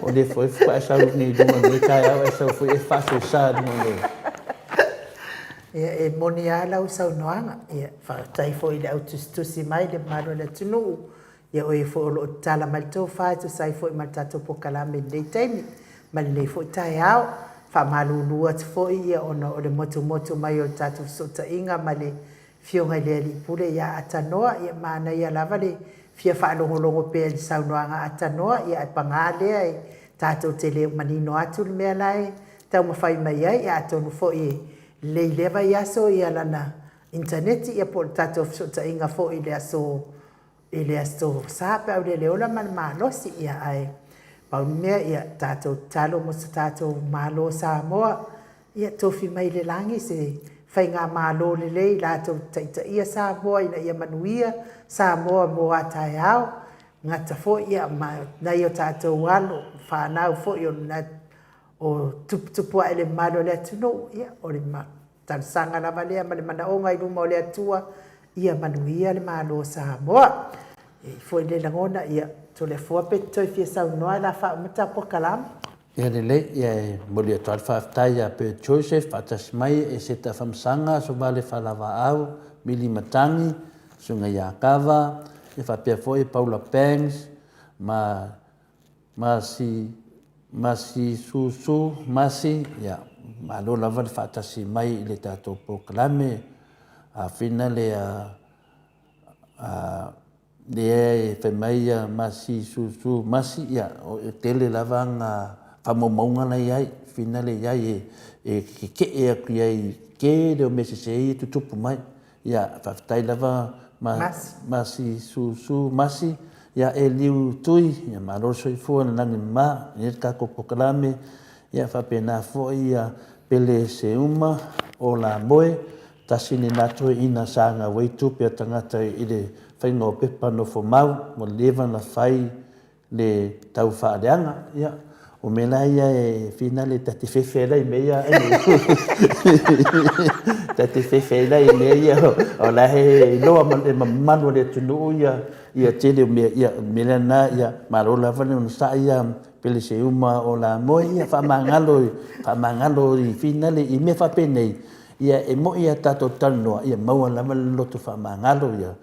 O lea foi faatoa e sau nei i luga nei taeao e sau foi e faasoesa i luga nei. Ia, e moni lava lau saunoaga. Ia, faafetai foi i le au tusitusi mai i le mamalu o le atunuu. Ia o e foi o lo o tatala mai le tofa e tusa ai foi ma le tatou polokalame i lenei taimi ma lenei foi taeao. Faamalulu atu foi ia ona o le motumotu mai o le tatou fesootaiga ma le Afioga i le Alii Pule ia Atanoa. Ia manaia lava le fia faalogologo pea i le saunoaga a Atanoa, ia ae paga lea e tatou te le manino atu le mea la e taumafai mai ai. Ia atonu foi e lelei i lea vaiaso ia lana initaneti ia po o le tatou fesootaiga foi i le aso i le Aso Sa pe a ua le ola ma le malosi, ia ae pau le mea ia tatou tatalo mo se tatou Malo o Samoa, ia tofi mai le lagi se faigamalo lelei latou te taitaia Samoa ina ia manuia Samoa mo a taeao, gata foi ia ma nai o tatou alo ma fanau foi o o tuputupu ae le mamalu o le atunuu, ia o le talosaga lava lea ma le manaoga i luma o le Atua, ia manuia le Malo o Samoa. E i ai foi le lagona, ia, Toleafoa pe te toe fia saunoa la faauma ta polokalame. Ia lelei, ia e momoli atu lava le faafetai ia Bert Joseph faatasi mai e Seta Famasaga, Sovale Falavaau, Mili Matagi, Susuga ia Kava, ia faapea foi Paula Banks ma Masi, masi, su, su, masi, ia, malo lava le faatasi mai i le tatou polokalame, a fina le, a, a, lea e fai mai ia masi, su, su, masi, ia, e tele lava nga faamaumauga la i ai, fina le i ai e, e keke'e atu i ai i tele o mea sese ia e tutupu mai. Ia, faafetai lava ma, Masi Su Su Masi, ia Eliu Tui, ia malo le soifua i le lagi mama, i le tatou polokalame, ia faapena foi ia Pele Seuma o Lamoe, tasi lena toeaina sa gau ai tupe a tagata i le faiga o pepa nofomau, ua leva ona fai le tau faaleaga. Ia, o mea la ia e finale ta te fefe ai la i mea ia ai. Ta te fefe ai la i mea ia o la e iloa ma le mamalu o le atunuu ia ia tele o mea ia mea lea na ia malo lava le onosai ia pele se uma o la moe ia faamagalo faamagalo i finale i mea faapenei ia e moi a tatou talanoa ia maua lava le loto faamagalo ia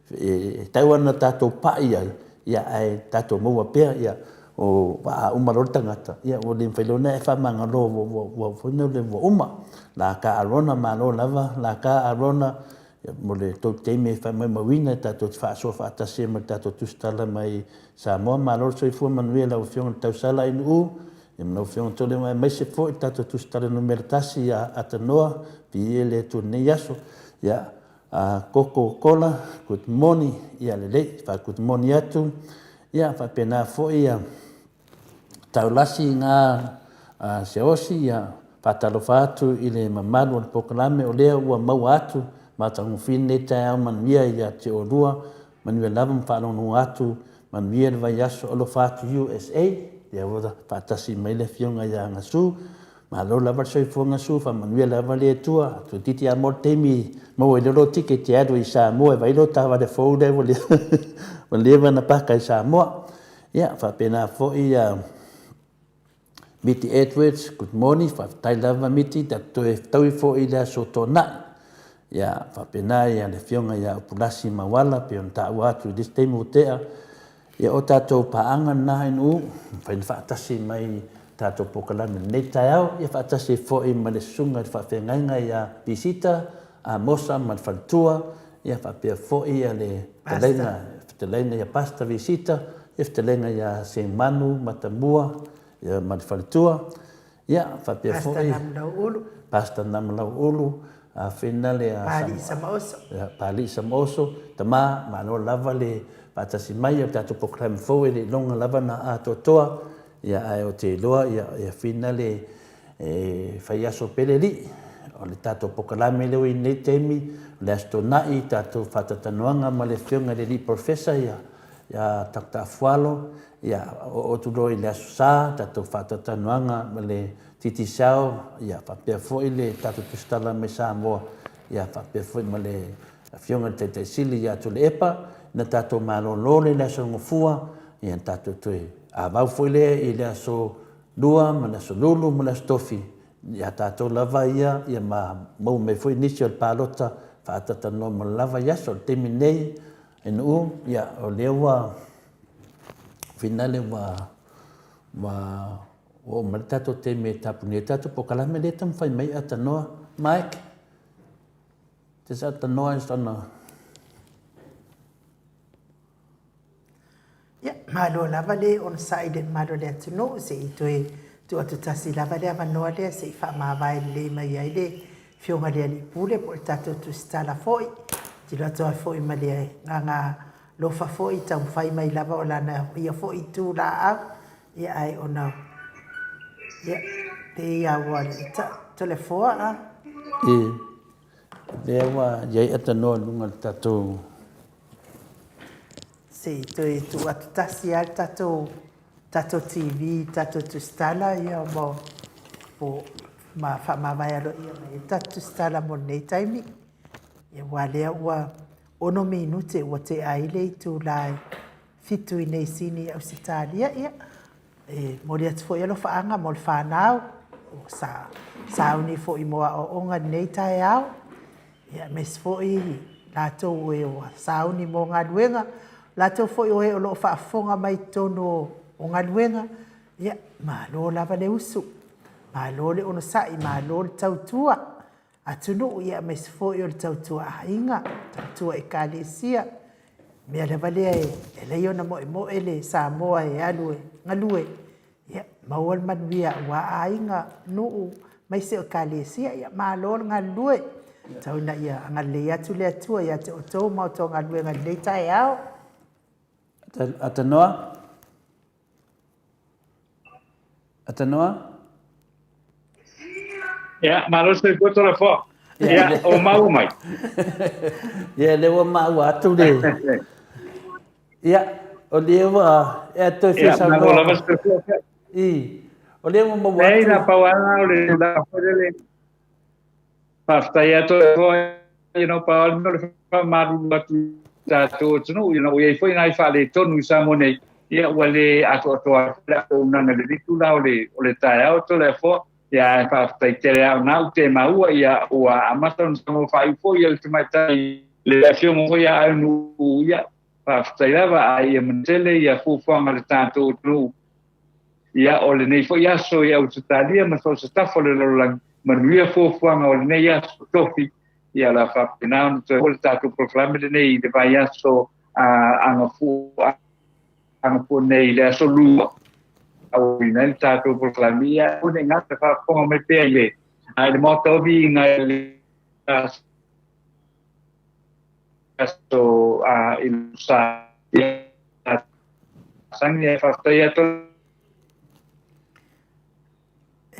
E tatau lava ona tatou pai ai, ia ae tatou maua pea, ia, o, a uma loa le tagata, ia ua le mafai loa ona e faamagalo ua, ua, ua, foi lea ua uma. La ka Arona, malo lava, la ka Arona, ia, mo le tou taimi e faamaumauina e tatou te faasoa faatasi ai ma le tatou tusitala mai Samoa. Malo le soifua manuia i lau Afioga i le Tausala Ainuu, ia ma lau Afioga Toleafoa aemaise foi le tatou tusitala numera tasi ia Atanoa, viia le Atua i lenei aso. Ia, A koko kola, good morning, ia lelei, fa good morning atu, ia faapena foi ia taulasi nga siaosi, ia faatalofa atu i le mamalu o le polokalame o lea ua maua atu matagofie lenei taeao manuia ia te oulua, manuia lava ma faalogologo atu, manuia le vaiaso, alofa atu USA, lea ua faatasi mai le afioga ia Gasu. Malo lava le soifuaga Su, faamanuia lava le Atua. Toeitiiti lava mo le taimi maua ai loa lou ticket e alu i Samoa e vaai lou taavale fou lea ua leva ona paka i Samoa. Ia, faapena foi ia Miti Edwards, good morning, faafetai lava Miti, tatou toe fetaui foi i le aso Toonai. Ia, faapena ia le Afioga ia Upulasi Mauala, pei ona taua atu i le isi taimi ua tea, Ia o tatou paaga na i Nu'u, mafai ona faatasi mai i tatou polokalame i lenei taeao, ia faatasi ai foi ma le Susuga i le Faafeagaiga ia Pisita Amosa ma le faletua, ia faapea foi le fetalaiga, fetalaiga ia Pastor Visita, ia fetalaiga ia Semanu Matamua ia ma le faletua. Ia, faapea foi. Pastor Namalauulu. Pastor Namalauulu, finale a Pali'i Samaoso. Ia, Pali'i Samaoso, tama, malo lava le faatasi mai o le tatou polokalame fou e le iloga lava na atoatoa, ia ae ou te iloa ia, ia finale e fai aso pele alii. O le tatou polokalame lea ua i nei taimi, o le Aso Toonai, tatou faatautanoaga ma le Afioga i le Alii Polofesa ia, ia Doctor Afualo, Ia, oo atu loa i le Aso Sa, tatou faatalatalanoaga ma le Digicel, ia faapea foi le tatou tusitala mai Samoa, ia faapea foi ma le Afioga i le Taitai Sili ia Tuilaepa, na tatou malolo lea i le Aso Gafua, ia na tatou toe avau foi lea i le Aso Lua ma le Aso Lulu ma le Aso Tofi, ia tatou lava ia, ia ma maua mai foi nisi o le palota faatalatalanoa mo le lava i aso. O le taimi nei, NU, ia o lea ua Finale ua ua oo mai le tatou taimi e tapunia ai tatou polokalame lea e taumafai mai e aatanoa. Mike, just aatanoa is on a... Ia, malo lava le onosai i le mamalu o le atunuu, se i toe tuu atu tasi lava le avanoa lea se i faamavae lelei mai ai le Afioga i le Alii Pule po o le tatou Tusitala foi. Tilo atu ai foi ma le agaga Alofa foi, taumafai mai lava o lana ia foi itu laau, ia ae ona, ia, pei a ua Toleafoa a. E, lea ua i ai atanoa i luga o le tatou. Se i toe tuu atu tasi lava le tatou, tatou TV, tatou tusitala, ia mo, po, ma faamavae aloaia mai ai le tatou tusitala mo lenei taimi. Ia aua lea ua 6 minute ua tea ai le itula e 7 i nei sini i Ausetalia, ia, e momoli atu foi alofaaga mo le fanau, o sa sauni foi mo aoaoga i lenei taeao, ia, aemaise foi latou e ua sauni mo galuega, latou foi o e o lo o faafofoga mai i totonu o galuega, ia, malo lava le usu, malo le onosai, malo le tautua atunuu, ia aemaise foi o le tautua aiga, tautua Ekalesia. O le mea lava lea e alai ona moemoe le Samoa e alu e galue, ia maua le manuia aua aiga, nuu, aemaise o Ekalesia. Ia malo le galulue. Tau ina ia agalelei atu le Atua ia te outou ma outou galuega i lenei taeao. Atanoa. Atanoa? Ia, malo le soifua Toleafoa. Ia, o maua mai. Ia, lea ua maua atu le... Ia, o lea ua... E toe fia saunoa. Ia, malo lava le soifua. I, o lea ua maua atu. Leai, na pau lava o le tulaga foi lele. Faafetai lava Toleafoa, you know, pau lava le mea o le faamalulu atu i tatou atunuu, you know, ua i ai foi nai faaletonu i Samoa nei, ia ua le atoatoa ai foi le auaunaga i lenei itula o le, o le taeao Toleafoa. Ia, ae faafetai tele lava o lena ou te maua, ia ua amata ona saunoa faaiu foi ia le tamaitai, le afioga foi ia Aunuu, ia, faafetai lava, a ia manuia ia fuafuaga a le tatou atunuu. Ia, o lenei foi aso i Ausetalia ma so o se tafa o le lalolagi, manuia fuafuaga o lenei aso tofi, ia o le a faapena ona toe oo le tatou polokalame lenei i le vaiaso a agafua, agafua nei i le aso Lua. Auina ai le tatou polokalame, ia aua ne i gata faafofoga mai pea i le, i le Maota o Viiga i le aso a i le sa. Ia, Sangi e faafetai atu.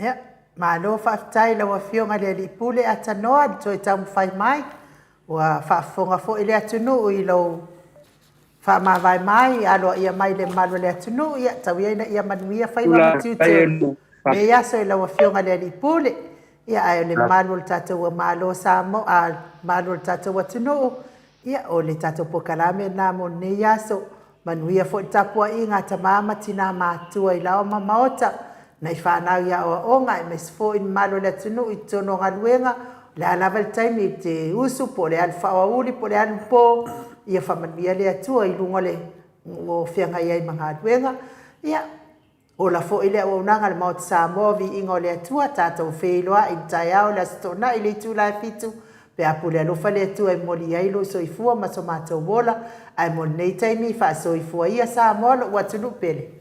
Ia, malo faafetai i lau Afioga i le Alii Pule Atanoa i le toe taumafai mai. Ua faafofoga foi le atunuu i lou faamavae mai, aloaia mai i le mamalu o le atunuu. Ia, tau ia ina ia manuia faiva ma tiute Lenei aso i lau Afioga i le Alii Pule, ia ae o le mamalu o le tatou Malo o Samoa, a, mamalu o le tatou atunuu, ia o le tatou polokalame lena mo lenei aso. Manuia foi le tapuaiga a tama ma tina matutua i laoa ma maota, nai fanau i aoaoga aemaise foi le mamalu o le atunuu i totonu o galuega, o le a lava le taimi e te usu po o le alu faaoauli po o le alu po, ia faamanuia le Atua i luga o le o feagai ai ma galuega. Ia, ola foi le auaunaga a le Maota Samoa, viiga o le Atua, tatou feiloai i le taeao le Aso Toonai i le itula e 7:00 pe a pule alofa le Atua e momoli ai lou soifua ma so matou ola. Ae mo lenei taimi, faasoifua ia Samoa lou atunuu pele.